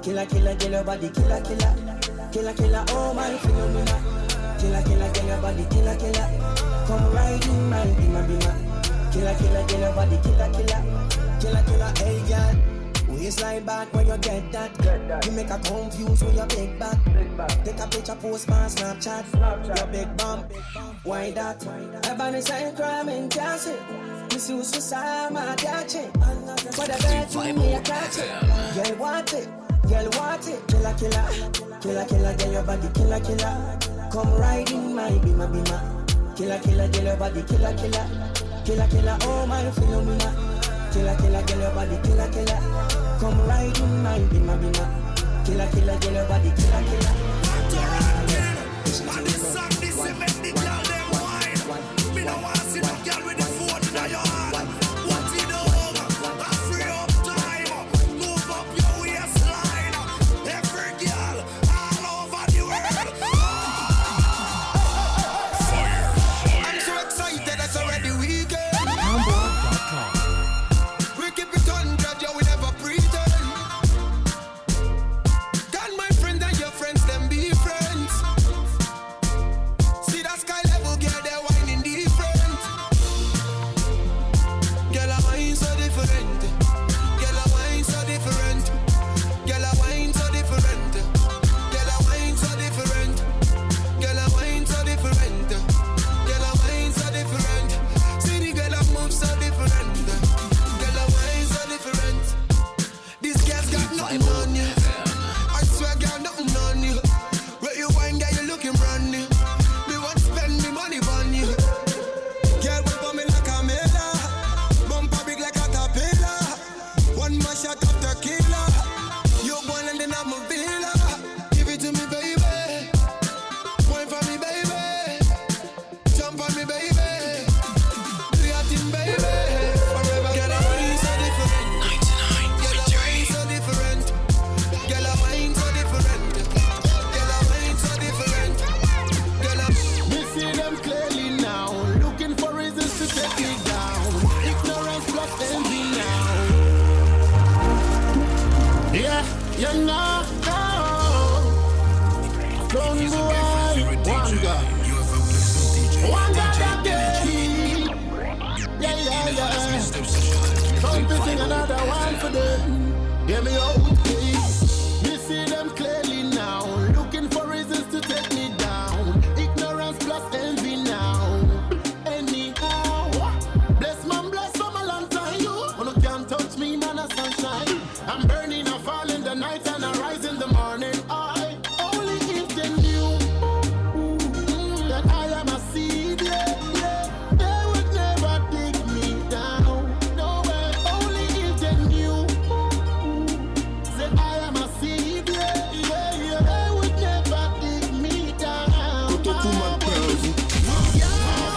Speaker 9: Killer, killer, girl, your body, killer, killer. Killer, killer, oh my Philomena. Killer, killer, girl, your body, killer, killer. Come ride in my bima, bima. Killer, killer, girl, your body, killer, killer. Killer, killer, hey, girl. Waistline back when you get that. You make a confused with your big back. Take a picture, post on Snapchat. Your big bump, why that? Everybody say crime and castle. Miss you so sad, my catch it. But I bet you me a catch it. Girl, want it. Girl, want it. Killer, killer. Killer, killer, girl, your body, killer, killer. Come ride in my bima, bima. Killer, killer, girl, your body, killer, killer. Killer, killer, oh my Philomena. Killer, killer, girl, your body, killer, killer. Come ride in my bima, bima. Killer, killer, girl, your body, killer, killer.
Speaker 3: And this song, this it make the girl them wine. Me no want see no girl with the phone in your hand. What it over? I free up time. Move up your waistline. Every girl all over the world.
Speaker 4: I'm so excited, it's already weekend. We keep it 100, yeah, we never pretend. Can my friend and your friends them be friends? See that sky level, girl, they're whining different. Girl, I wine so different. Girl, I wine so different. Girl, I wine so different. Girl, I wine so different. Girl, I wine so different. Girl, I wine so different. See the girl I move so different. Girl, I wine so different. This girl's got nothing on you. I swear, girl, nothing on you. Where you wine, girl, you looking brand new. Me want spend me money on you. Girl, wait for me like a miller. Bumper big like a caterpillar. One more shot of tequila. You born and then I'm a villa. Give it to me, baby. Wine for me, baby. Jump on me, baby. Do your thing, baby. Forever. Girl, I wine so different. Girl, I wine so different. Girl, I wine so different. Girl, I wine so different. Girl, I.
Speaker 22: We see them clearly now, looking for reasons to take me down. Ignorance plus envy now. Yeah, you know. Don't go wonder. Wonder that day. Yeah, yeah, yeah. Come to sing another one for them. Hear me out, please. We see them clearly now, looking for reasons to take me down. Ignorance plus envy now. Anyhow, bless man, bless from a long time. You wanna can't touch me, man, a sunshine. I'm burning, I fall in the night and I rise in the morning. I only if they knew that I am a seed, yeah, yeah. They would never dig me down. No way. Only if they knew that I am a seed, yeah, yeah, yeah. They would never dig me down. Yeah.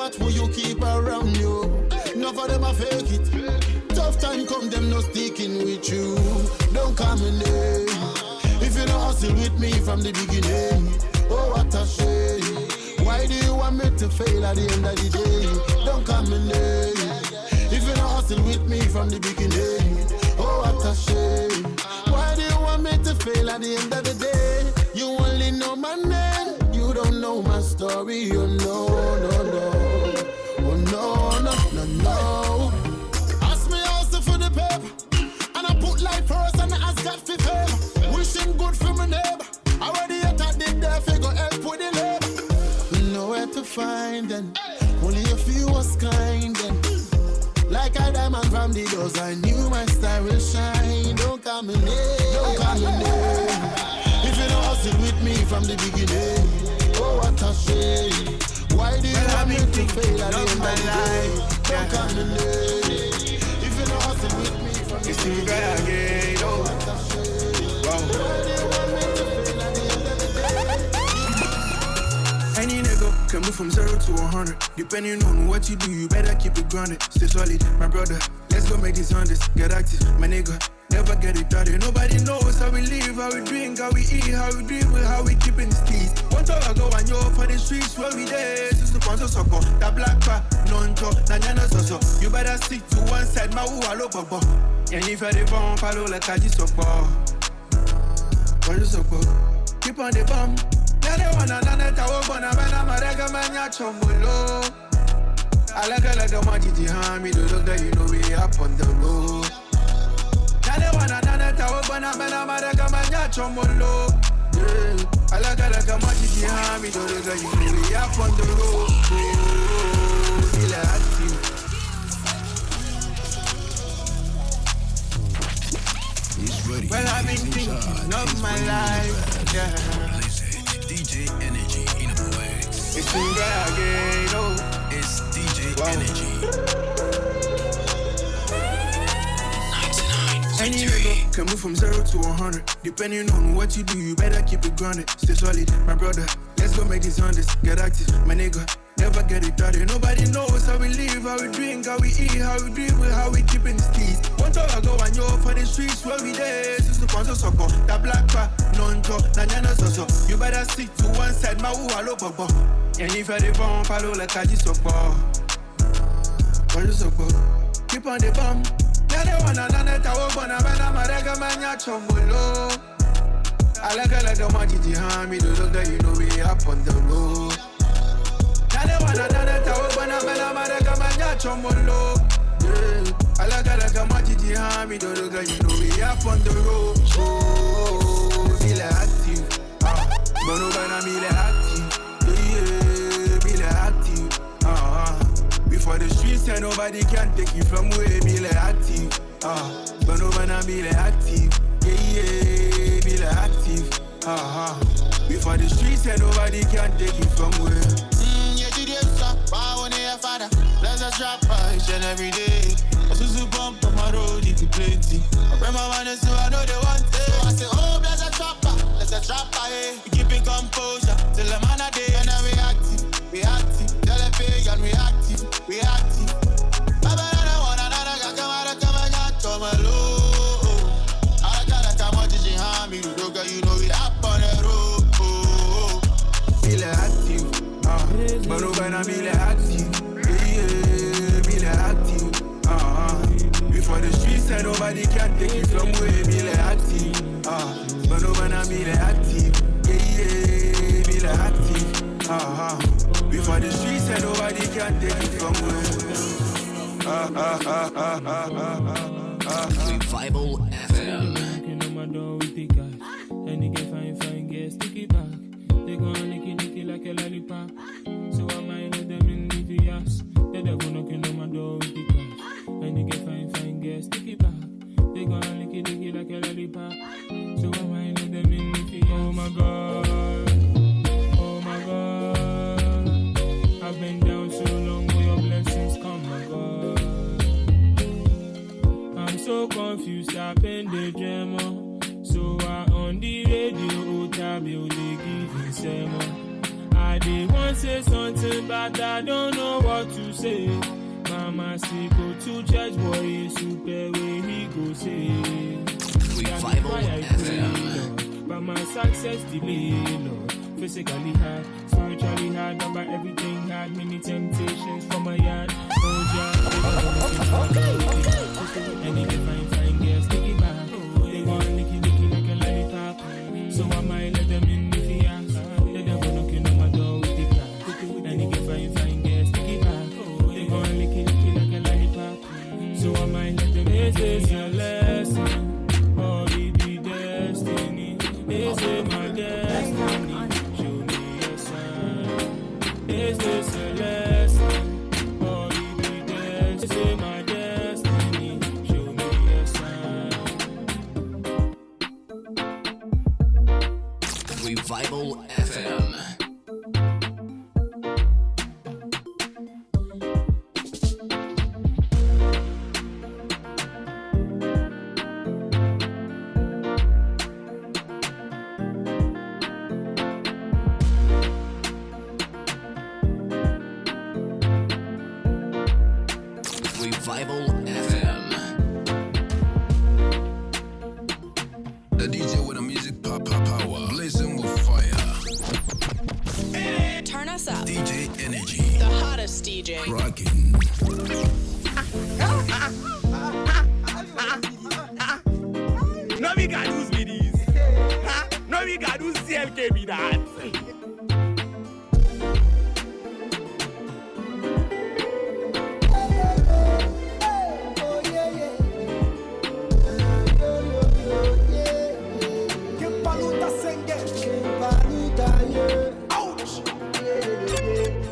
Speaker 22: Watch who you keep around you. None of them a fake it. Tough time come, them no sticking with you. Don't come in there. If you don't hustle with me from the beginning, oh what a shame. Why do you want me to fail at the end of the day? Don't come in there. If you don't hustle with me from the beginning, oh what a shame. Why do you want me to fail at the end of the day? You only know my name, you don't know my story. Oh no, no, no. Oh no, no, no, no. Ask me also for the paper, and I put life first and I ask God for favor. Wishing good for my neighbor. Already at the death, go help with the labor. Nowhere to find them, only a few was kind then. Like a diamond from the doors, I knew my star will shine. Don't come in here, don't come in here. If you don't hustle with me from the beginning, oh what a shame. Why do you want me to fail at the end of the day? Don't come in here. If you don't hustle with me from the beginning,
Speaker 4: again, oh.
Speaker 22: What a shame. Why do you want me to fail at the end of the day?
Speaker 4: Any nigga can move from 0 to 100. Depending on what you do, you better keep it grounded. Stay solid, my brother. Let's go make these hundreds. Get active, my nigga. Never get it started. Nobody knows how we live, how we drink, how we eat, how we dribble, how we keep in steez. One time ago, I know for the streets where we there. Susu kwanzo soko, that black car, non to, na nyana soso. You better stick to one side, ma uwa lo bobo. And if you the bomb, follow like I just soko. Keep on the bomb. Nane wana nane tawo bona bana marega manya chombolo. Alaga laga majiji hami do look that you know we up on the road. Nane wana nane tawo bona bana marega manya chombolo. Yeah. Alaga laga majiji hami do look that you know we up on the road. Oh, feel active.
Speaker 15: He's ready.
Speaker 4: Well, I've been
Speaker 15: He's in
Speaker 4: thinking
Speaker 15: charge.
Speaker 4: of
Speaker 15: He's
Speaker 4: my
Speaker 15: bringing the
Speaker 4: life.
Speaker 15: best.
Speaker 4: Yeah.
Speaker 15: DJ Energy in the mix.
Speaker 4: It's been great again, oh.
Speaker 15: It's DJ Energy.
Speaker 4: Any nigga can move from 0 to 100. Depending on what you do, you better keep it grounded. Stay solid, my brother. Let's go make these hundreds. Get active, my nigga. Never get it started. Nobody knows how we live, how we drink, how we eat, how we dribble, how we keep in steez. One time ago, I know for the streets where we there. Susu kwanzo soko, that black car, non to, na nyana soso. You better stick to one side, ma uwa lo bobo. And if you the bomb, follow like I just soko. Keep on the bomb. Nane wana nane tawo bona bana marega manya chombolo. Alaga laga majiji hami do look that you know we up on the road. Nane wana nane tawo bona bana marega manya chombolo. Yeah. Alaga laga majiji hami do look that you know we up on the road. Oh, feel active. Bono bana mi le active. Yeah, be le active. Before the streets and nobody can take you from where be like active. But no man be like active. Yeah, yeah, be like active. Before the streets and nobody can take you from where.
Speaker 22: Yeah, did why won't your father? Bless a trapper each and every day. I susu bump on my road, it be plenty. I bring my money so I know they want it. So I say, oh, bless a trapper, eh. We keep it composure till the man a day. And we active, we active. Tell the pagan we active, we active. Baba na wana na na come out come out come low. I gotta come out to Jihami, you know we up on the road.
Speaker 4: Be like active, but no gonna be like active. Yeah, be like active. Before the streets and nobody can take you from where be like active. But no gonna be like active. Yeah, yeah, be like active. Before the streets and nobody can take it from where.
Speaker 15: Revival FM.
Speaker 13: Knocking on my door with the cash. And they get fine, fine, get sticky back. They go on licky, licky like a lollipop. So I might know them in the ass. They go knocking on my door with the cash. And they get fine, fine, get sticky back. They go on licky, licky like a lollipop. So I might know them in the ass. Oh my God. Oh my God. I've been down so long, will your blessings come, my God. I'm so confused, I've been the dreamer. So I on the radio, oh, they give me sermon. I did want say something, but I don't know what to say. Mama say go to church, boy, it's super way he go say.
Speaker 15: Revival
Speaker 13: Why I pray,
Speaker 15: FM.
Speaker 13: Lord, but my success delay, Lord. Physically hard, spiritually hard, but everything hard. Many temptations for my yard. Oh, yeah, okay. And if you find fine girls, take it back. They want licky licky like a lollipop. So I might let them in if he asks. The devil knocking on my door with the crack. And if you find fine girls, take it back. They want licky licky like a lollipop. So I might let them in. This is a lesson, or it be destiny. This is my destiny. Show me a sign. Is this a lesson? Or it be destiny? This is my destiny. Show me a sign.
Speaker 15: Revival FM. Revival FM. The DJ with the music pop pop power, blazing with fire.
Speaker 2: Turn us up.
Speaker 15: DJ Energy,
Speaker 2: The hottest DJ.
Speaker 15: rocking.
Speaker 5: No we got lose with this. Huh? No we got lose CLK with that.
Speaker 9: Kimpaluta senge. Kimpaluta, yeah. Ouch.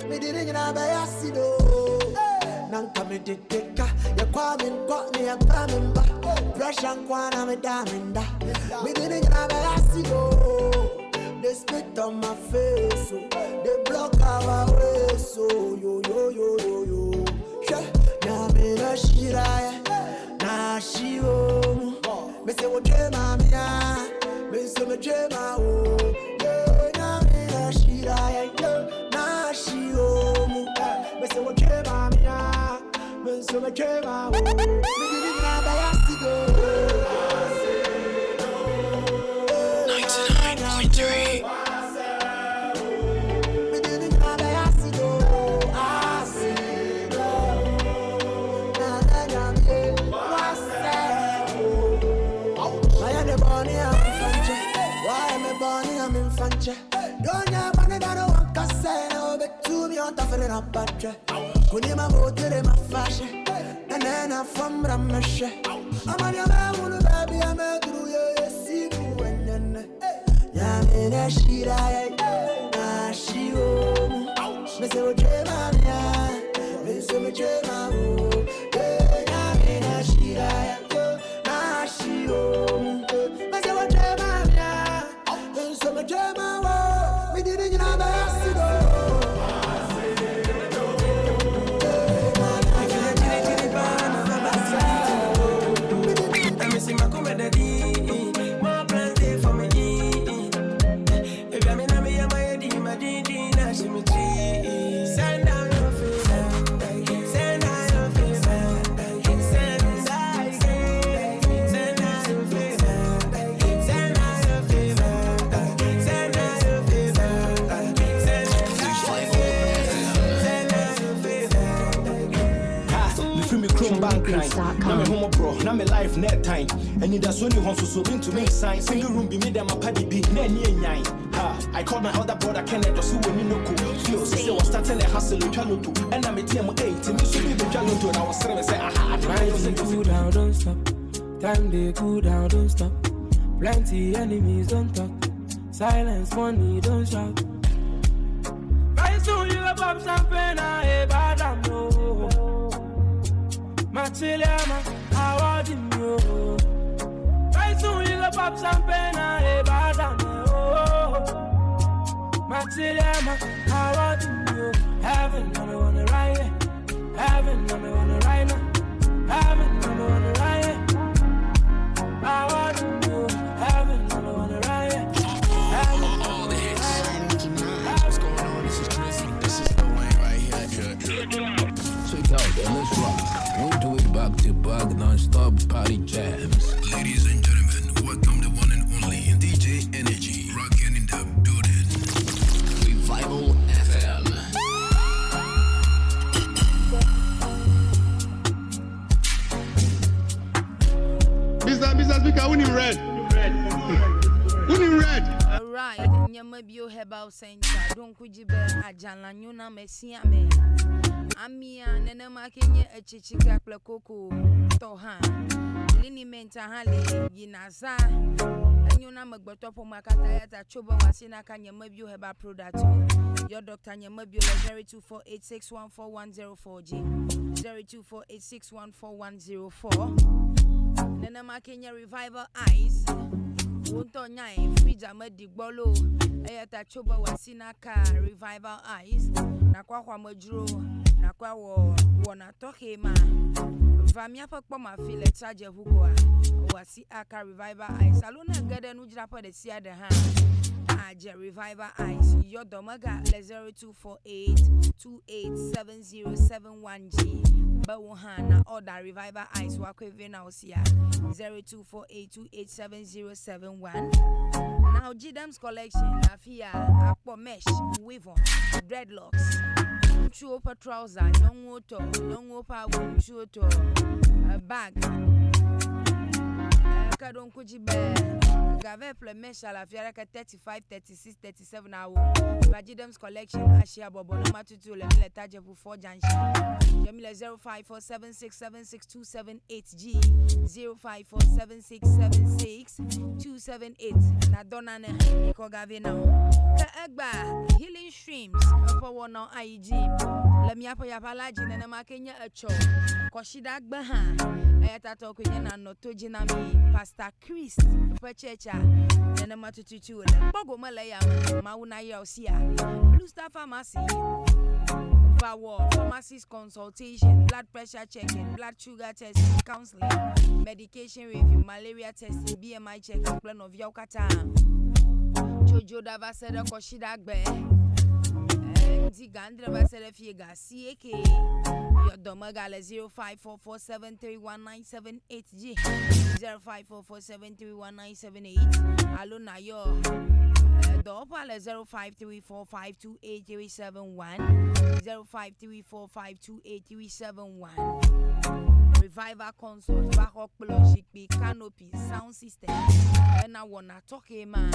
Speaker 9: Me didn't know about asido. Nanka me did dika. Ya kwa min kwa ni ya kwa min ba. Pressure kwa na me da min da. Me didn't know about asido. They spit on my face, oh. They block our way, so yo yo yo yo yo. Yeah, na me na shira, yeah. Na shiro. Me say wo dream me ah. Me say me dream ah oh. Yeah, na me na shira, yeah, yeah. Na shiro. Me say wo dream me ah. Me say me dream ah oh. Me did it na by asido.
Speaker 2: 99.3.
Speaker 9: Me did it na by asido. Asido. Na na na me. Why am I born here? I'm fanche. Why am I born here? I'm in fanche. Don't you want it? I don't want to say no, but to me, I'm tougher than a battery. Kunima motere ma fashe. Na na na from Ramashe. I'm on your man, baby. I'm a true, yeah, see you when ya me na shira, yeah, na shiro. Me say, oh, dream, yeah. Me say, me dream, oh, yeah, ya me na shira, yeah, na shiro. Me say, oh, dream, yeah. Me say, me dream, oh, me didn't know about asido.
Speaker 14: Send out your favor, send out your favor, send out, send out your favor, send out your favor, send out your favor, send out your favor.
Speaker 24: Ha, me free me chrome bank crime. Na me homo bro, na me life net time. And that's only one so so to make sign. Single room be me them a paddy be na ni enyan. Ha, I called my other brother Kenneth osu woni no ko. Feel say was starting a hustle otwa lotto. And I'm a team 8 me so be betwa lotto na was say say aha.
Speaker 13: Time they cool down, don't stop. Time they cool down, don't stop. Plenty enemies don't talk. Silence, money, don't shout. Very soon you go pop champagne, I bad I'm no. Machilema, I want you. Very soon you go pop champagne, I bad I'm no. Machilema, I want you. Heaven, I'm wanna ride it. Heaven, I'm wanna ride now. Heaven, I'm wanna ride it. I want you. Heaven, I'm wanna ride it. Heaven,
Speaker 15: All the hits. I'm Nicki Minaj. What's going on? This is Drizzy
Speaker 16: Nyemebio Herbal Center ɖo ŋku dzi be adzalã nyo na ame sia ame. Amia nenema ke nye etsitsikea kple koko tɔ hã. Liniment hã li yina zã. Enyo na amegbetɔ ƒomea katã eya ta tso be wòasi naka Nyemebio Herbal Product o. Yɔ Dr. Nyemebio le 0248614104 dzi. 0248614104. Nenema ke nye Revival Ice. Wò ŋutɔ nyae fridge me ɖi gbɔ loo eya ta tso be wòasi naka Revival Ice. Nakɔ axɔ amedzro, nakɔ awɔ wɔna tɔxɛ ma. Va míaƒe kpɔmafi le Tsadzeʋu koa, wòasi aka Revival Ice alo ne ege ɖe nudzraƒe ɖe sia ɖe hã adze Revival Ice. Yɔ dɔmega le 0248287071 dzi be wò hã na order Revival Ice woakɔe vɛ na wò sia 0248287071. Now Gdams collection afi ya akpɔ mesh, weave-on, dreadlocks, ŋutsuwo ƒe trouser, nyɔnuwo tɔ, nyɔnuwo ƒe awu, ŋutsuwo tɔ, bag. Ke ɖo ŋku dzi be gave ƒle mesh le afi aɖeke 35, 36, 37 awo. Va Gdams collection asia bɔbɔ ne matutu le mi le Tadzeʋu 4 junction. Dze mi le 0547676278 dzi 0547676278 na dɔ nane ikɔ gave na wo. Ke egba Healing Streams eƒe wɔnawo ayi dzi le míaƒe yaƒe la dzi nenema ke nye etsɔ kɔsiɖagbe hã. Eya ta tɔ koe nye nanɔ to dzi na mi Pastor Chris ƒe tsɛtsa nenema tututu wòle. Kpɔ gome le eya me. Mawu nayra wò sia. Blue Star Pharmacy va wɔ pharmacist consultation, blood pressure checking, blood sugar testing, counseling, medication review, malaria testing, BMI checking kple nɔviawo katã. Tso dzoɖa va se ɖe kɔsiɖagbe. Ŋdi ga adre va se ɖe fie ga asieke. Yɔ dɔmega le 0544731978 dzi. 0544731978 alo nayɔ dɔwɔƒea le 0534528371 0534528371. Revival Consult va xɔ kplɔ zikpui canopy sound system ena wɔna tɔxɛ ma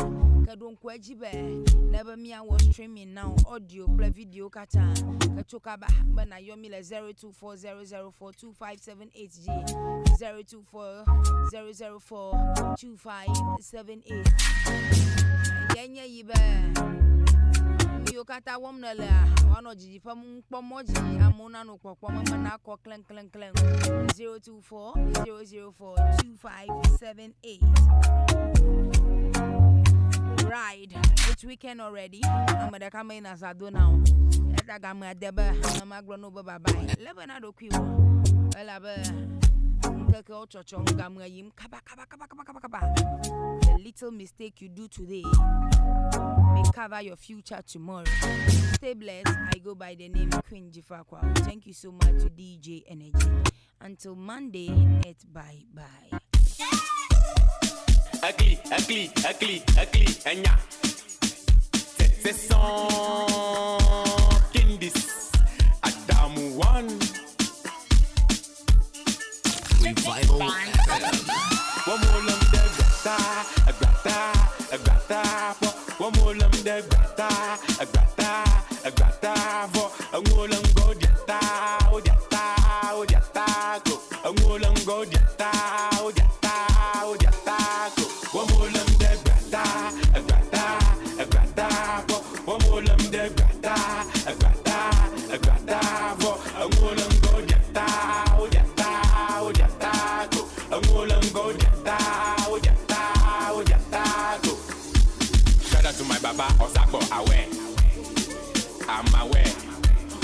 Speaker 16: ke ɖo ŋku edzi be ne be míawɔ streaming na wo audio kple video katã ke tso kaba be nàyɔ mí le 0240042578 dzi 0240042578 ye nye yi be nu yiwo katã wɔm nèlea woanɔ didiƒe nukpɔmɔ dzi amewo nanɔ kpɔkpɔm eme nakɔ klẽklẽklẽ 0240042578 Right, it's weekend already. Ame ɖeka me yina zã do na o. Eta gamea de be ame magblɔ no be bye bye. Lé be na ɖokuiwò elabe ŋkekewo tsɔtsɔm gamea yim kaba kaba kaba kaba kaba kaba. The little mistake you do today may cover your future tomorrow. Stay blessed. I go by the name Queen Jifakwa. Thank you so much to DJ Energy. Until Monday, it's bye bye.
Speaker 5: Ugly, ugly, ugly, ugly, enya. C'est son Kindis. Adamu one.
Speaker 15: Revival FM.
Speaker 5: Womolum de grata, grata, grata, Womolum de grata, grata, grata, vo. Ngolum go diata, o diata, o diata, go. Ngolum go diata, o diata, o diata, go. Womolum de grata, grata, grata, vo. Womolum de grata, grata, grata, vo. Ngolum go diata, o diata, o diata, go. Ngolum go diata, o diata, o diata, go. Shout out to my baba Osako Awe. I'm aware.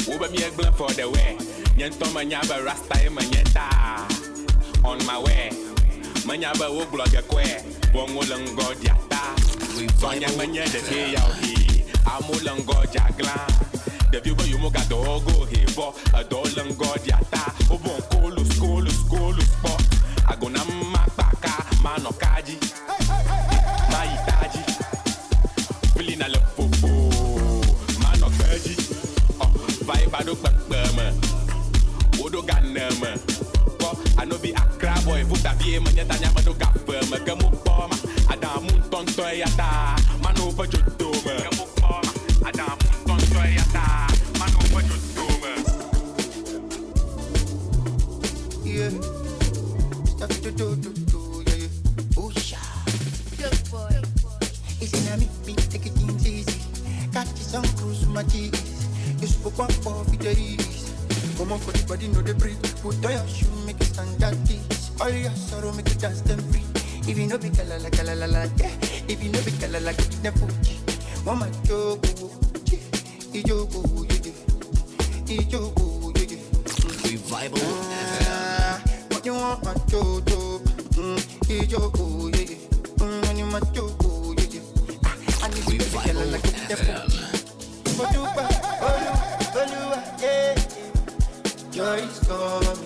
Speaker 5: Wo be mi egble for the way. Nye ŋutɔ menya be rasta ye menye ta. On my way. Menya be wo gblɔ ge kɔe. Vɔ ŋu le ŋgɔ ɖiata. Sɔnye menye ɖevi ya o he. Amewo le ŋgɔ dze aglã. Ɖeviwo be yewo megadɔ go he vɔ edɔwo le ŋgɔ ɖiata. Wobɔ ŋkolus kolus kolus kpɔ. Agona makpaka manɔ ka dzi. Mayi ta dzi. Filina le ƒoƒo. Manɔ gbe dzi. Ɔ, va yi va ɖo kpekpe me. Woɖo ga ne me. Kpɔ ano bi Accra boy vutavie menye ta nya meɖo gafe me. Ke mo kpɔ ma. Adamu ŋutɔŋutɔ eya ta. Manɔ woƒe dzodo me.
Speaker 4: Catch some cruise with my G's. You spoke one for the days. Come on for the body, no the breathe. Put on your shoe, make it stand at this. All your sorrow, make you dance them free. If you know be kala la kala la la, yeah. If you know be kala la, get the fuji. Mama jogo, ijogo, yeah, ijogo, yeah.
Speaker 17: Revival
Speaker 4: Ah, What you want, my jojo? Ijogo, yeah. When you my jogo, yeah. Ah, I need to be kala la, get the fuji. Odupa, Olu, Oluwa, yeah. Joy is coming,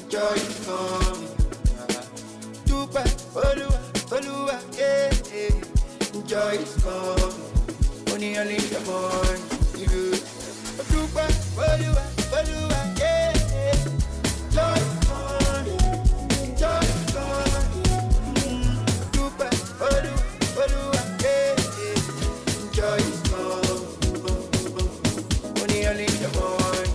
Speaker 4: joy is coming. Dupa, Oluwa, Oluwa, yeah. Joy is coming. Only only the morning, you. Dupa, Oluwa, Oluwa, yeah. Joy is coming, joy is coming. Dupa, Oluwa, Oluwa, yeah. Joy is coming. Only only the morning.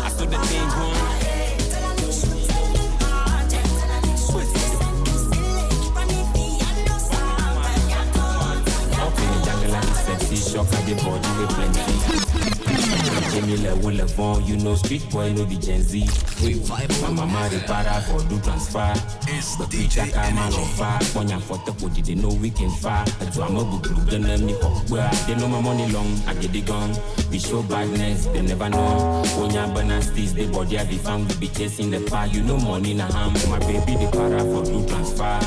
Speaker 5: I saw the thing going. Up in the jungle like a sexy shock, I get body with plenty. Jimmy le wo le von, you know street boy no be Gen Z. My mama dey para for do transfer. But we chaka man on fire. Konya for the body, they know we can fire. I do I'm a buglu gonna me hop where they know my money long, I get it gone. We show badness, they never know. Onya banasties, they body I be found, we be chasing the fire. You know money na ham. My baby dey para for do transfer.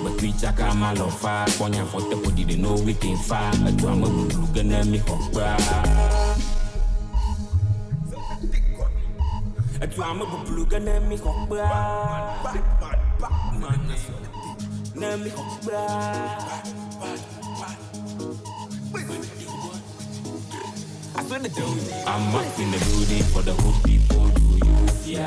Speaker 5: But we chaka man on fire. Konya for the body, they know we can fire. I do I'm a buglu gonna me hop where. Etu ame bublu ge ne mi xɔ kpea. Ne mi xɔ kpea. I'm up in the building for the hood people. Do you fear?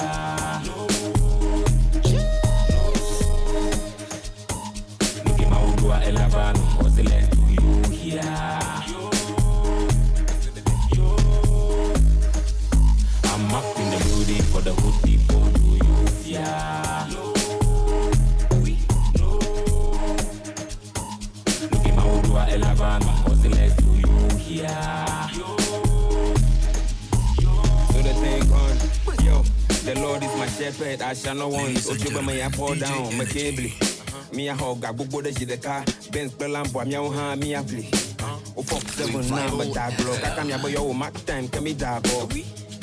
Speaker 5: Look at my Odua Elava, Ozile, do you hear? I'm up in the building for the hood people. Do you fear? Look at my Odua Elava, Ozile, do you hear?
Speaker 7: So the thing gone, yo. The Lord is my shepherd, I shall not want. Ojoba me I fall down, my cable. Me a hog, I go the shideka. Benz Belambo, me a ha, me a play. Oh fuck 7 9, but that block. I come here, but yo, my time, come me dabo.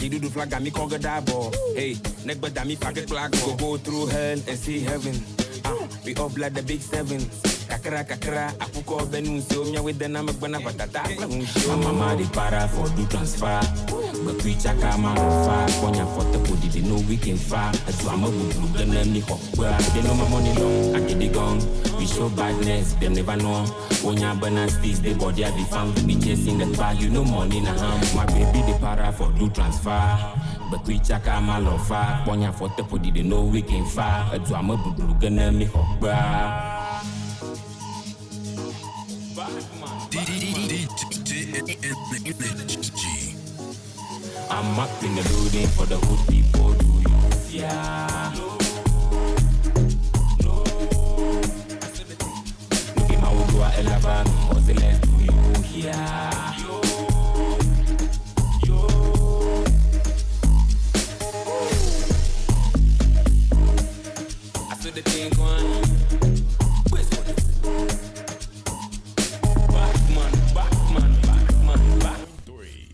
Speaker 7: You do flag, me conquer dabo. Hey, neck but me pocket flag. Go through hell and see heaven. We up like the big seven. Kakra kakra, akuko benu so me with the name gbana patata.
Speaker 5: My mama dey para for do transfer. But we chaka man on fire. Konya for the body, they know we can fire. Etu ame bublu gana mi xɔ kpea. They know my money long, I get it gone. We show badness, them never know. Onya banasties, they body I be found. We be chasing the fire, you know money na ham. My baby dey para for do transfer. But we chaka man on fire. Konya for the body, they know we can fire. Etu ame bublu gana mi xɔ kpea.
Speaker 15: DJ Energy.
Speaker 5: I'm up in the building for the hood people. Do you fear? Look at my Odua Elava, Ozile, do you hear?
Speaker 7: I saw the thing going. Backman, backman, backman, back.
Speaker 15: 3,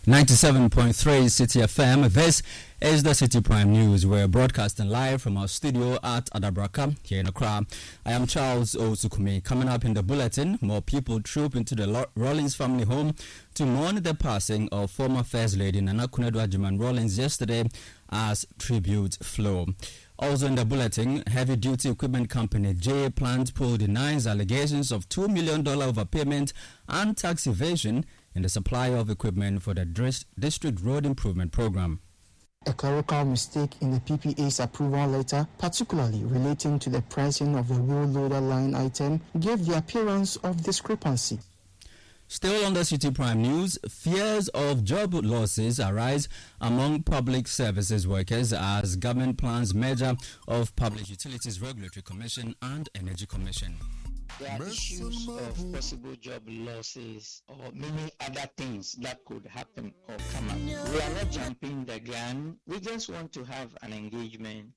Speaker 12: 97.3 Citi FM. This is the Citi Prime News. We're broadcasting live from our studio at Adabraka here in Accra. I am Charles Osukumi. Coming up in the bulletin, more people troop into the Rawlings family home to mourn the passing of former First Lady Nana Konadu Agyeman Rawlings yesterday as tribute flow. Also in the bulletin, heavy duty equipment company JA Plant Pool denies allegations of $2 million overpayment and tax evasion in the supply of equipment for the District Road Improvement Program.
Speaker 18: A clerical mistake in the PPA's approval letter, particularly relating to the pricing of the wheel loader line item, gave the appearance of discrepancy.
Speaker 12: Still on the Citi Prime News, fears of job losses arise among public services workers as government plans merger of Public Utilities Regulatory Commission and Energy Commission.
Speaker 19: There are issues of possible job losses or many other things that could happen or come up. We are not jumping the gun. We just want to have an engagement.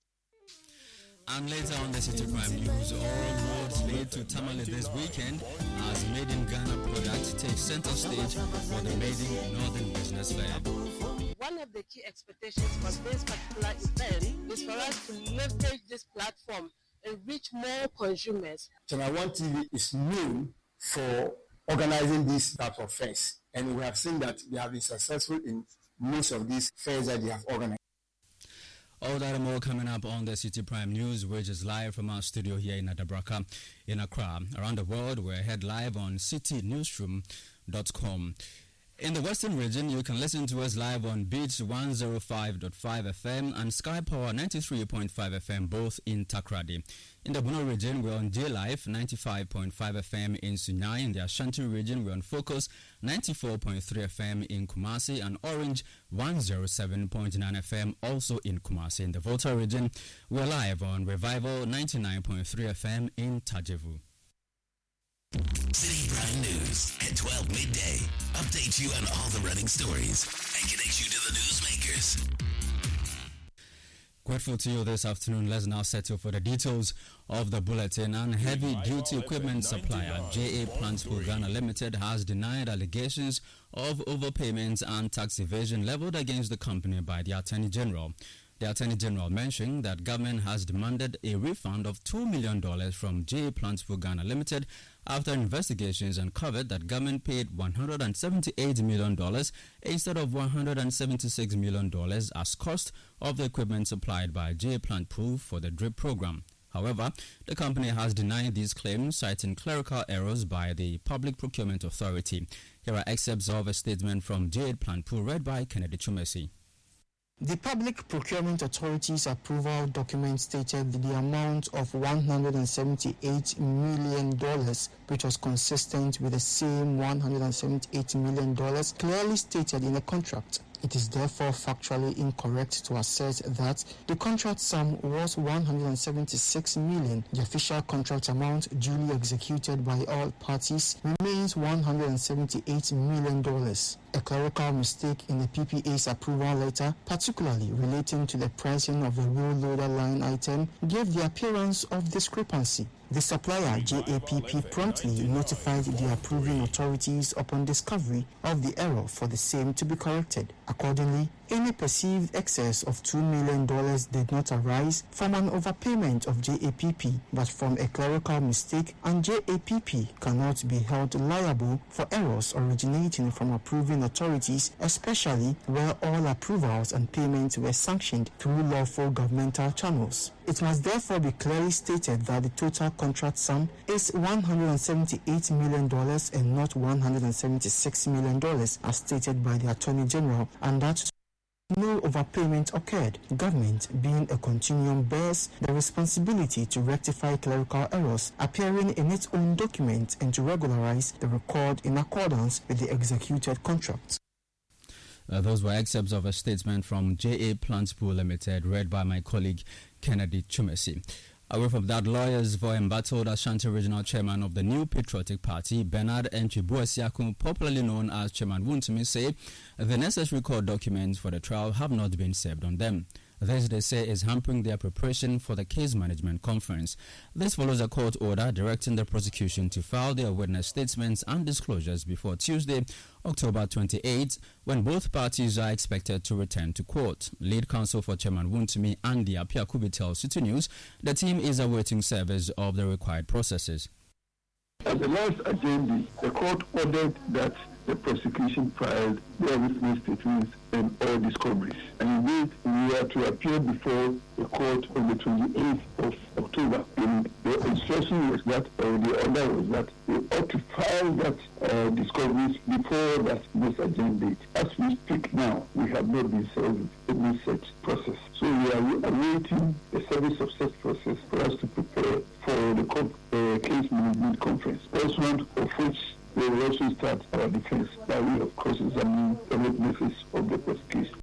Speaker 12: And later on the Citi Prime News, all roads lead to Tamale this weekend as Made in Ghana product takes center stage for the Made in Northern Business Fair.
Speaker 21: One of the key expectations for this particular event is for us to leverage this platform and reach more consumers.
Speaker 25: Channel One TV is known for organizing these types of fairs, and we have seen that they have been successful in most of these fairs that they have organized.
Speaker 12: All that and more coming up on the Citi Prime News, which is live from our studio here in Adabraka in Accra. Around the world, we're head live on citinewsroom.com. In the Western region, you can listen to us live on Beach 105.5 FM and Sky Power 93.5 FM, both in Takoradi. In the Bono region, we're on J Life 95.5 FM in Sunyani. In the Ashanti region, we're on Focus 94.3 FM in Kumasi and Orange 107.9 FM also in Kumasi. In the Volta region, we're live on Revival 99.3 FM in Tadjevu.
Speaker 26: Citi Prime News at 12 midday. Updates you on all the running stories and connects you to the newsmakers.
Speaker 12: Grateful to you this afternoon. Let's now settle for the details of the bulletin. And heavy duty equipment supplier JA Plant Pool Ghana Limited has denied allegations of overpayments and tax evasion leveled against the company by the Attorney General. The Attorney General mentioned that government has demanded a refund of $2 million from JA Plant Pool Ghana Limited after investigations uncovered that government paid $178 million instead of $176 million as cost of the equipment supplied by JA Plant Pool for the DRIP program. However, the company has denied these claims, citing clerical errors by the Public Procurement Authority. Here are excerpts of a statement from JA Plant Pool read by Kennedy Chumesi.
Speaker 18: The Public Procurement Authority's approval document stated the amount of $178 million, which was consistent with the same $178 million clearly stated in the contract. It is therefore factually incorrect to assert that the contract sum was $176 million. The official contract amount duly executed by all parties remains $178 million. A clerical mistake in the PPA's approval letter, particularly relating to the pricing of the wheel loader line item, gave the appearance of discrepancy. The supplier, JAPP, promptly notified the approving authorities upon discovery of the error for the same to be corrected. Accordingly, any perceived excess of $2 million did not arise from an overpayment of JAPP, but from a clerical mistake, and JAPP cannot be held liable for errors originating from approving authorities, especially where all approvals and payments were sanctioned through lawful governmental channels. It must therefore be clearly stated that the total contract sum is $178 million and not $176 million as stated by the Attorney General, and that no overpayment occurred. Government, being a continuum, bears the responsibility to rectify clerical errors appearing in its own documents and to regularize the record in accordance with the executed contract.
Speaker 12: Those were excerpts of a statement from JA Plant Pool Limited, read by my colleague Kennedy Chumesi. Away from that, lawyers for embattled Ashanti Regional Chairman of the New Patriotic Party, Bernard Antwi Boasiako, popularly known as Chairman Wontumi, say the necessary court documents for the trial have not been served on them. This, they say, is hampering their preparation for the case management conference. This follows a court order directing the prosecution to file their witness statements and disclosures before Tuesday, October 28, when both parties are expected to return to court. Lead counsel for Chairman Wontumi, Andy Appiah-Kubi, tells Citi News the team is awaiting service of the required processes.
Speaker 6: At the last agenda, the court ordered that the prosecution filed their witness statements and all discoveries. And indeed, we are to appear before the court on the 28th of October. And the instruction was that, or the order was that, we ought to file that discoveries before that next agenda date. As we speak now, we have not been served any such process. So we are awaiting the service of such process for us to prepare for the court, case management conference, pursuant of which we will also start our defense by way of cross-examining the witnesses of the prosecution.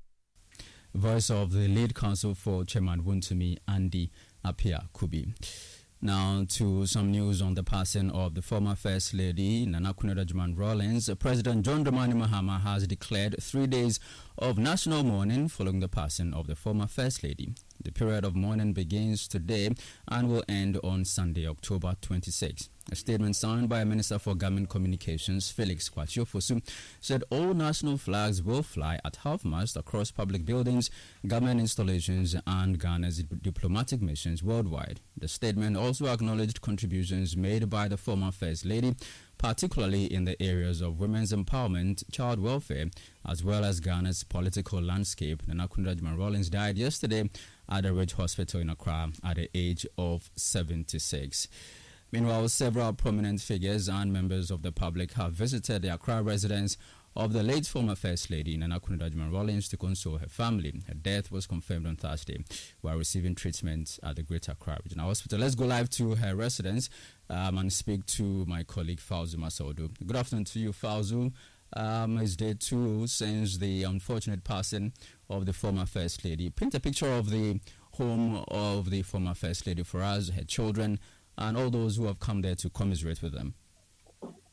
Speaker 12: Voice of the lead counsel for Chairman Wontumi, Andy Appiah-Kubi. Now to some news on the passing of the former First Lady, Nana Konadu Agyeman Rawlings. President John Dramani Mahama has declared 3 days of national mourning following the passing of the former First Lady. The period of mourning begins today and will end on Sunday, October 26. A statement signed by Minister for Government Communications, Felix Kwakye Ofosu, said all national flags will fly at half-mast across public buildings, government installations, and Ghana's diplomatic missions worldwide. The statement also acknowledged contributions made by the former First Lady, particularly in the areas of women's empowerment, child welfare, as well as Ghana's political landscape. Nana Konadu Agyeman Rawlings died yesterday at the Ridge Hospital in Accra at the age of 76. Meanwhile, several prominent figures and members of the public have visited the Accra residence of the late former First Lady Nana Konadu Agyeman Rawlings to console her family. Her death was confirmed on Thursday while receiving treatment at the Greater Accra Regional Hospital. Let's go live to her residence and speak to my colleague Fauzu Masaudu. Good afternoon to you, Fauzu. It's day two since the unfortunate passing of the former First Lady. Paint a picture of the home of the former First Lady for us, her children, and all those who have come there to commiserate with them.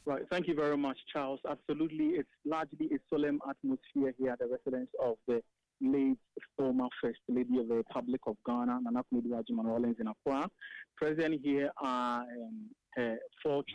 Speaker 8: Right. Thank you very much, Charles. Absolutely. It's largely a solemn atmosphere here at the residence of the late former First Lady of the Republic of Ghana, Nana Konadu Agyeman Rawlings in Accra. Present here are her four